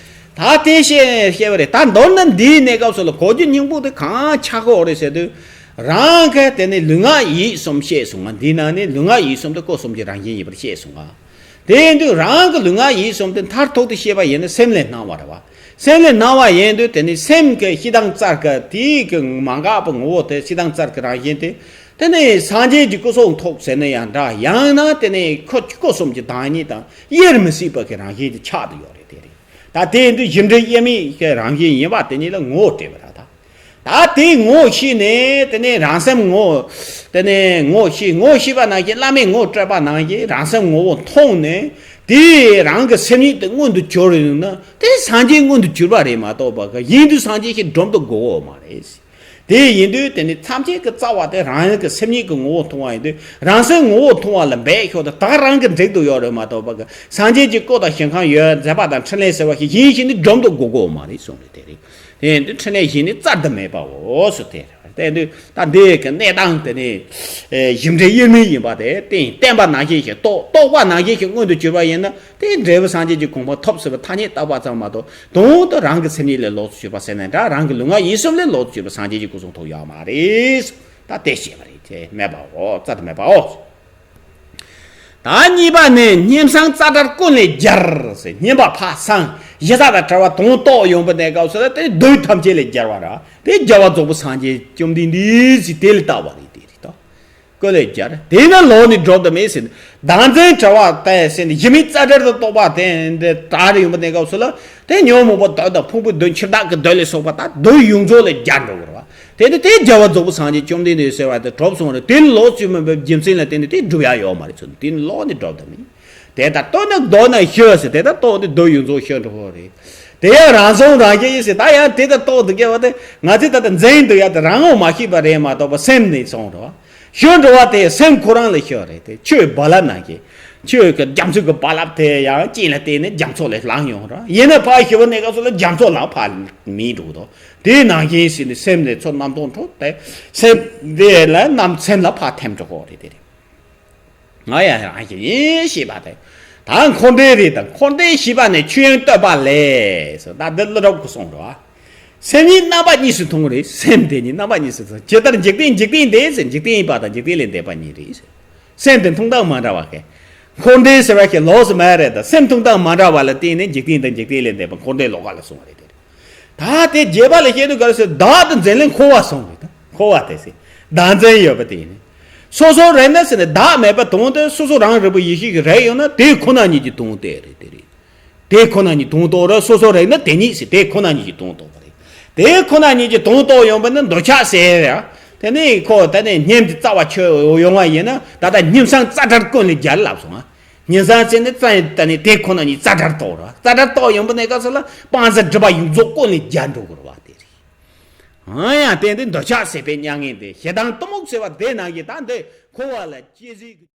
ད་དེ་བཤད་བཤད་པ་རེད། ད་མདོར་ན་འདིའི་གནས་སྐབས་སུ་ལ་གོ་རྒྱུ་སྙིང་པོ་དེ་གང་ཆགས་ཀྱི་ཡོད་རེད་ཟེར་དུས། རང་གི་དེ་ནི་ལུས་ངག་ཡིད་གསུམ་བཤད་སོང་ང་། འདིའི་ནང་ནས་ལུས་ངག་ཡིད་གསུམ་དེ་སྐུ་གསུམ་གྱི་རང་བཞིན་ཡིན་པར་བཤད་སོང་ང་། དེ་ཡིན་དུས་རང་གི་ལུས་ངག་ཡིད་གསུམ་དེ་མཐར་ཐུག་ཏུ་བཤད་པ་ཡིན་ན་སེམས་ལས་སྣང་བ་རེད་བ། སེམས་ལས་སྣང་བ་ཡིན་དུས་དེ་ནི་སེམས་ཀྱི་སྤྱི་དང་རྩལ་གྱི་དེའི་གི་མ་འགགས་པའི་ངོ་བོ་དེ་སྤྱི་དང་རྩལ་གྱི་རང་བཞིན་དེ། དེ་ནི་སངས་རྒྱས་ཀྱི་སྐུ་གསུང་ཐུགས་ཟེར་ན་ཡང་འདྲ། ཡང་ན་དེ་ནི་ཁོ་སྐུ་གསུམ་གྱི་བདག་ཉིད་དང་དབྱེར་མི་སྲིད་པ་གི་རང་བཞིན་དེ་ཆགས་བསྡད་ཡོད་རེད། དེ་རེད། ད་དེ་ཡིན་དུས་གཞི་འབྲས་དབྱེར་མེད་ཀྱི་རང་བཞིན་ཡིན་པ་དེ་ཉིད་ལ་ངོ་བོ་སྤྲད་པ་རེད་ད། ད་དེ་ངོ་ཤེས་ནས་དེ་ནས་རང་སེམས་ངོ་། དེ་ནས་ངོ་ཤེས་ངོ་ཤེས་པ་ནང་བཞིན་བླ་མས་ངོ་སྤྲད་པ་ནང་བཞིན་རང་སེམས་ངོ་བོ་མཐོང་ནས། དེ་རང་གི་སེམས་ཉིད་དེ་མངོན་དུ་གྱུར་ཡོང་ན་དེ་སངས་རྒྱས་མངོན་དུ་གྱུར་པ་རེད་མ་གཏོགས་པ་གི་ཡིན་དུས་སངས་རྒྱས་ཞིག་སྒྲུབ་ཏུ་དགོས་འོ་མ་རེད། དེ་ཡིན་དུས་དེ་ནི་ཐམས་ཅད་ཀྱི་རྩ་བ་དེ་རང་གི་སེམས་ཉིད་ཀྱི་ངོ་བོ་མཐོང་བ་ཡིན་དུས་རང་སེམས་ངོ་བོ་མཐོང་བ་ལ་འབད་ཤོག་ད་ད་རང་གི་འགྲིག་ཏུ་ཡོད་རེད་མ་གཏོགས་པ་གི་སངས་རྒྱས་ཀྱི་སྐུ་དང་ཞིང་ཁམས་ཡོད་མཛད་པ་དང་འཕྲིན་ལས་ཟེར་བ་ཞིག་ཡིན་ཞིག་ནི་སྒྲུབ་ཏུ་དགོས་དགོས་མ་རེད་གསུངས་རེད། དེ་རེད། དེ་ཡིན་དུས་འཕྲིན་ལས་བཞི་ནི་བཙལ་དུ་མེད་པའོ་སོ་དེ་རེད། དེ་ཡིན་དུས་ད་འདི་གི་གནས་སྟངས་དེ་ནི་གཞི་འབྲས་དབྱེར་མེད་ཡིན་པ་དེ་བསྟན་བསྟན་པ་ནང་བཞིན་ཞིག་རྟོགས་རྟོགས་པ་ནང་བཞིན་ཞིག་མངོན་དུ་གྱུར་པ་ཡིན་ན། དེའི་འབྲས་བུ་སངས་རྒྱས་ཀྱི་གོ་འཕང་ཐོབ་ཟེར་བ་ཐ་སྙད་བཏགས་པ་ཙམ་མ་གཏོགས་དོན་དུ་རང་གི་སེམས་ཉིད་ལས་ལོགས་སུ་གྱུར་པ་ཟེར་ན་འདྲ། རང་གི་ལུས་ངག་ཡིད་གསུམ་ལས་ལོགས་སུ་གྱུར་པ་སངས་རྒྱས་ཀྱི་སྐུ་གསུང་ཐུགས་ཡོད་མ་རེད། ད་དེ་བཤད་པ་རེད། དེ་མེད་པའོ། རྩ་དུ་མེད་པའོ། ད་གཉིས་པ་ནི་སྙེམས་སང་རྩ་བྲལ་ཀུན་ལས་རྒྱལ་ཟེར། སྙེམས་པ་ཕར་སངས་གཞི་རྩ་དང་བྲལ་བ་དོན་རྟོགས་ཡོང་པའི་གནས་སྐབས་སུ་ལ་དེ་དུས་ཐམས་ཅད་ལས་རྒྱལ་བ་ར། དེ་རྒྱལ་བ་རྫོགས་པའི་སངས་རྒྱས་བཅོམ་ལྡན་འདས་ཟེར་དེ་ལ་ལྟ་བ་རེད། དེ་རེད་ད། ཀུན་ལས་རྒྱལ། དེས་ན་ལོག་ནས་སྒྲུབ་ཏུ་མེད་ཟེར། བདག་འཛིན་བྲལ་བ་ལྟ་ཟེར་ནས་གཞི་མེད་རྩ་བྲལ་དུ་རྟོགས་པ་དེ་འདི་དྲག་རེ་ཡོང་པའི་གནས་སྐབས་སུ་ལ་དེ་ཉོན་མོངས་པ་དག་དང་ཕུང་པོའི་དོན་འཆི་བདག་གི་དོན་ལ་སོགས་པ་དག་དོན་ཡོངས་རྫོགས་ལས་རྒྱལ་འགྲོ་བར་བ། དེ་ནི་དེ་རྒྱལ་བ་རྫོགས་པའི་སངས་རྒྱས་བཅོམ་ལྡན་འདས་ཟེར་བ་དེ་གྲུབ་སོང་རེད། དེ་ལོག་ཚུལ་མིན་པའི་རྒྱུ་མཚན་ལ་བརྟེན་ནས་དེ་སྒྲུབ་ཡ་ཡོད་མ་རེད་ཚུལ་དེ་ནི་ལོག་ནས་སྒྲུབ་ཏུ་མེད། དེ་ལྟར་རྟོགས་ན་ལྡོག་ན་ཤི་ཟེར། དེ་ལྟར་རྟོགས་ཏེ་སྡུག་ཡོངས་རྫོགས་ཤི་འགྲོ་བ་རེད། དེ་ཡང་རང་བྱུང་རང་བཞིན་ཡིན་ཟེར། ད་ཡང་དེ་ལྟར་རྟོགས་འདུག་གས་བ་དེ་ང་ཚོས་ད་ལྟ་འཛིན་འདུག་ཡ་དེ་རང་ངོ་མ་ཤེས་པ་རེད་མ་གཏོགས་པ་སེམས་ནས་སོང་འགྲོ་བ། ཤི་འགྲོ་བ་དེ་སེམས་ཁོ་རང་ལ་ཤི་རེད། དེ་ཆོས་རྦ་རླབས་ནང་བཞིན་ཆོས་ཀྱི་རྒྱ་མཚོ་གི་རྦ་རླབས་དེ་ཡང་གཅིག་ལ་བརྟེན་ནས་རྒྱ་མཚོ་ལས་ལངས་ཡོང་ར། ཡིན་ན་ཕར་ཤི་བ་གནས་སྐབས་སུ་ལ་རྒྱ་མཚོ་ལ་ཕར་མི་འགྲོ་དོ། དེ་ནང་བཞིན་ཟེར་ནས་སེམས་ནས་ཚོར་རྣམ་རྟོག་འཕྲོ་དེ་སེམས་དེ་ལ་རྣམ་སེམས་ལ་ཕར་ཐིམ་འགྲོ་གོ་རེད། དེ་རེད། ང་ཡང་རང་བཞིན་ཡིན་ཞེས་པ་དེ། ད་འཁོར་འདས་རེད། ད་འཁོར་འདས་ཞེས་པ་ནི་ཆོས་དབྱིངས་བསྟོད་པ་ལས་སོ། ད་འདི་ཀླུ་སྒྲུབ་ཀྱིས་གསུངས་འགྲོ། སེམས་ཉིད་རྣམ་པ་གཉིས་སུ་མཐོང་རེད། སེམས་དེ་ཉིད་རྣམ་པ་གཉིས་སུ་མཐོང་། ཇི་ལྟར་འཇིག་རྟེན་འཇིག་རྟེན་འདས་ཟེར། འཇིག་རྟེན་ཡིན་པ་དང་འཇིག་རྟེན་ལས་འདས་པ་གཉིས་རེད། སེམས་དེ་མཐོང་སྟངས་མ་འདྲ་བ་གི། འཁོར་འདས་ཟེར་བ་ཞིག་ལོགས་སུ་མེད་རེད། ད་སེམས་མཐོང་སྟངས་མ་འདྲ་བ་ལ་བརྟེན་ནས་འཇིག་རྟེན་དང་འཇིག་རྟེན་ལས་འདས་པ་འཁོར་འདས་ལོགས་ཀ་ལ་སོང་བ་རེད། དེ་རེད། ད་དེ་རྒྱས་པ་ལ་བཤད་དུས་ག་རེ་ཟེར། བདག་ཏུ་འཛིན་ལས་འཁོར་བ་སོང་རེད། ད་འཁོར་བ་དེ་ཟེར། བདག་འཛིན་ཡོད་པ་དེ་ཡིན། སོ་སོ་རིག་ན་ཟེར་ནས་བདག་མེད་པ་དོན་དེ། སོ་སོ་རང་རིག་པའི་ཡེ་ཤེས་ཀྱི་རིག་ཡོད་ན་དེ་ཁོ་ན་ཉིད་ཀྱི་དོན་དེ་རེད། དེ་རེད། དེ་ཁོ་ན་ཉིད་དོན་རྟོགས་རེད། སོ་སོ་རིག་ན་དེ་ཉིད་ཟེར། དེ་ཁོ་ན་ཉིད་ཀྱི་དོན་རྟོགས་པ་རེད། དེ་ཁོ་ན་ཉིད་ཀྱི་དོན་རྟོགས་ཡོང་བ་ནི་འདོད་ཆགས་ཟེར་ཡ། དེ་ནི་ཁོ་ད་ནི་སྙིང་གི་རྩ་བ་ཆོད་ཡོང་བ་ཡིན་ན། ད་ལྟ་སྙིང་གསང་རྩ་བྲལ་ཀུན་ལས་རྒྱལ་ལབ་སོང་ང་། སྙིང་གསང་ཟེར་ནི་རྩ་ཡིན། ད་ནི་དེ་ཁོ་ན་ཉིད་རྩ་བྲལ་རྟོགས་རེད། རྩ་བྲལ་རྟོགས་ཡོང་བ་ནི་ག་ཚོད་ལ་སྤང་བྱ་སྒྲིབ་པ་ཡོངས་རྫོགས་ཀུན་ལས་རྒྱལ་འགྲོ་དགོས་རེད་བ། དེ་རེད། ཨང་ཡང་དེ་འདི་འདོད་ཆགས་ཟད་པའི་མྱ་ངན་འདས། ཞེ་སྡང་གཏི་མུག་ཟེར་བ་དེ་ནང་བཞིན། ད་འདི་འཁོར་བ་ལ་སྐྱེ་ཟིག